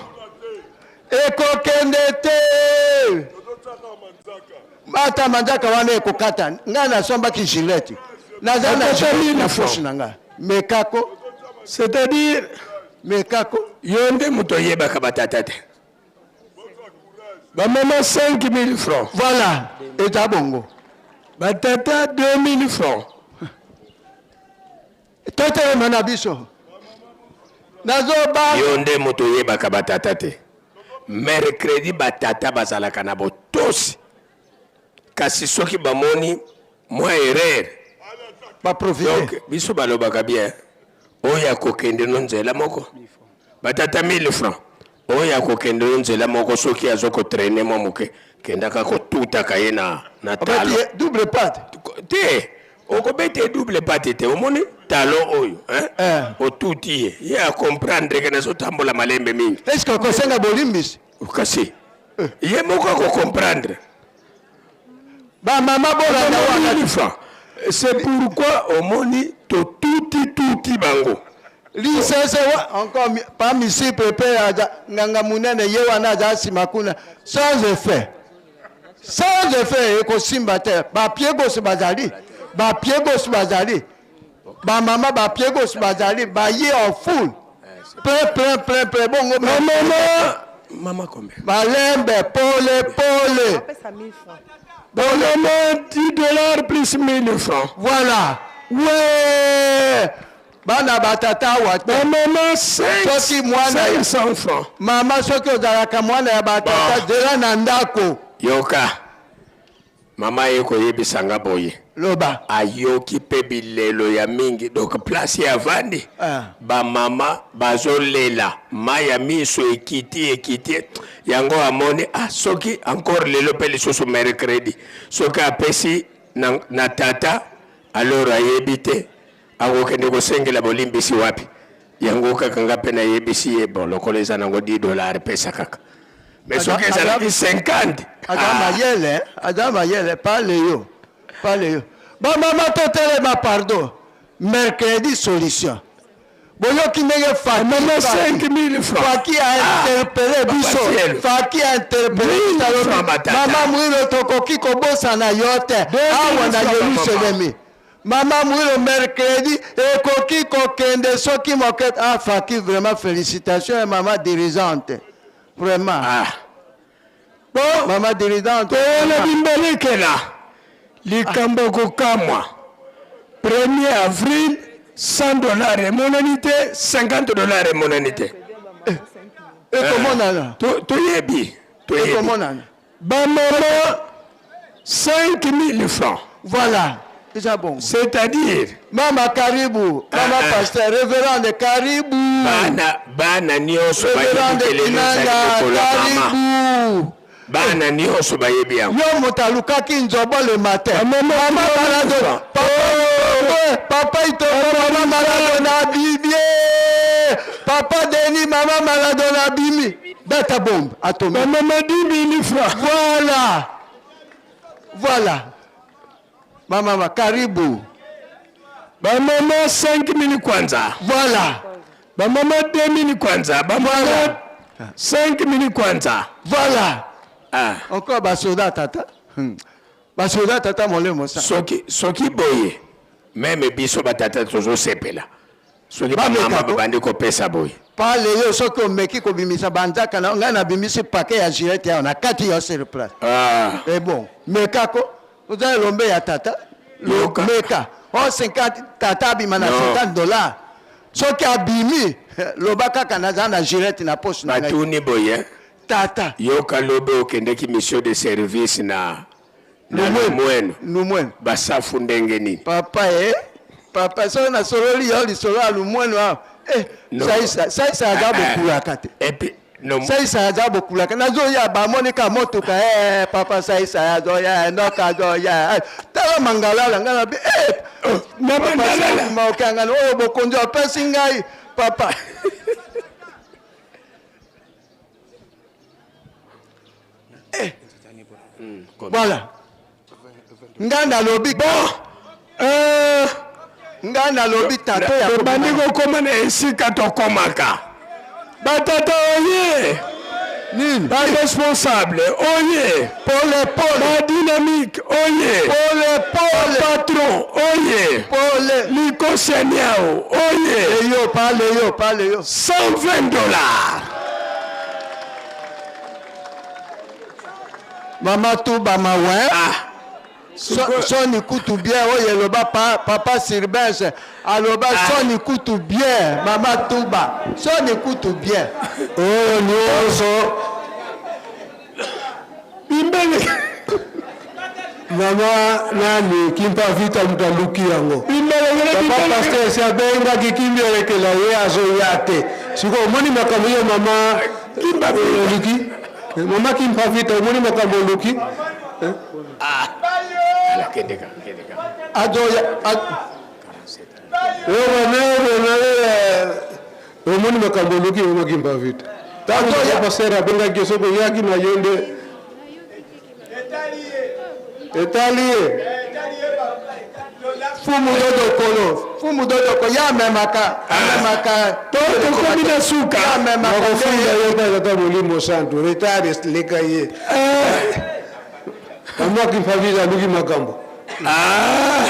Ekokende te. Ata manzaka wana ekokata. Ngai nasombaki gilete, naza na Batata gilet na 1000 francs. poche na ngai mekako. C'est-à-dire mekako yo nde moto oyebaka batata te. Bamama 5000 francs. Voilà, eza bongo. Batata 2000 francs. Totelema na biso. Nazoba. Yo nde moto oyebaka batata te. Mercredi batata bazalaka na botosi, kasi soki bamoni mwa erreur baprofite. Donc biso balobaka bien, oyo akokende no nzela moko. Batata 1000 francs, oyo akokende no nzela moko, soki azokotraine mwa moke, kendaka kotutaka ye na talo. Double patte te, okobeta ye double patte te, omoni talon oyo, hein? Otuti ye, ye acomprendre ke nazotambola malembe mingi. Est ce que okosenga bolimbisi? Kasi ye moko akocomprendre. Bamama bolanda wana. 1000 francs, c'est pourquoi omoni totuti tuti bango. Lisese wa encore pa misiple mpe aza nganga munene, ye wana aza nsima kuna sans effet, sans effet, ekosimba te. Bapie gauche bazali, bapie gauche bazali. Bamama bapiegos bazali baye en foule. Plein plein plein plein bongo. Mama mama combien? Malembe pole pole. Bamama 10 dollars plus 1000 francs. Voilà. Ouais. Bana batata awa te. Bamama Soki mwana 500 francs. Mama soki ozalaka mwana ya batata zela na ndako. Yoka. Mama ye koyebisa nga boye. Loba. Ayoki mpe bilelo ya mingi donc place ya avandi. Ah. Bamama bazolela mai ya miso ekiti ekiti yango amoni ah, soki encore lelo mpe lisusu mercredi soki apesi na, na tata alors ayebi te akokende kosengela bolimbisi wapi yango kaka nga mpe nayebisi ye bon lokola eza nango 10 dollar pesa kaka mais soki ezalaki 50 Aza mayele, aza mayele, pale yo. Pale yo. Bamama totelema pardon. Mercredi solution. Boyoki ndenge Faki Mama 5000 francs. Faki a interpellé Papa biso. Ciel. Faki a interpellé 1000 biso alobi, francs, batata. Mama Mwilo tokoki kobosana yo te. Awa na francs, mama. Yerusalemi. Mama Mwilo mercredi ekoki kokende soki moke. Ah Faki vraiment félicitations ya mama dirigeante. Vraiment. Ah. Bon, Mama dirigeante. toyana bimbelekela likambo kokamwa 1er avril 100 dollar emonani te 50 dollar emonani te. Ekomonana. Toyebi toyebi. Ekomonana. Bamama 5000 francs. Voilà. Eza bon. C'est-à-dire Mama karibu, mama Ah, ah. pasteur, révérende karibu. bana bana nyonso Révérende bayebi kelelo ezali Kinanga lokolo ya mama. karibu. Bana nyonso bayebi yango. Yo moto alukaki nzobo le matin. Mama Malado, papa, papa Itoko, mama Malado na bimie. Papa Denis, mama Malado na bimi. Beta bombe atomique. Bamama 10 000 francs. Voilà. Voilà. Mama karibu. Bamama 5 000 kwanza. Voilà. Bamama 2 000 kwanza. Bamama 5 000 kwanza. Voilà. Ah. Encore basoda tata. Basoda tata molemo sa. Soki soki boye meme biso batata tozosepela soki bamama babandi kopesa boye. Pale yo soki omeki kobimisa banzaka na ngai nabimisi pake ya gilete awa na kati yo sur place. Ah. E bon, mekako oza elombe ya tata. Yoka. Meka. O 50 tata abima na Non. 50 dollars. Soki abimi loba kaka naza na gilete na poche na ngai. Batuni boye Tata. yoka lobi okendeki mission de service na na Lumweno. Lumweno. Basafu ndenge nini? Papa eh papa soki nasololi yo lisolo ya Lumweno awa. Eh, No. saisa saisa aza Ah, ah. bokulaka te. Et puis no, Saisa aza bokulaka nazoya bamoni ka motuka eh, papa saisa azoya enoka azoya eh. Tala mangalala ngai nabi eh, na mangalala. maokangana oyo bokonzi apesi ngai papa. Eh. Voilà. Ngai nalobi bon ngai nalobi tato ya tobandi kokóma na esika tokomaka batata oye nini baresponsable oye pole pole badynamique oye pole pole patron oye pole likosia niao oye eyo pale yo pale yo 120 dollars. Mama tuba mawe. Ah. Soni kutu bien oyo eloba pa, papa Sylvain aloba soni kutu bien mama tuba soni kutu bien oyo nyonso Bimbele mama nani kimpa vita moto aluki yango papa paster si abengaki kimbi elekela ye azoya te sikoyo omoni makambo yo mama oluki mama kimpa vita omoni makambo oluki Kendeka, kendeka. Azoya omoni makambo oluki mama kimpa vita ntango papa paster abengaki yo soki oyaki na yo nde etali ye fumu dodokolo fumu dodoko ye amemaka amemaka tokomi na suka ye amemaka nakofunda ye mpe tata molimo santu retard eleka ye mama kimpa vita aluki makambo Ah.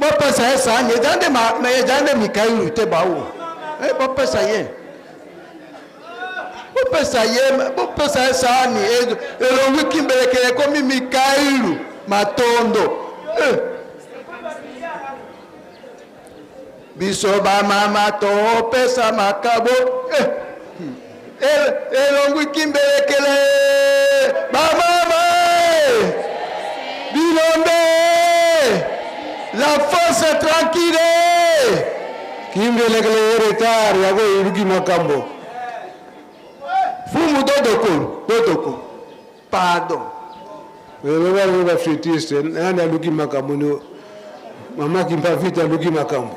Bopesa ye sani, eza nde eza nde Mikailu te baoyo. Eh, bopesa ye. Bopesa ye, bopesa ye sani, elongwi kimbelekele ekomi Mikailu matondo. Eh. Biso bamama topesa makabo. Eh. Elongwi kimbelekele bamama bilombe la force tranquille. Kimbelekele ye retard yango eluki makambo. Fumu dodoko dodoko pardon. Eloba bafetiste nani aluki makambo ni mama Kimpa Vita aluki makambo.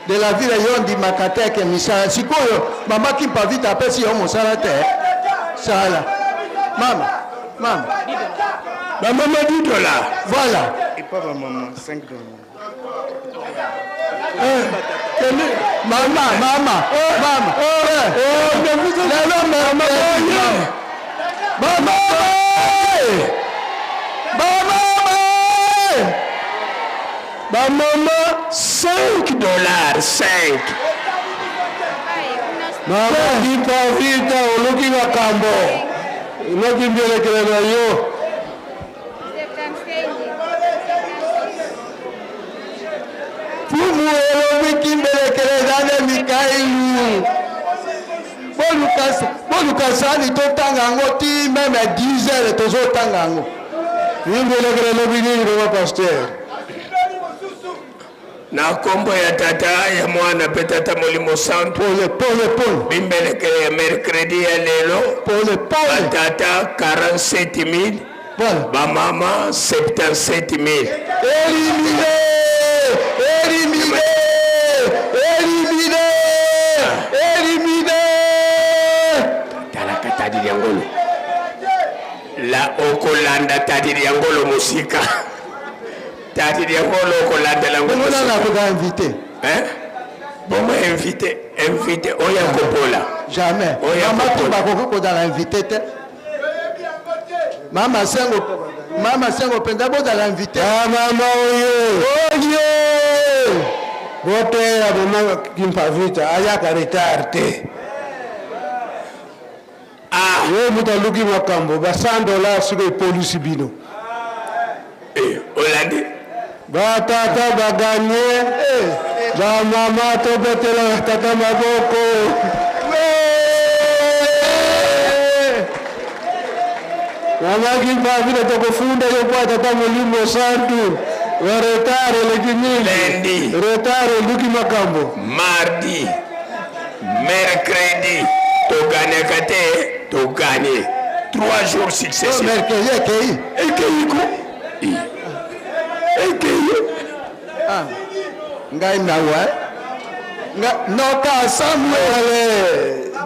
De la ville yo ndimaka te ke misala sikoyo mama Kimpa Vita apesi yo mosala te sala mama mama bamama 10 dollars. Voilà. Et pas ma maman, 5 dollars. Mama mama mama lelo mama mama mama bamama 5 dollars 5. Mama Kimpa Vita oluki makambo oluki mbelekele na yo. Fumu elongwi kimbelekele eza nde Mikailu. Boluka sani totanga yango ti meme 10 heures tozotanga yango. Kimbelekele elobi nini papa pasteur? Na nkombo ya Tata, ya Mwana mpe Tata Molimo Santu. Pole pole pole. Bimbelekele ya mercredi ya lelo. Pole pole. Batata 47 000. Voilà. Bamama 77 000. Éliminé, éliminé, éliminé, éliminé. Talaka tadili ya ngolo la okolanda tadili ya ngolo mosika, tadili ya ngolo okolandela yango. Bongo nani akoka invité? Hein? Bongo invité, invité oyo akopola. Jamais. Oyo mama akopola. Tumba akoki kozala invité te. Mama Sengo, mama Sengo mpenza bozala invité. Bamama oye. Oye. Boteya mama Kimpa Vita ayaka retard te. Ye moto aluki makambo ba 100 dollars sikoyo epolisi bino. Olandi. Batata baganye, bamama tobetela tata maboko. Mama Kimpa Vita tokofunda yo mpo tata Molimo Santu. Ba retard eleki mingi. Lundi. Retard eluki makambo. Mardi, mercredi toganaka te, toganye 3 jours successifs. Mercredi ekei. Ekei ko ekei. Ah, ngai mawa noka Samuel.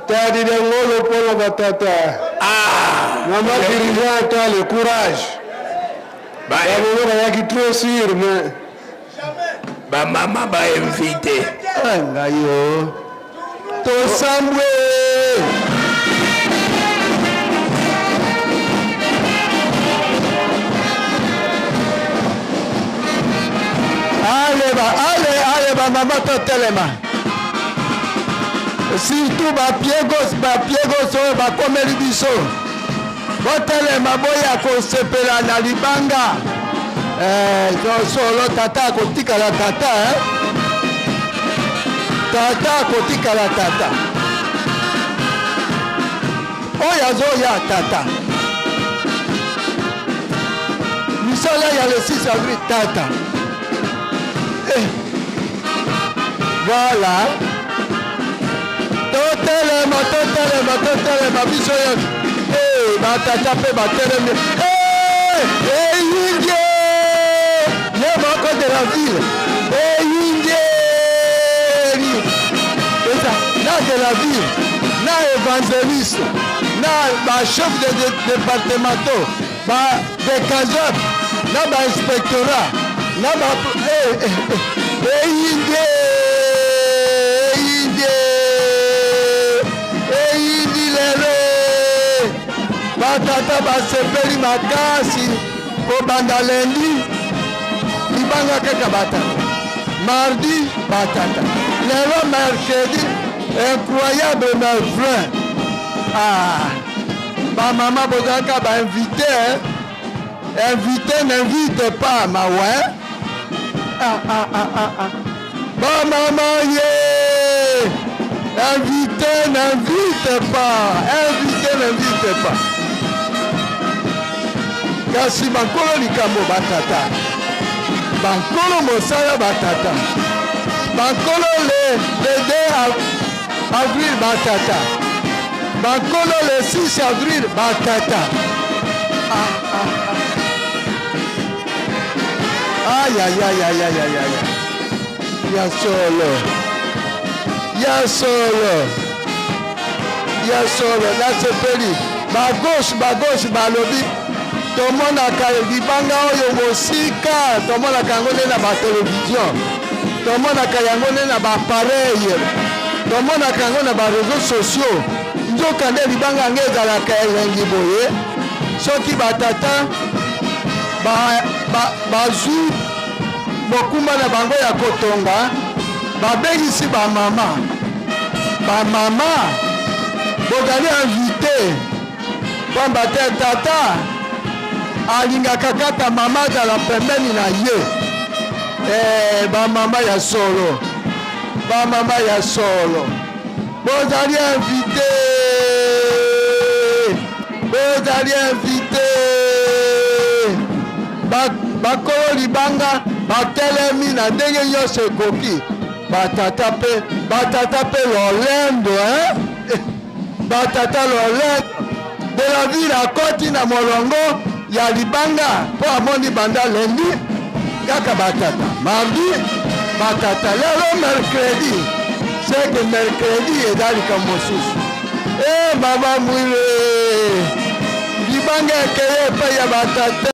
Tadi de ngolo mpona batata. Mama dirigeante a le courage. Bamama bayaki trop sûr mais bamama bainvité. Ah, ngai o tosambwe. Ale ba ale ale bamama totelema, surtout bapiegos bapiegos oyo bakomeli biso, botelema boya kosepela na libanga. Eh, solo tata akotikala tata, eh? Tata akotikala tata oyo azoya tata misala ya le 6 avril tata. Eh. Voilà, totelema totelema totelema biso nyonso. Eh, batata mpe batelemi. Eh, eyingie ye moko de la ville eyingieli eza na de la ville na évangéliste na bachef de départementaux, badecasop na bainspectorat na ba eyindie eyindie eyindi lelo. Batata basepeli makasi kobanda lundi libanga kaka batata, mardi batata, lelo mercredi, incroyable mais vrai. Ah, bamama bozalaka bainvité, hein? Invité n'invite pas mawa, hein? Ah, ah, ah, ah, ah. Bamama ye, invité n'invite pas, invité n'invite pas. Kasi bankolo likambo batata, bankolo mosala batata, bankolo le 2 avril batata, bankolo le 6 avril batata. Ah, ah, ah. Ay, ay, ay, ay, ay, ay, ay. Ya solo, ya solo, ya solo. Nasepeli. Bagauche, bagauche balobi tomonaka libanga oyo mosika, tomonaka yango nde na batelevizio, tomonaka yango nde na baappareil, tomonaka yango na bareseau sociaux. Nzoka nde libanga yango ezalaka elengi boye. Soki batata bazwi mokumba na bango ya kotonga, babengisi bamama. Bamama bozali invité, pamba te tata alingaka kaka mama azala pembeni na ye. Eh, bamama ya solo, bamama ya solo, bozali invité, bozali invité. Bakolo libanga batelemi na ndenge nyonso ekoki. Batata mpe, batata mpe lolendo, hein? Batata lolendo de la ville akoti na molongo ya libanga mpo amoni banda lundi kaka batata, mardi batata, lelo mercredi. Seke mercredi eza likambo mosusu. E mama mwile, libanga ekeye epai ya batata.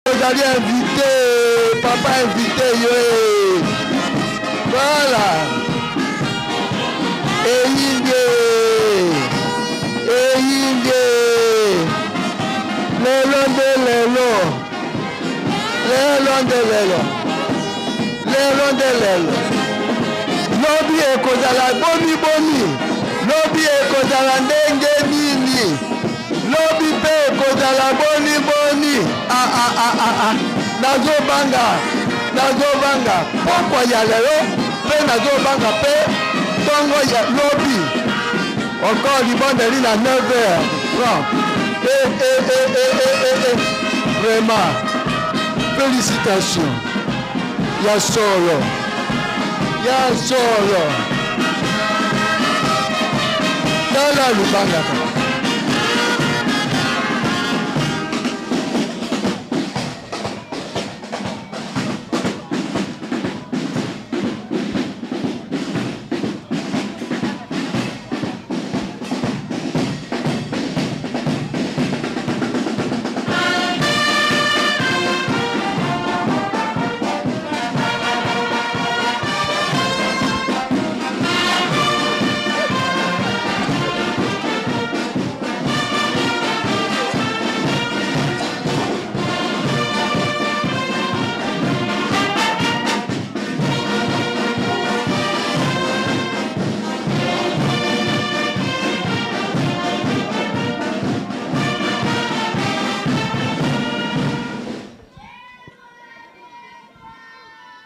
Ozali invité, papa invité yo. Voilà, eyinde, eyinde, lelo nde lelo, lelo nde lelo, lelo nde lelo. Lobi ekozala boni boni? Lobi ekozala ndenge nini? Lobi mpe ekozala boni boni? Ah, ah, ah, ah, ah. Nazobanga, nazobanga pokwa ya lelo mpe nazobanga mpe ntongo ya lobi. Encore libondeli na 9 heures franc. Eh, eh, eh, eh, eh, eh, eh. Vraiment, félicitations. Ya solo, ya solo. Tala libanga kaka.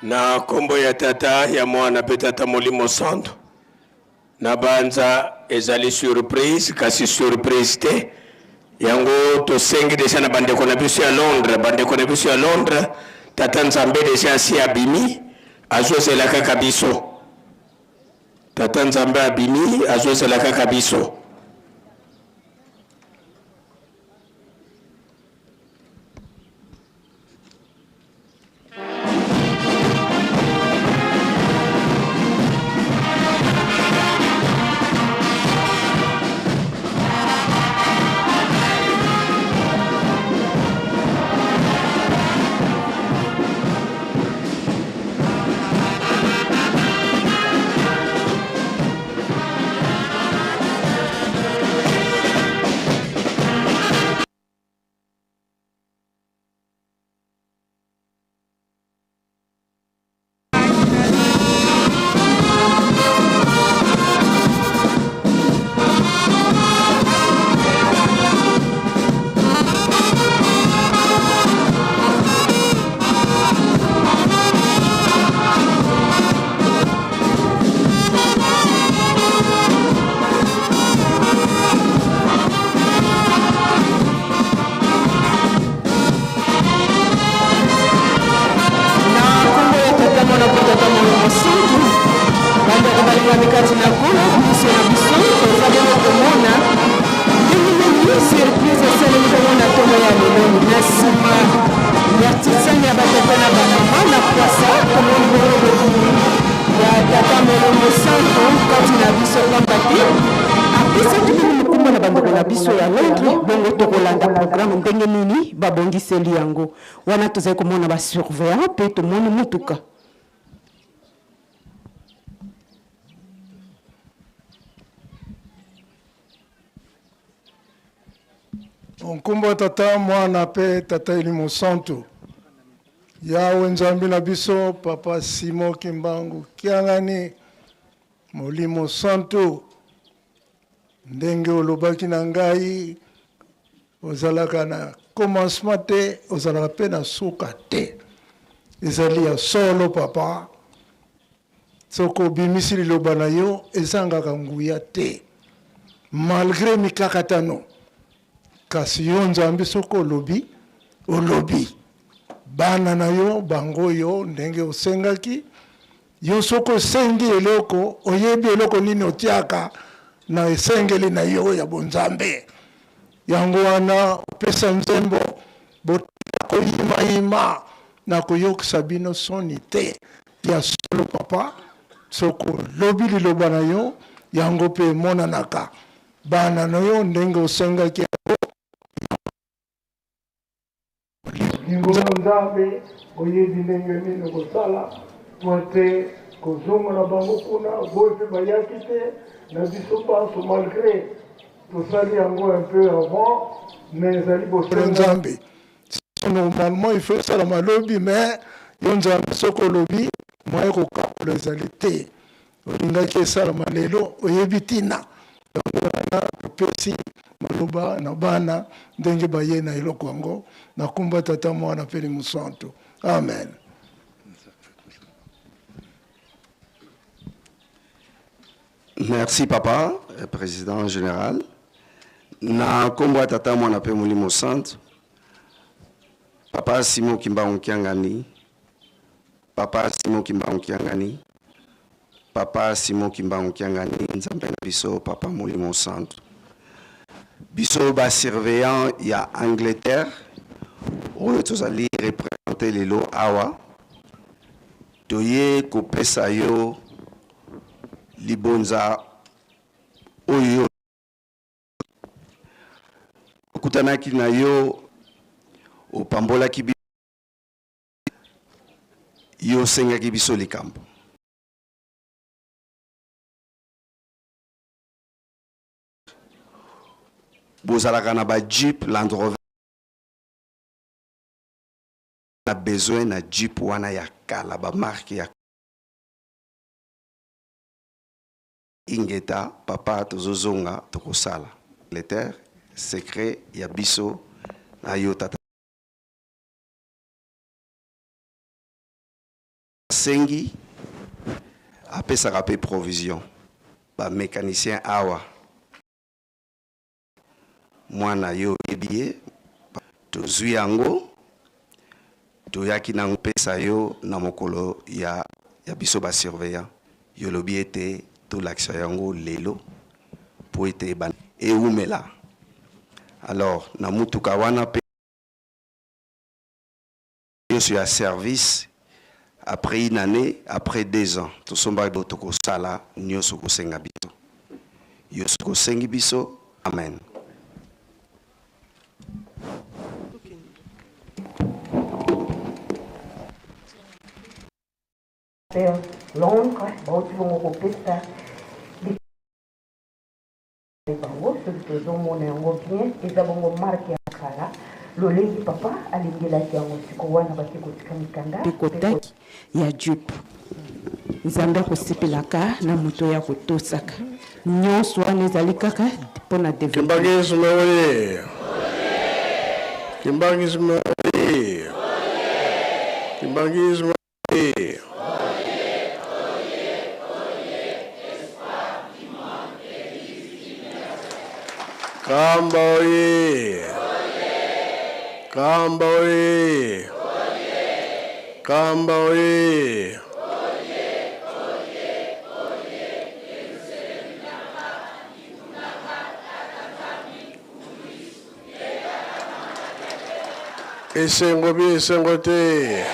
Na nkombo ya Tata, ya Mwana mpe Tata Molimo Santo. Na banza ezali surprise, kasi surprise te. Yango tosengi deja na bandeko na biso ya Londres, bandeko na biso ya Londres, Tata Nzambe deja asi abimi, azozela kaka biso. Tata Nzambe abimi, azozela kaka biso. nsima ya tisane ya batata na bamama na kwasa tomoni bongo bolingi ya tata molongo santo kati na biso pamba te apesaki bino mokumba na bandeko na biso ya londres bongo tokolanda programme ndenge nini babongiseli yango wana tozali komona basurveillant mpe tomoni motuka Nkombo ya Tata, Mwana mpe Tata Elimo Santu. Yawe Nzambe na biso, Papa Simon Kimbangu Kiangani, Molimo Santu, ndenge olobaki na ngai, ozalaka na commencement te, ozalaka mpe na suka te. Ezali ya solo papa, soki obimisi liloba na yo ezangaka nguya te malgre mikakatano kasi yo nzambe soki olobi olobi bana na yo bango yo ndenge osengaki yo soki osengi eloko oyebi eloko nini otiaka na esengeli na yo ya bonzambe yango wana opesa nzembo botika koyimayima na koyokisa bino soni te Ya solo papa, soki olobi liloba na yo, yango mpe emonanaka. Bana na yo ndenge osengaki yango. Bolingo na Nzambe, oyebi ndenge nini kosala mpo ete kozonga na bango kuna boye mpe bayaki te na biso banso malgre tosali yango un peu avant mais ezali bosenga Nzambe normalement il faut esalama lobi mais yo nzambe soki olobi moyen kokakola ezali te olingaki esalama lelo oyebi ntina yango wana topesi maloba na bana ndenge baye na eloko yango na nkombo tata mwana mpe mosantu amen. Merci papa, président général. Na kombo ya tata mwana pe molimo santu. Papa Simon Kimbangu Kiangani. Papa Simon Kimbangu Kiangani. Papa Simon Kimbangu Kiangani, Nzambe na biso papa molimo santu. Biso ba surveillant ya Angleterre oyo tozali représenter lelo awa toye kopesa yo libonza oyo okutanaki na yo opambolaki biso yo osengaki biso likambo bozalaka na ba jeep Land Rover na besoin na jeep wana ya kala ba marque ya Ingeta papa tozozonga tokosala Angleterre secret ya biso na yo tata asengi apesaka pe provision ba mecanicien awa mwana yo oyebi ye tozwi yango toyaki na pesa yo na mokolo ya, ya biso ba surveillant yo olobi ete tolakisa yango lelo mpo ete ewumela alors na mutuka wana pe nyonso ya service après une année après 2 ans tosombaki bo tokosala nyonso kosenga biso yo soki osengi biso amen. Mpe Londres bauti bongo kopesa bango soki tozomona yango bien eza bongo marke ya kala lolenge papa alingelaki yango siko wana bake kotika mikanda mpe kotaki ya jupe nzambe akosepelaka na moto oyo akotosaka nyonso wana ezali kaka mpo na Kimbanguisme oye! Kimbanguisme oye! Kimbanguisme oye! Kamba oye! Kamba oye! Kamba oye! Esengo bi esengo te.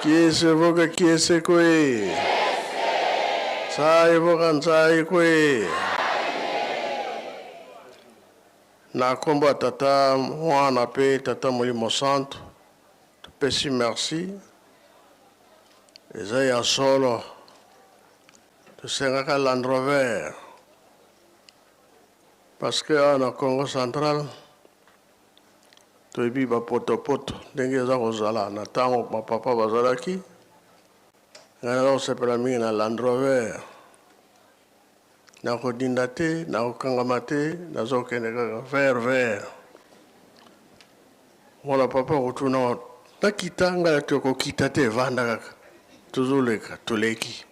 Kiese voka kiese kwe. Tsai voka ntsai kwe. Na nkombo ya Tata, Mwana mpe Tata Molimo Santu, topesi merci. Eza ya solo, tosengaka Land Rover parce que awa na Congo Central toyebi bapotopoto ndenge eza kozala na ntango bapapa bazalaki. Ngai naza kosepela mingi na Land Rover. Nakodinda te, nakokangama te, nazokende kaka vert vert. Mwana papa akotuna nakita, ngai ati okokita te, vanda kaka, tozoleka, toleki.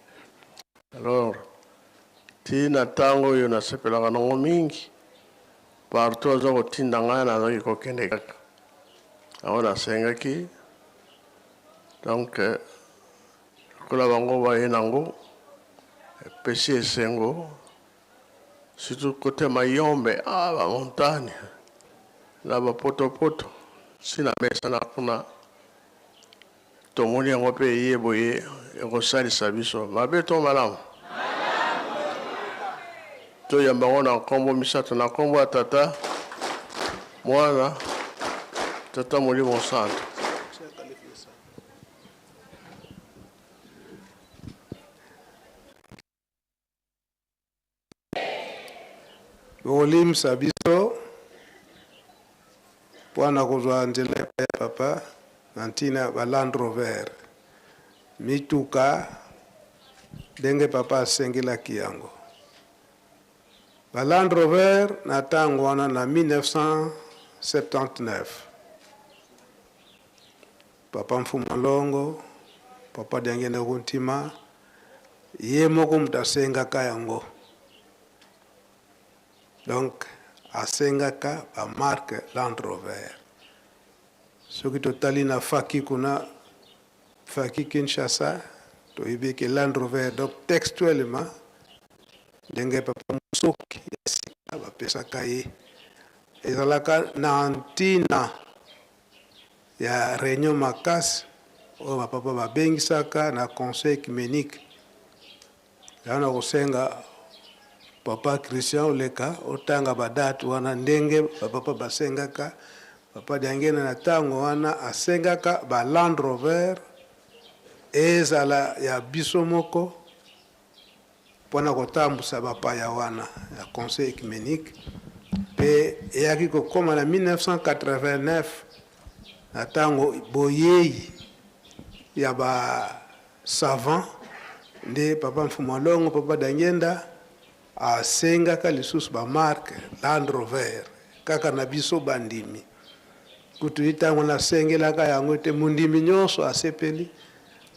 Alors ti na ntango oyo nasepelaka nango mingi, partout aza kotinda ngai nazalaki kokende kaka. Yango nasengaki donc Lokola bango baye nango epesi esengo surtout cote mayombe ah ba montagne na ba potopoto si na mesana kuna tomoni yango mpe eye boye ekosalisa biso mabe to malamu toyamba yango na nkombo misato na nkombo ya tata mwana tata molimo santo. Bokolimisa biso mpo na kozwa nzela epai ya papa na ntina ya ba Land Rover, mituka ndenge papa asengelaki yango. Ba Land Rover na ntango wana na 1979. Papa Mfuma Longo, Papa Diangienda Kuntima, ye moko moto asengaka yango. Donc asengaka ba marque Land Rover. Soki totali na Faki kuna, Faki Kinshasa, toyebi ke Land Rover, donc textuellement ndenge Papa Musoki ya sika bapesaka ye ezalaka na ntina ya reunion makasi oyo ba papa babengisaka na conseil ecumenique. Yango na kosenga papa Christian oleka otanga ba date wana ndenge ba papa basengaka. Papa Diangienda na tango wana asengaka ba Land Rover ezala ya biso moko pona kotambusa bapaya wana ya conseil ecumenique pe eyaki kokoma na 1989 na tango boyeyi ya ba savants nde papa Mfumua Longo, papa Diangienda asengaka lisusu ba marque Land Rover kaka na biso bandimi kutu ye tango nasengelaka yango ete mondimi nyonso asepeli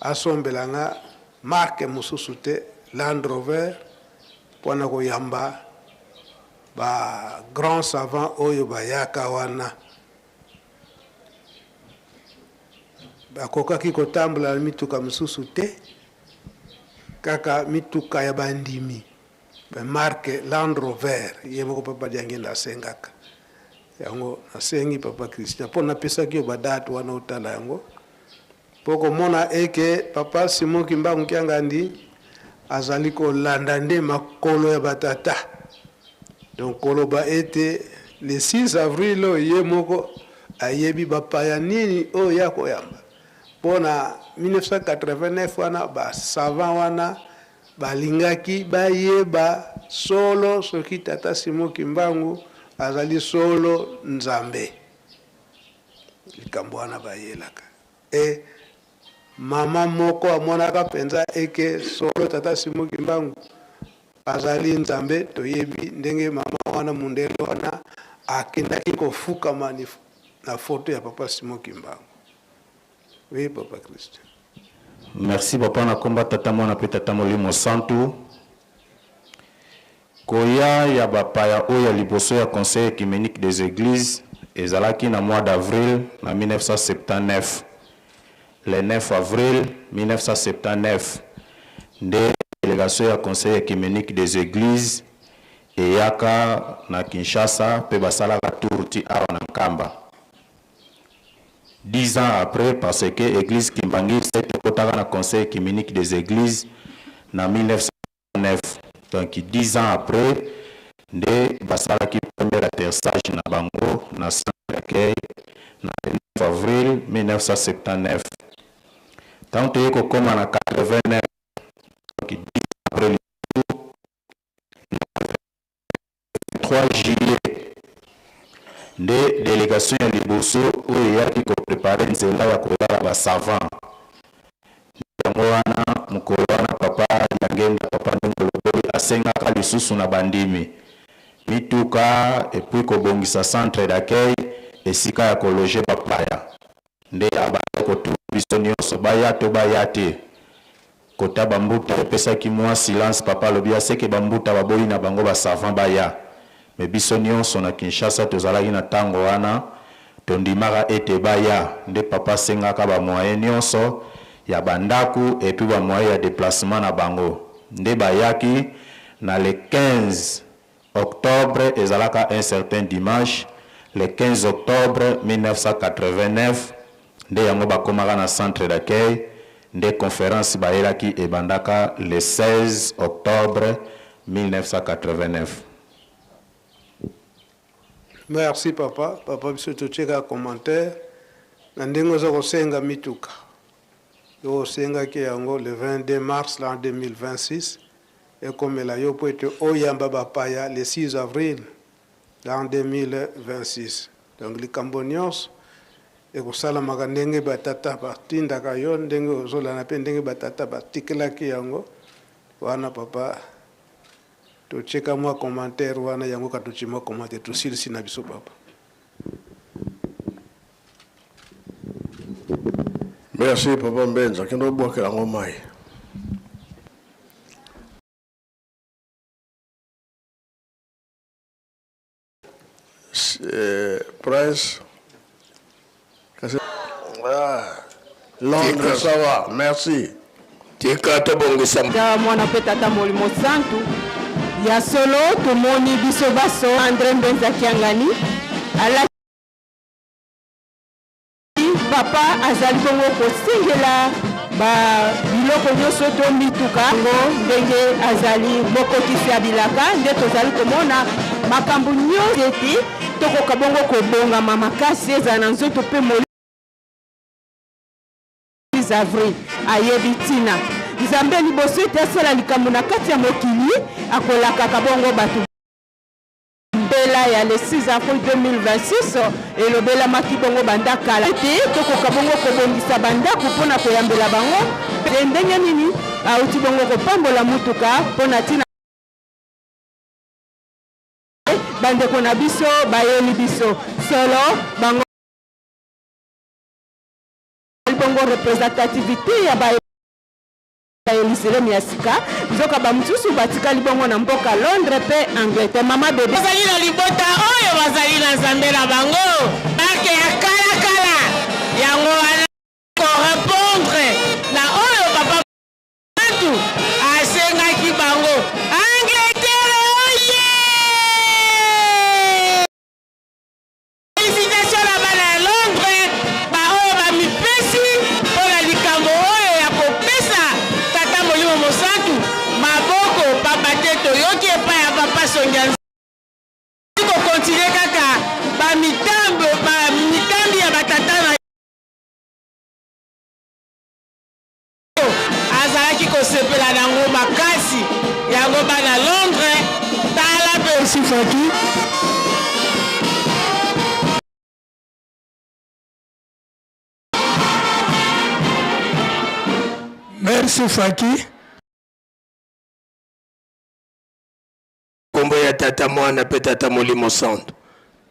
asombela nga Marque mosusu te Land Rover pona koyamba ba grands savants oyo bayaka wana. Bakokaki kotambola na mituka mosusu te, kaka mituka ya bandimi ba marque Land Rover. Ye moko Papa Diangienda asengaka yango. Nasengi Papa Christian po napesaki yo ba date wana otala yango. Po komona eke Papa Simon Kimbangu Kiangani azali kolanda nde makolo ya ba tata. Donc koloba ete le 6 avril oyo ye moko ayebi bapaya nini oyo ye akoyamba. Po na 1989 wana ba savants wana balingaki bayeba solo soki Tata Simon Kimbangu azali solo Nzambe. Likambo wana bayelaka e mama moko amonaka mpenza eke solo Tata Simon Kimbangu azali Nzambe. Toyebi ndenge mama wana mundele wana akendaki kofukama na foto ya Papa Simon Kimbangu. Oui, Papa Christian. Merci papa na komba tata mwana pe tata molimo santu. Koya ya bapaya oyo ya liboso ya Conseil ecumenique des Eglises ezalaki na mois d'avril na 1979. Le 9 avril 1979 nde delegation ya Conseil ecumenique des Eglises eyaka na Kinshasa mpe basalaka tour ti awa na Nkamba. 10 ans après, parce que église kimbanguiste ekotaka na Conseil œcuménique des églises na 1909, donc 10 ans après nde basalaki premier atterrissage na bango na centre d'accueil na 9 avril 1979. Ntango toye kokóma na 89, donc 10 ans après, 3 juillet, nde délégation ya liboso oyo eyaki kopréparer nzela ya kolala basavant. Yango wana, mokolo wana, papa Yangenda, papa ndenge olobeli, asengaka lisusu na bandimi mituka et puis kobongisa centre d'accueil, esika ya kologer bapaya. Nde abanda kotuna biso nyonso, baya to baya te. Kota bambuta epesaki mwa silence. Papa alobi aseke bambuta baboyi na bango basavant baya, mais biso nyonso na Kinshasa tozalaki na ntango wana, tondimaka ete baya. Nde papa asengaka bamoyen nyonso ya bandako et puis bamoyen ya déplacement na bango. Nde bayaki na le 15 octobre, ezalaka un certain dimanche, le 15 octobre 1989. Nde yango bakomaka na centre d'accueil. Nde conférence bayelaki ebandaka le 16 octobre 1989. Merci papa. Papa, biso totieka commentaire na ndenge oza kosenga mituka. Yo osengaki yango le 22 mars l'an 2026, ekomela yo po ete oyamba bapaya le 6 avril l'an 2026. Donc likambo nyonso ekosalamaka ndenge batata batindaka yo, ndenge ozolanda mpe ndenge batata batikelaki yango wana. Papa, totieka mwa commentaire wana, yango ka totie mwa commentaire, tosilisi na biso papa. Merci papa Mbenza, kende obwakela yango mai. Prince kasi, ah, Londres, ça va, merci. Tika tobongisa. Ta mwana mpe tata Molimo Santu. Ya solo, tomoni biso baso Andre Mbenza Kiangani alaki papa azali bongo kosengela ba biloko nyonso to mituka yango, ndenge azali mokokisi ya bilaka. Nde tozali komona makambo nyonso ete tokoka bongo kobongama makasi, ezala na nzoto mpe molimo. Avril ayebi ntina Nzambe liboso ete asala likambo na kati ya mokili, akolakaka bongo bato. Mbela ya le 6 avril 2026 elobelamaki bongo banda kala ete tokoka bongo kobongisa bandako mpona koyambela bango. Mpe ndenge nini auti bongo kopambola mutuka mpo na ntina bandeko na biso bayeli biso solo bango bongo représentativité ya ba Yelusalemi ya sika, nzoka bamosusu batikali bongo na mboka Londres mpe Angleterre. Mama Bebe. Bazali na libota oyo bazali na Nzambe na bango, marque ya kalakala. Yango wana korépondre na oyo papa Bantu asengaki bango. Angleterre oye! Félicitation na bana ya Londres, baoyo bamipesi mpo na likambo oyo ya kopesa Tata Molimo Mosantu maboko, pamba te toyoki epai ya papa Songi kocontinuer kaka bamitambo, bamitambi ya batata na azalaki kosepela nango makasi. Yango bana Londres, tala mpe. Sifaki. Merci Faki. Nkombo ya Tata, Mwana mpe Tata Molimo Santo,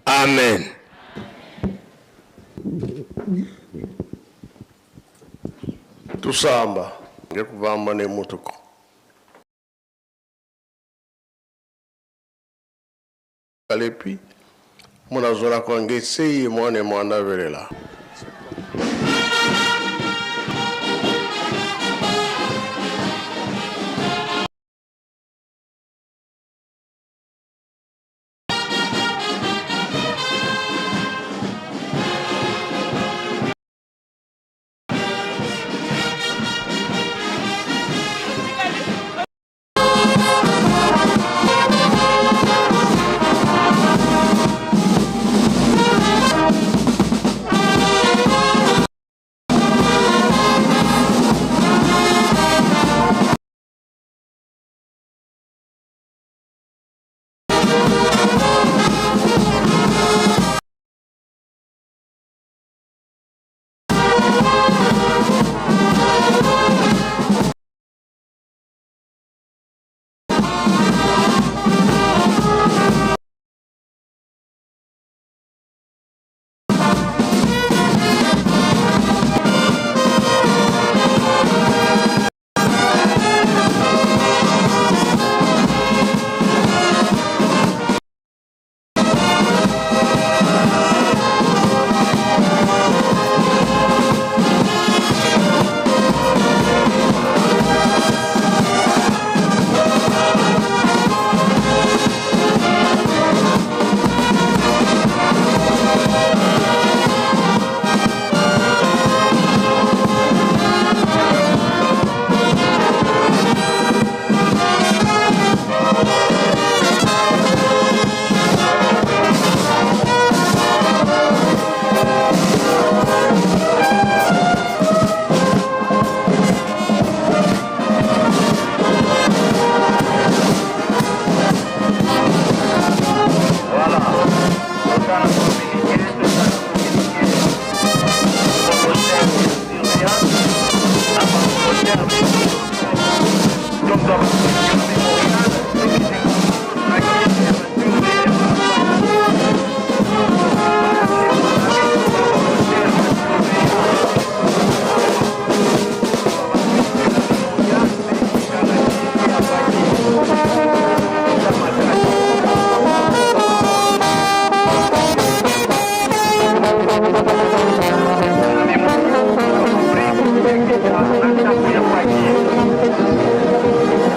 amen. Tusamba ngekuvamba nemutuko. Kalepi munazola kwange sei mwane mwana velela.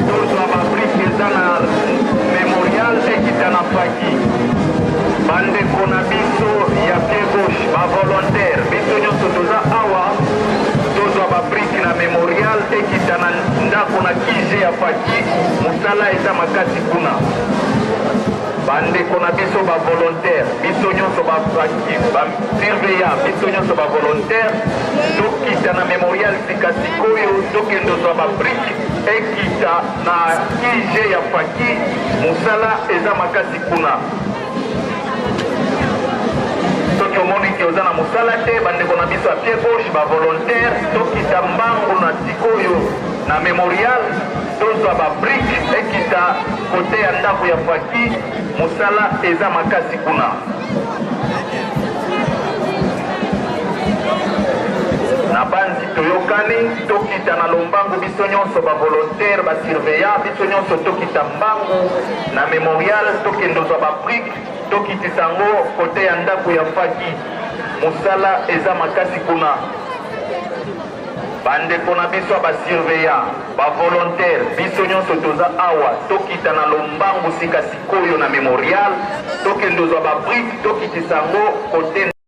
Tozwa babrike eza na memorial ekita na faki. Bandeko na biso ya pied gauche, bavolontaire, biso nyonso toza awa, tozwa babrike na memorial ekita na ndako na kije ya faki. Mosala eza makasi kuna. Bandeko na biso ba volontaire, biso nyonso ba ba surveillant, biso nyonso ba volontaire, tokita na memorial sika sikoyo, tokende ozwa ba brique ekita na IG ya Faki, mosala eza makasi kuna. Soki omoni ke oza na mosala te, bandeko na biso ya pied gauche ba volontaire, tokita mbangu na sikoyo na memorial, tozwa ba brique ekita kote ya ndako ya Faki, mosala eza makasi kuna. Na banzi toyokani, tokita na lombangu biso nyonso ba volontaire, ba surveillant, biso nyonso tokita mbangu na memorial, tokende ozwa ba brique, tokitisa yango kote ya ndako ya Faki, mosala eza makasi kuna. Bandeko na biso ya ba surveillant, ba volontaire, biso nyonso toza awa, tokita na lombangu sika sikoyo na memorial, tokende ozwa ba brique, tokitisa yango kote.